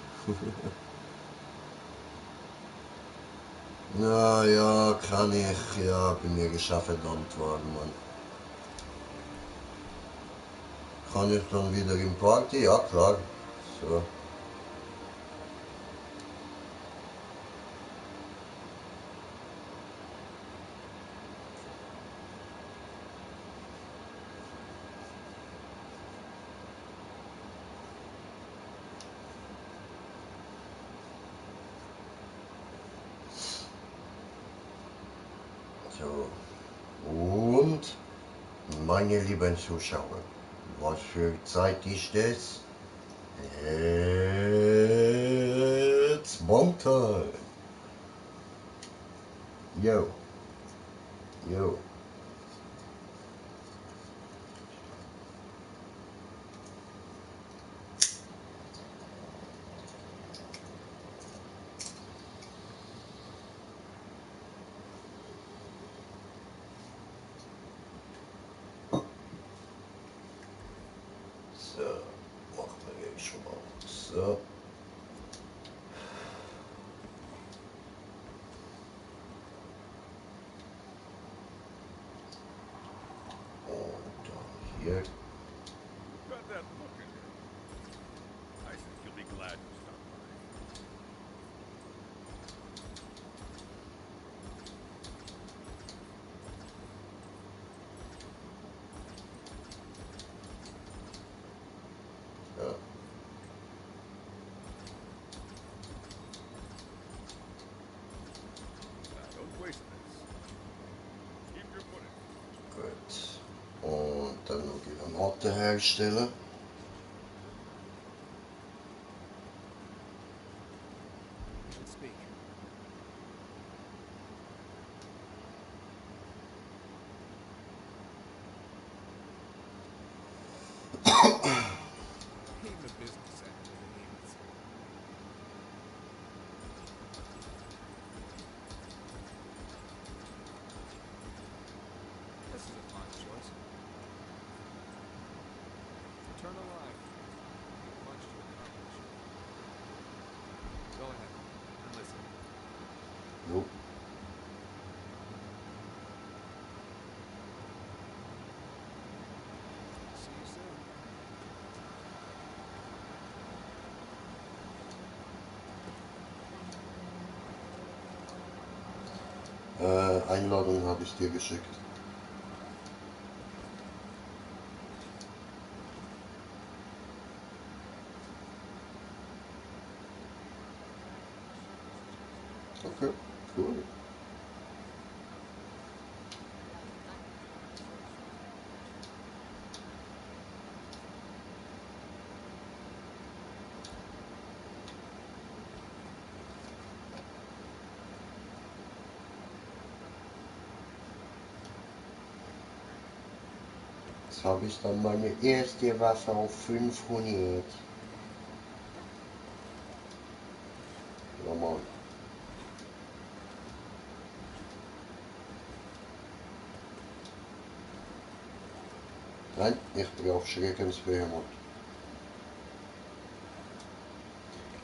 Ja, ja, kann ich. Ja, bin mir geschafft verdammt worden, Mann. Kann ich dann wieder im Party? Ja, klar. So. So. Und meine lieben Zuschauer, was für Zeit ist es? It's Montag. Yo. Yo. So, machen wir jetzt schon mal. So. Und dann hier. Got that look in her. I think you'll be glad you stopped by. Ja. Don't waste this. Keep your foot in. Gut. Und dann noch Granaten herstellen. You can speak. Even the business end of the needs. This is a fine choice. Eternal life. Ain't much to accomplish. Go ahead and listen. Jo. See you soon. Einladung habe ich dir geschickt. Okay, cool. habe ich dann meine erste Waffe auf 500. Ja, Mann. Nein, ich brauche Schreckensbehemoth.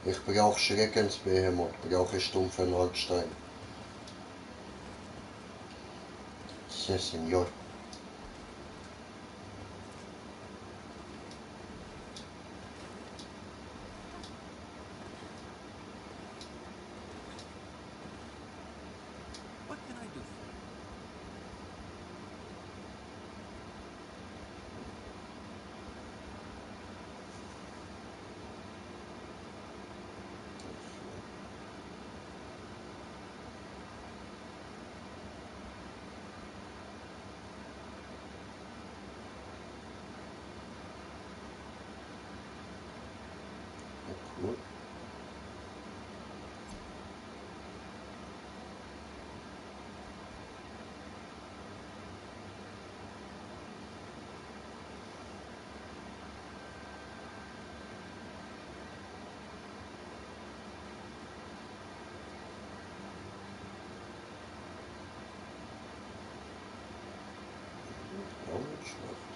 Ich brauche Schreckensbehemoth, brauche stumpfen Nordstein. Sí, señor. What can I do for you? Cool. Auch nicht schlecht.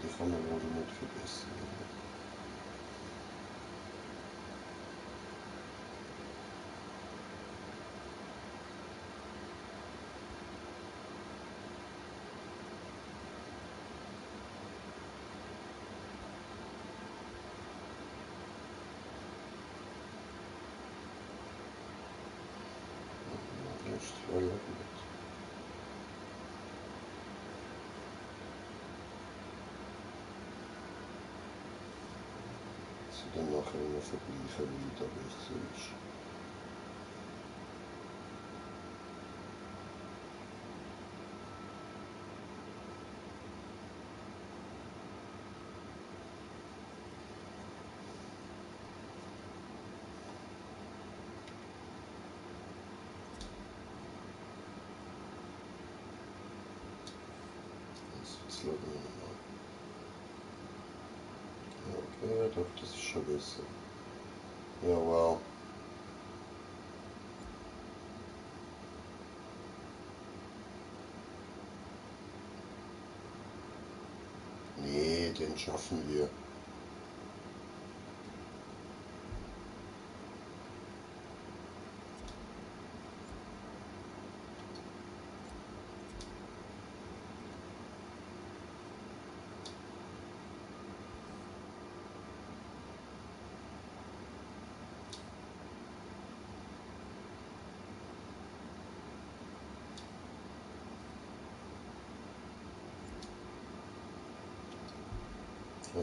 Die Kamera wurde nicht vergessen. Nicht, war ja gut. Sie dann nachher immer vergleichen, wie da besser ist. Jetzt schauen wir mal. Ja, okay, doch, das ist schon besser. Ja, wow. Nee, den schaffen wir. Ja.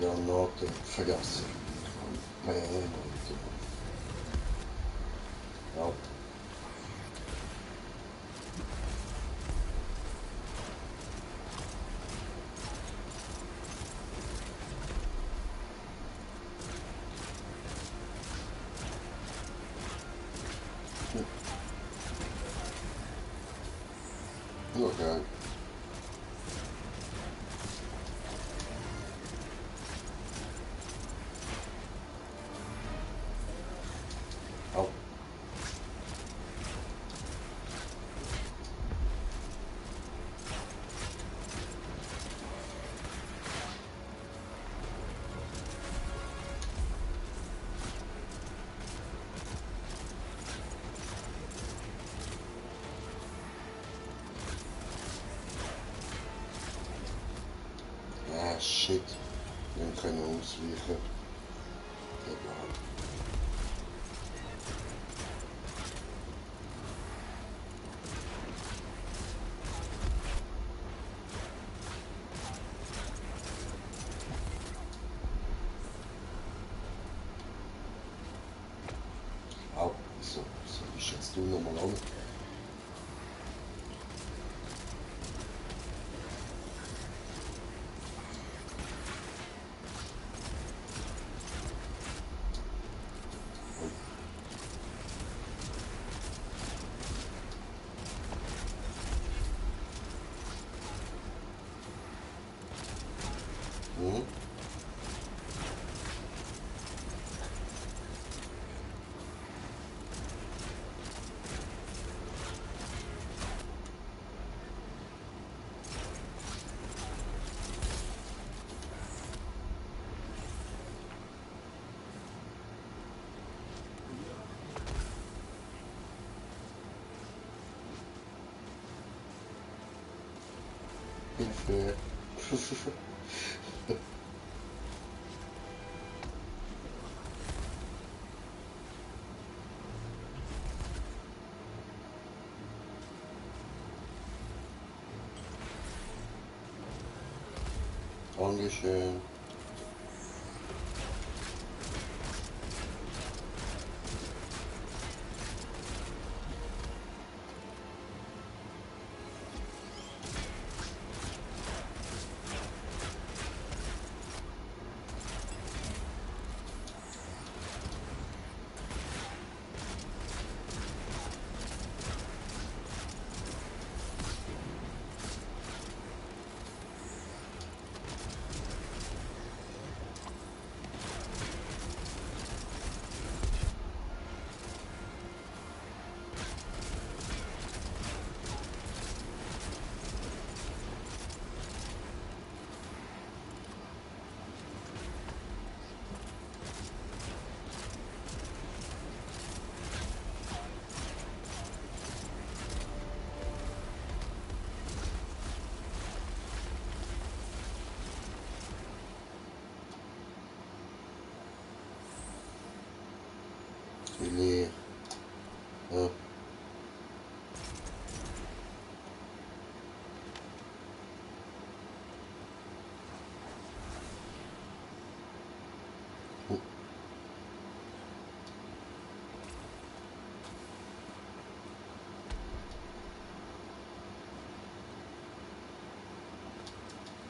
Granaten vergessen. Bam, Alter. Ja. Okay. Au. Ah, shit. Wir können ausweichen. Egal. Au. So bist jetzt du nochmal an. Hm? Hilfe. Dankeschön. Filet. Ja.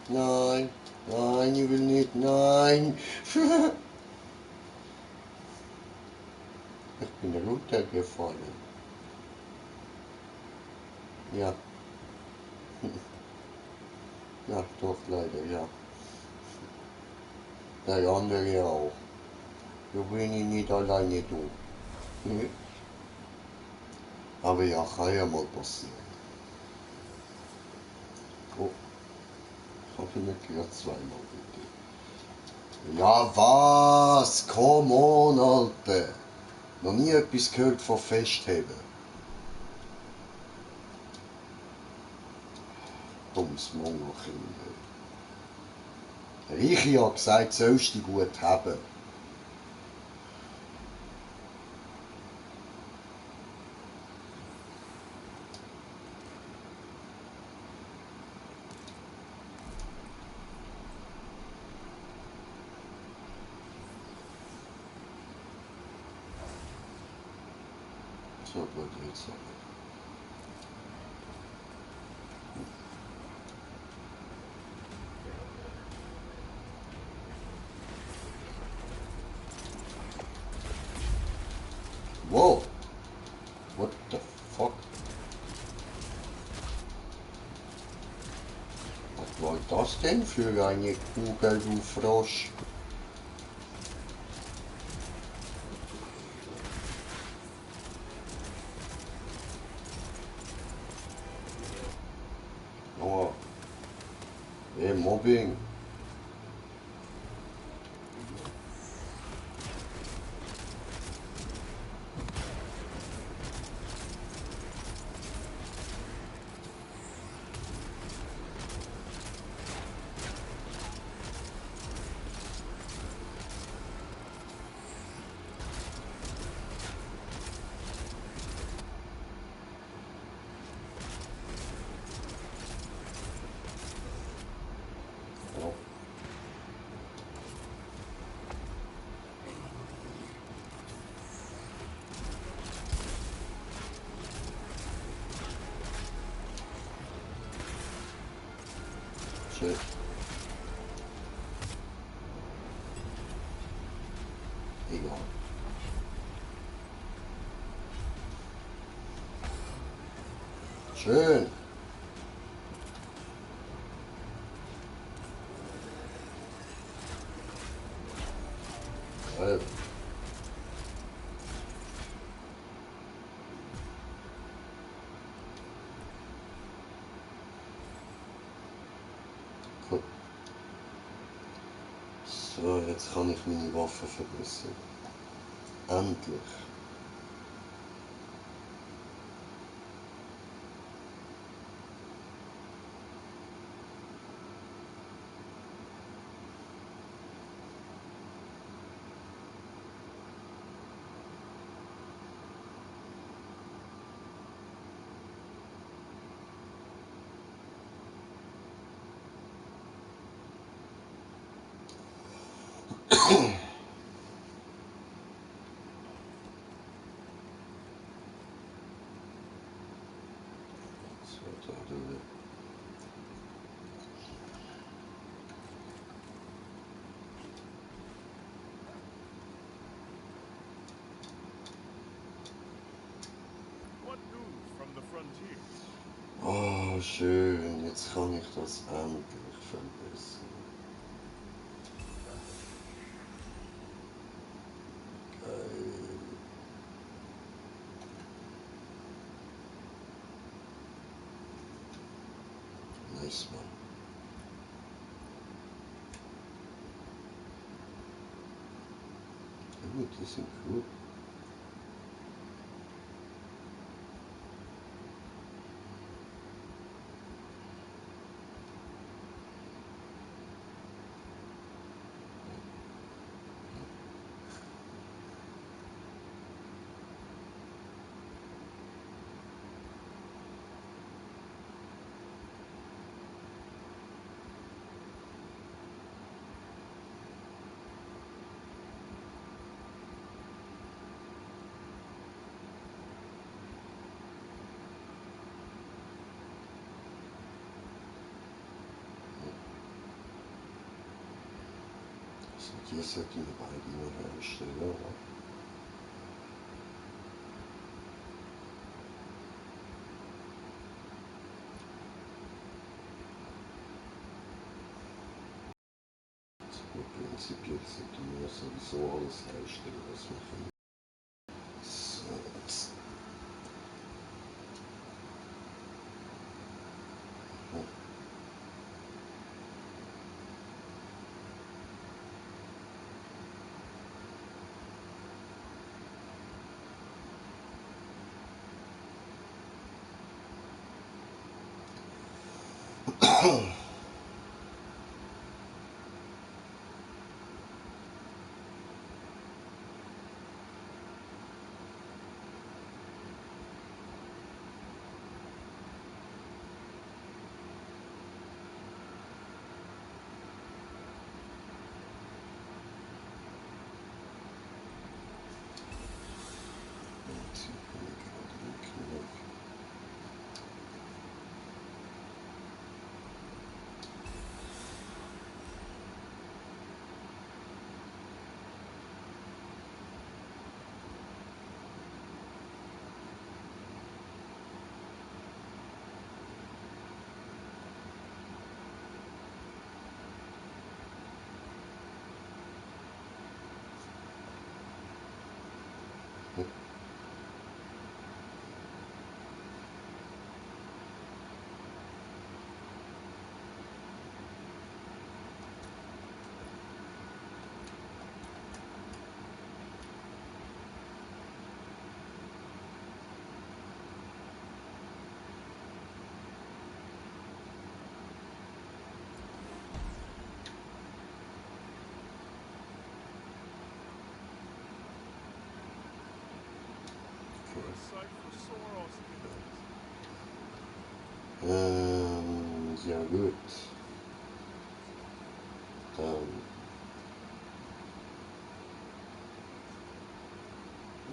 Nein, nein, ich will nicht, nein. Ich bin runtergefallen. Ja. Ja, doch, leider, ja. Der andere auch. Da bin ich nicht alleine du. Hm. Aber ja, kann ja mal passieren. Oh, habe ich nicht gehört, zweimal bitte. Ja, was? Come on, Alter. Noch nie etwas gehört von Festheben. Dummes Mongokind. Reiche hat gesagt, sollst du dich gut haben. So gut, jetzt aber. Wow! What the fuck? Was war das denn für eine Kugel, du Frosch? Oh, hey, Mobbing. Oh. Shit. Egal. Schön. Alter. Gut. So, jetzt kann ich meine Waffe verbessern. Endlich. So, da drüber. What news from the frontier? Oh, schön. Jetzt kann ich das endlich verbessern. Geil. Nice, Mann. Ja, gut, die sind cool. Also die sollte ich beide noch herstellen, oder? Also gut, prinzipiell sollte ich mir sowieso alles herstellen, was wir können. So, jetzt. Ja gut. Dann.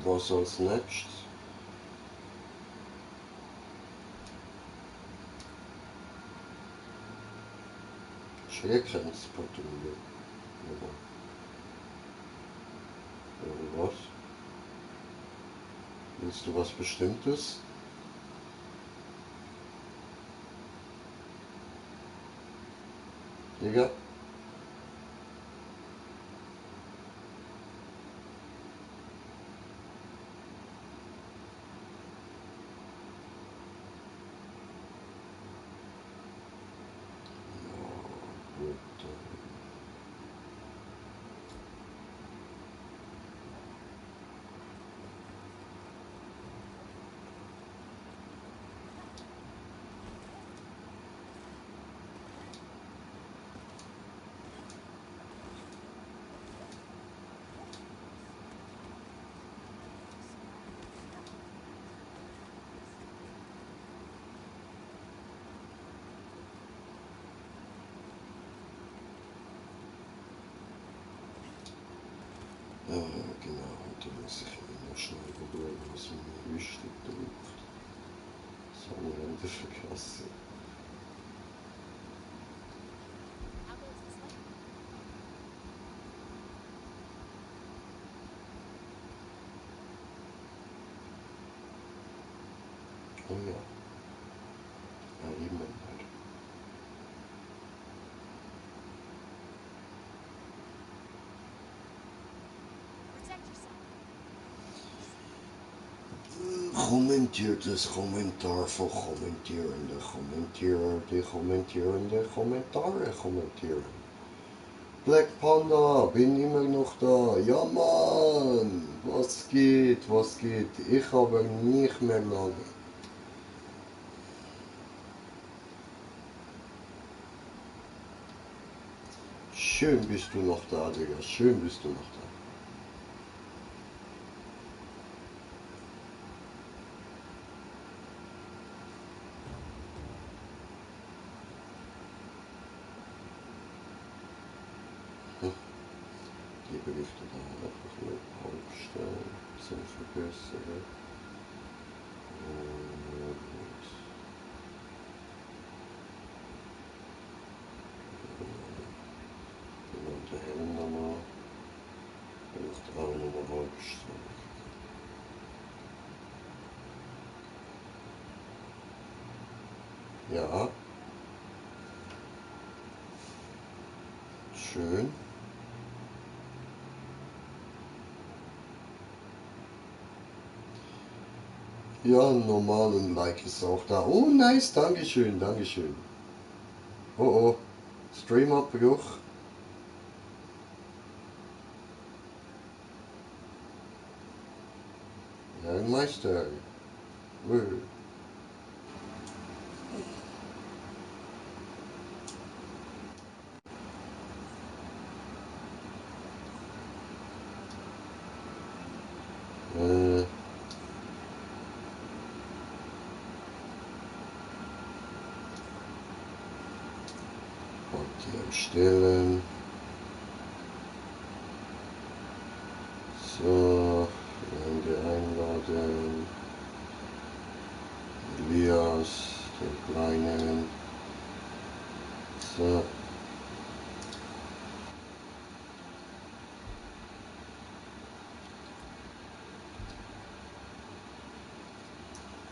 Was als nächstes? Schwergrenzpatrouille. Oder was? Willst du was Bestimmtes? Digga? Gut. Genau, und dann muss ich immer noch schnell schauen, was meine Liste braucht. Das habe ich wieder vergessen. Oh ja, Erinner. Kommentiertes Kommentar von Kommentierende, Kommentierer, die kommentierende Kommentare kommentieren. Black Panda, bin immer noch da. Ja Mann, was geht, was geht? Ich aber nicht mehr lange. Schön bist du noch da, Digga, schön bist du noch da. Die Berichte da einfach nur aufstellen, zum Verbessern. Und der Helmnummer braucht auch nochmal aufstellen. Ja, schön. Ja, einen normalen Like ist auch da. Oh, nice, Dankeschön, Dankeschön. Oh, oh, Streamabbruch. Ja, ein Meister. Äh, Party erstellen. So, Freunde einladen. Elias, den Kleinen. So.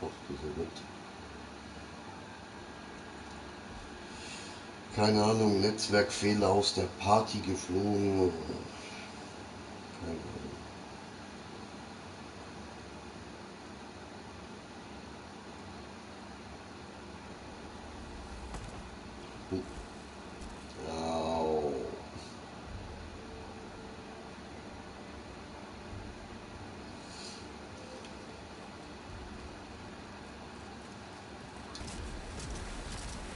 Auf diese gut. Keine Ahnung, Netzwerkfehler aus der Party geflogen. Keine Ahnung. Au.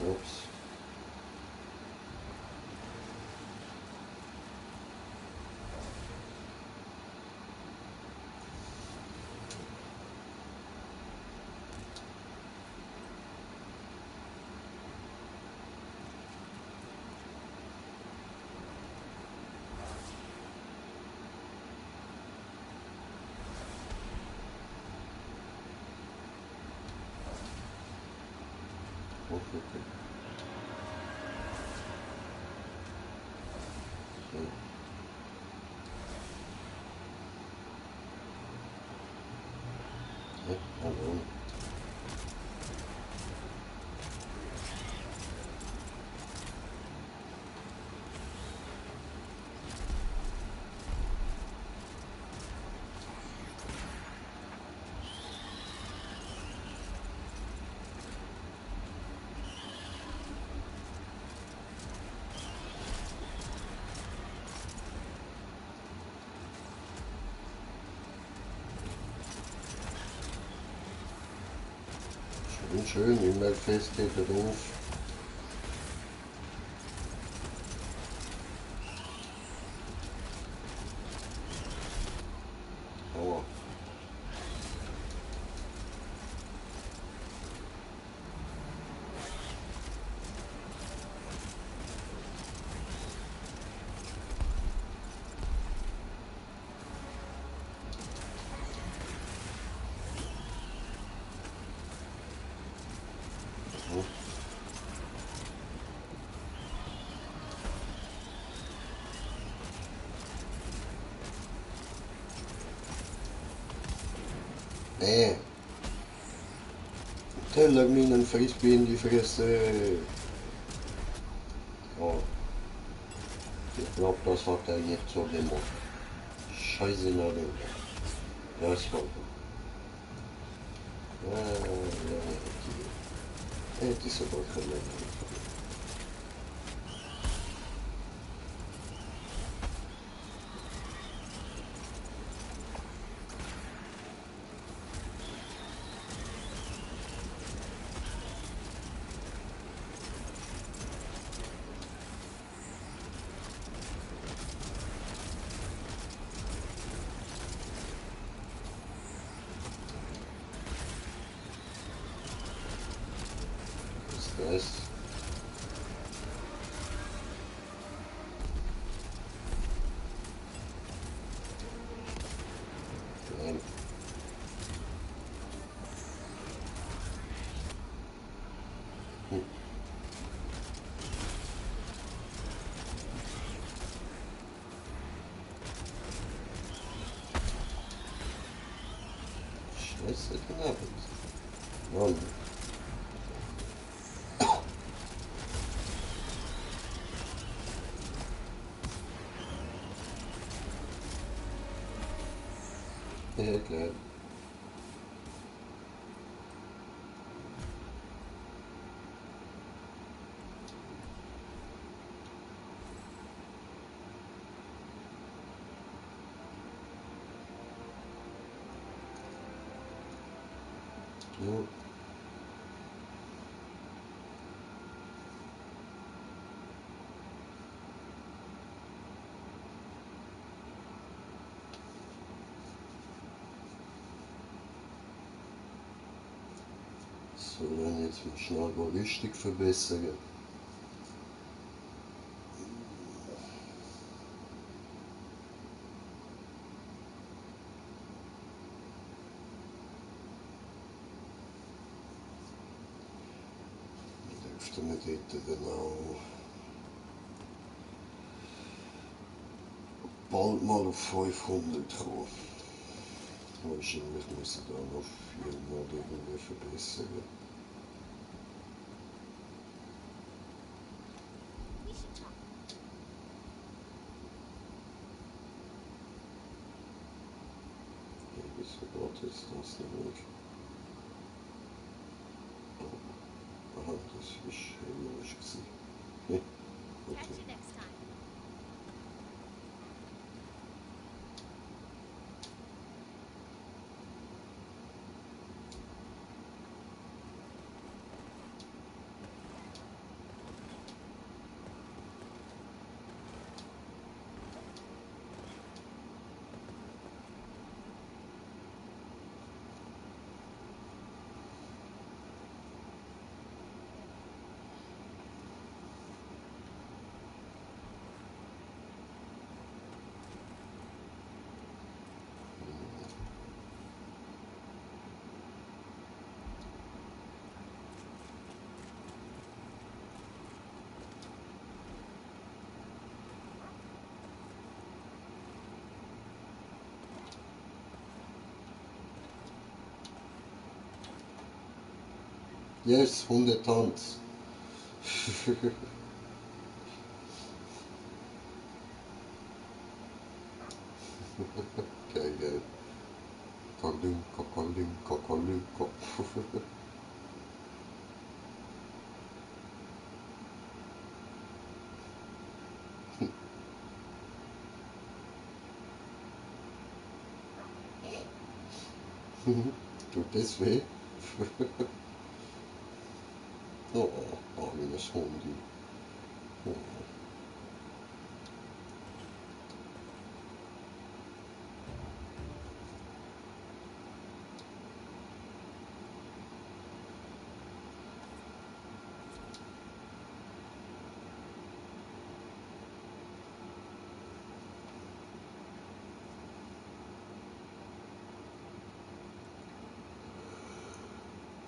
Ups. okay. Ja, hallo. Schön, schön, immer festhalten drauf. Aua. Tellerminen Frisbee in die Fresse. Oh, ich glaube, das hat er nicht so gemacht. Scheiße Nadel. Das war hätte ich sogar können. Das nein. Scheiße, knapp. Mann. Ja, klar. Ja. So, dann jetzt mal schnell Ballistik verbessern. Dürften wir dort dann auch bald mal auf 500 kommen. Wahrscheinlich muss ich da noch 400 irgendwie verbessern. Wieso geht jetzt das nicht? Aha, das ist logisch gewesen. Ja, Catch okay. you next time. Yes, Hundetanz. Geil, geil. Kalinka, Kalinka, Kalinka. Tut das weh? Oh, armes Hundi. Oh.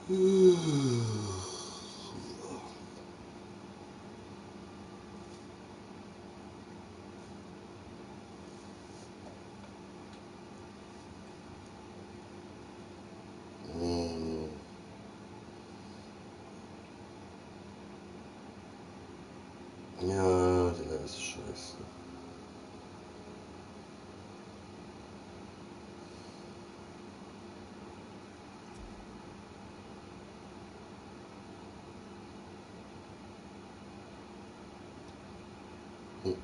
Mm. Ja, der ist scheiße. Hm.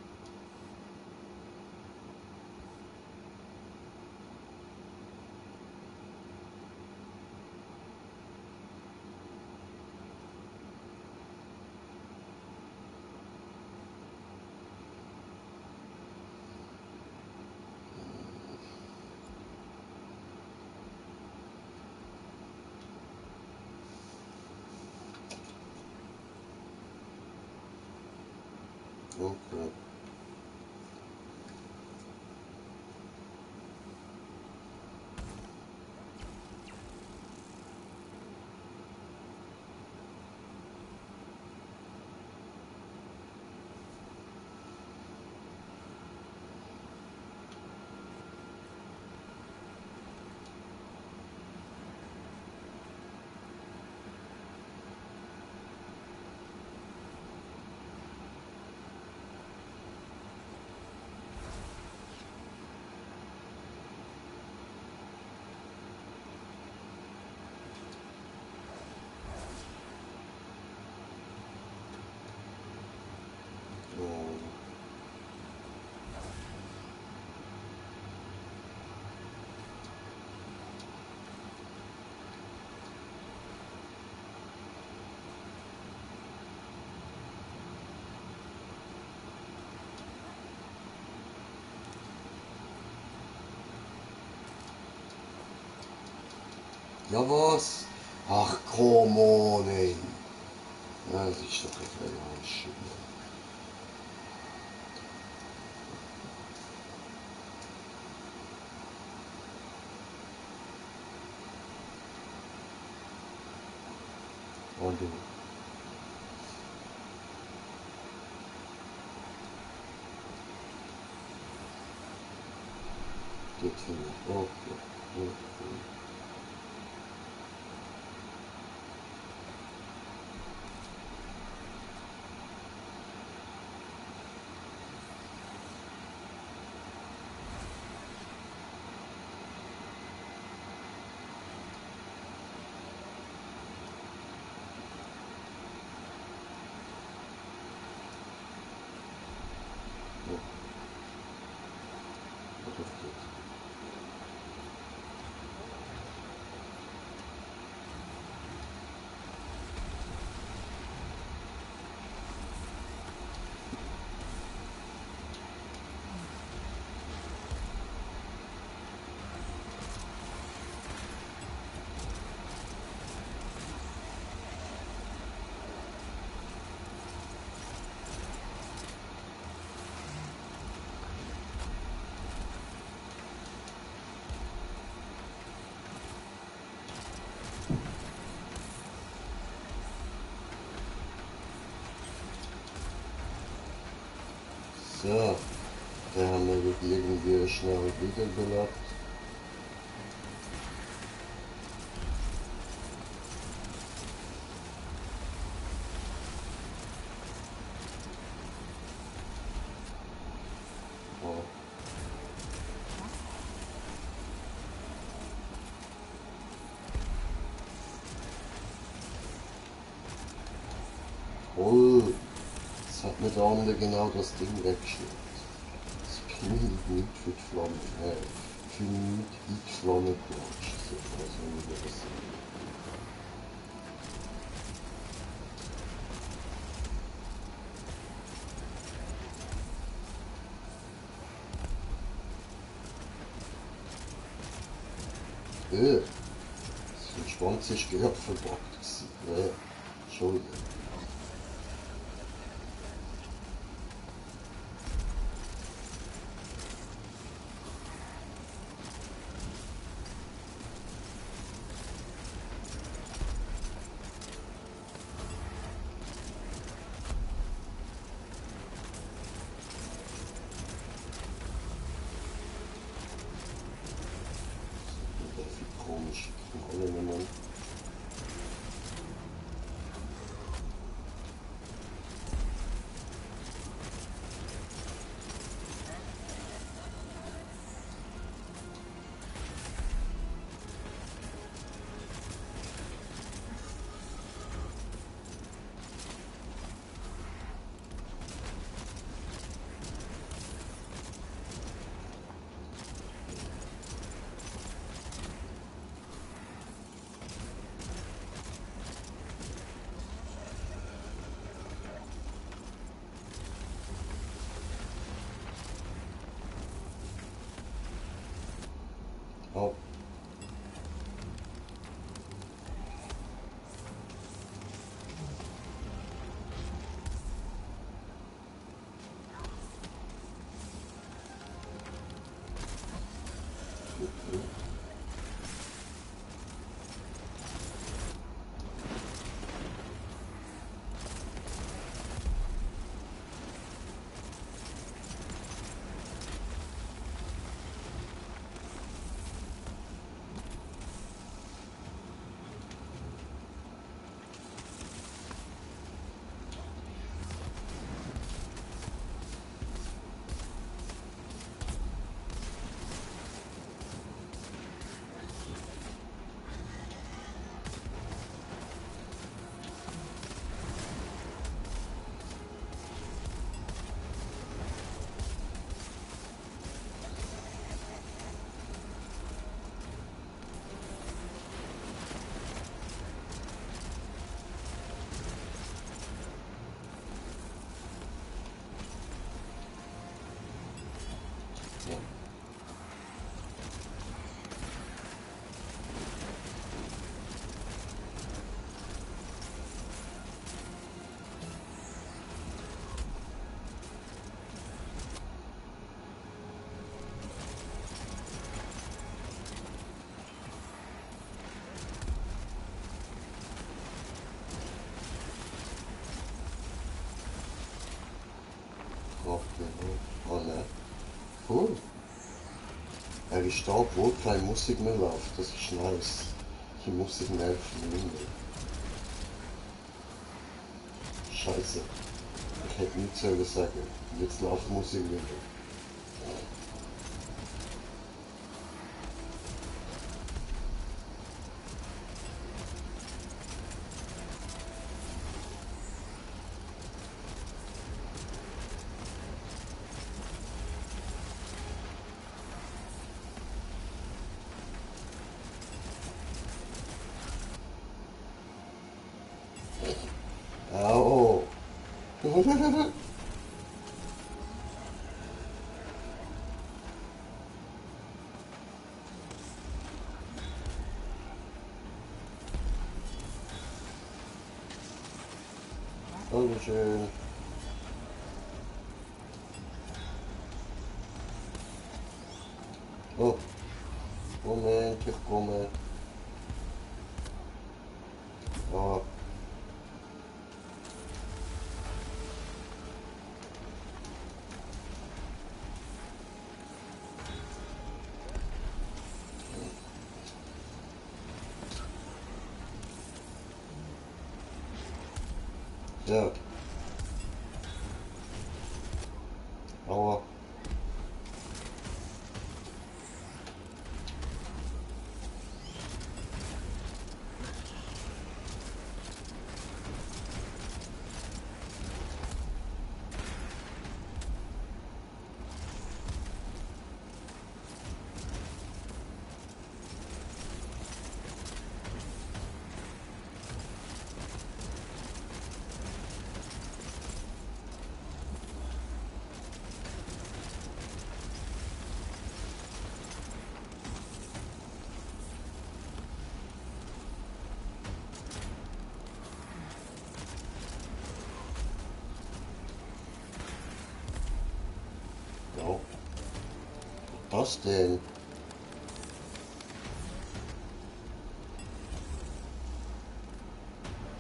Okay. Oh. Ja was? Ach come on, ey. Ja, das ist doch ein Arsch. Warte. Geht hin. Okay. Okay. Ja, das geht. So, da haben wir irgendwie schnell wiederbelebt. Oh, jetzt hat mir der andere genau das Ding weggeschnitten. Das klingt nicht für die Flamme, für nicht in die Flamme gerutscht. So, also wie wir das sehen. Sein Schwanz ist gerade verbockt gewesen. Entschuldigung. Komische Knallen im Mund. Oh. Oh ne. Cool. Er ist da, obwohl keine Musik mehr läuft. Das ist nice. Die Musik nervt mich nicht mehr. Scheiße. Ich hätte nichts sollen sagen. Jetzt läuft Musik wieder. Au. Dankeschön. Oh, Moment, ich komme. Ah. Ja. Aua. Was denn?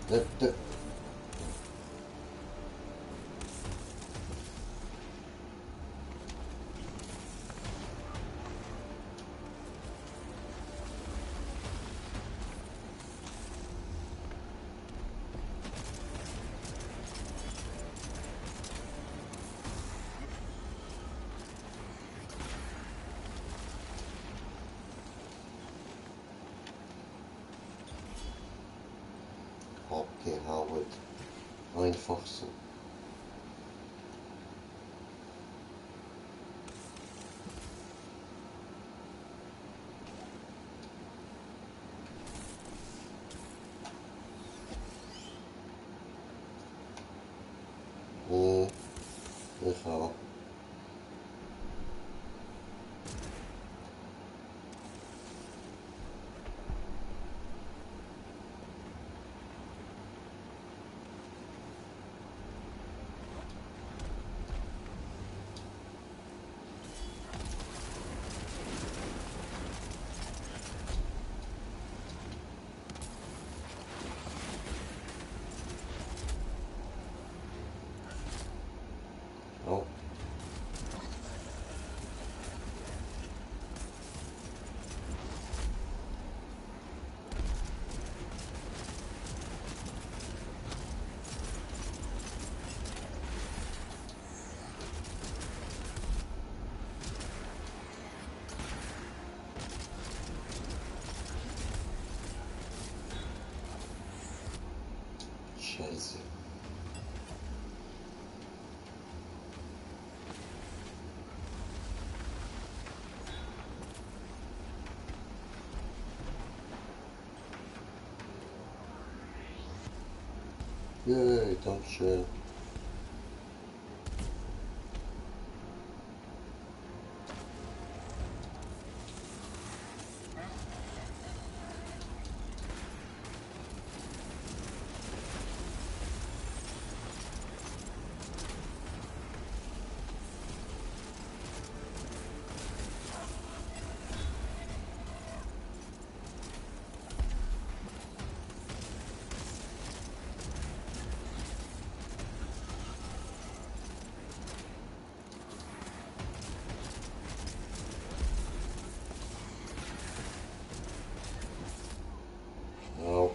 Da. Abgehauen. Einfach so. Ich auch. Oh. Scheiße. Yay, Dankeschön. Oh.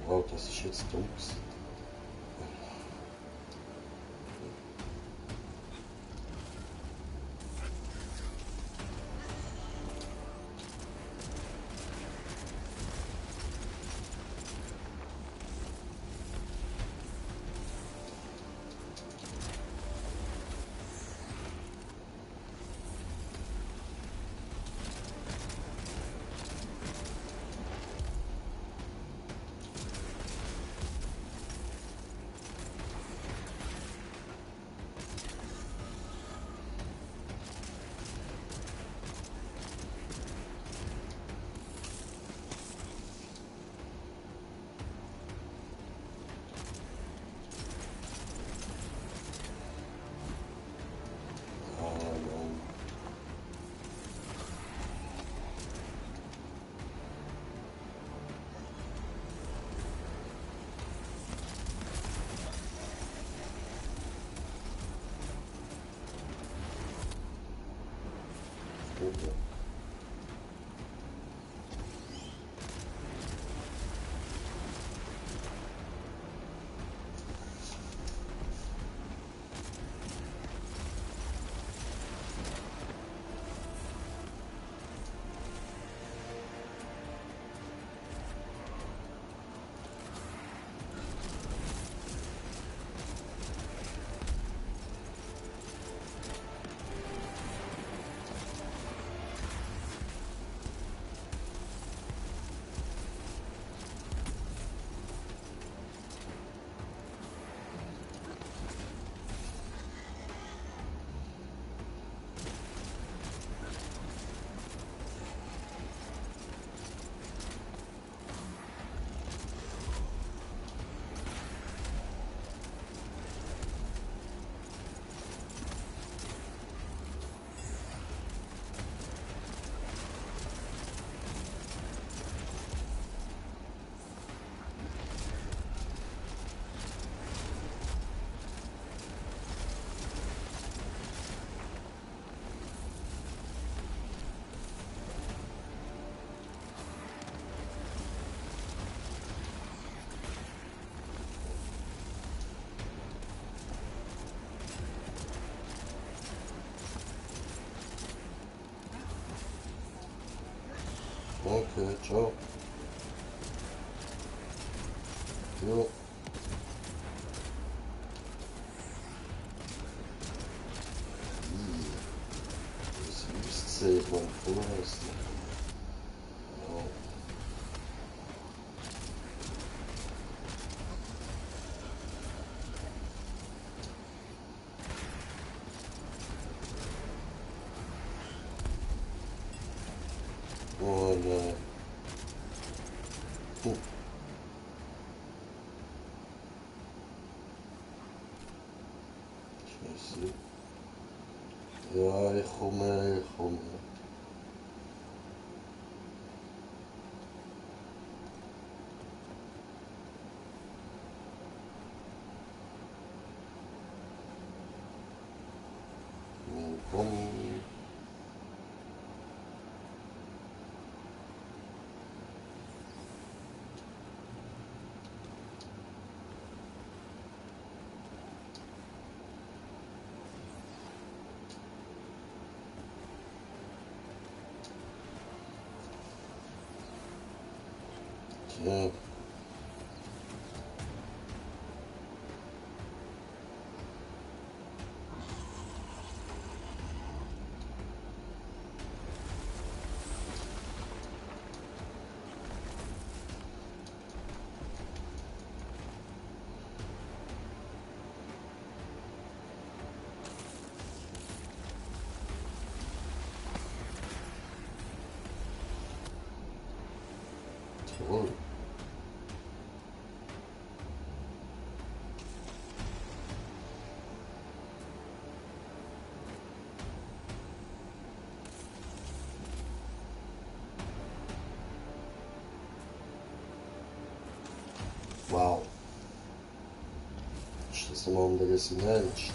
Wow, das ist jetzt dumm. Danke, ciao. Jo. Das ist man vorerst. Ja. Und Scheiße. Ja, ich komme, ich komme. Komm. Tja. Toll. Wow. Ist das ein anderes Mensch?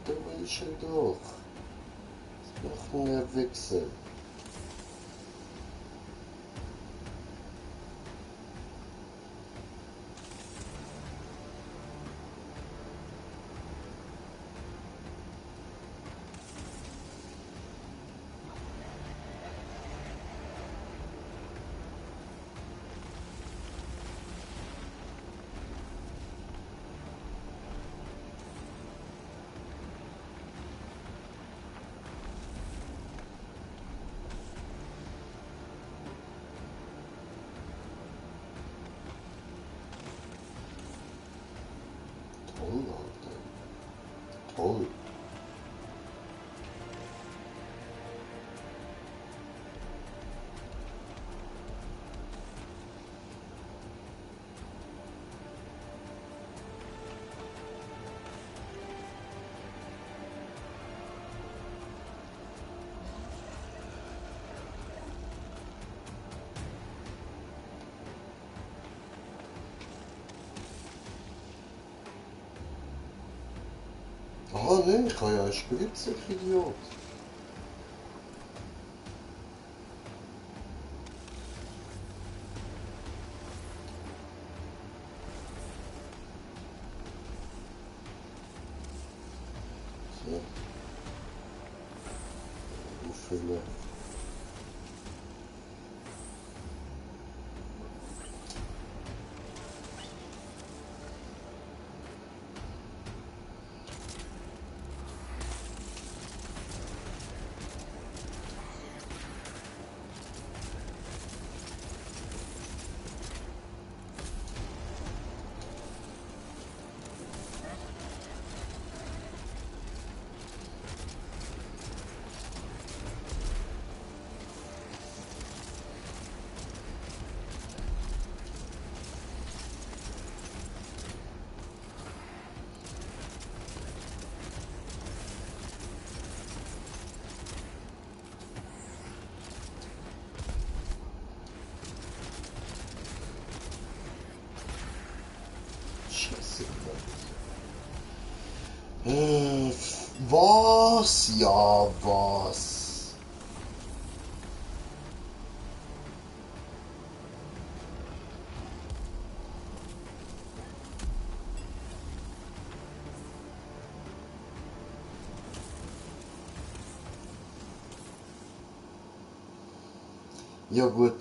Da ist er doch. Was macht denn der Wichser? Toll, Alter. Toll. Ah, ne, ich habe ja eine Spritze, ich Idiot. So. Auffüllen. Was? Ja, was? Ja gut,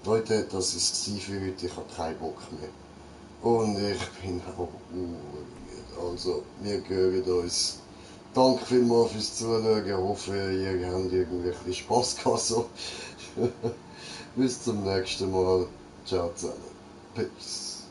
Leute, das ist es für heute. Ich habe keinen Bock mehr. Und ich bin auch müde. Also, wir hören uns. Danke vielmals fürs Zuschauen. Ich hoffe, ihr habt irgendwie ein bisschen Spass gehabt. So. Bis zum nächsten Mal. Ciao zusammen. Peace.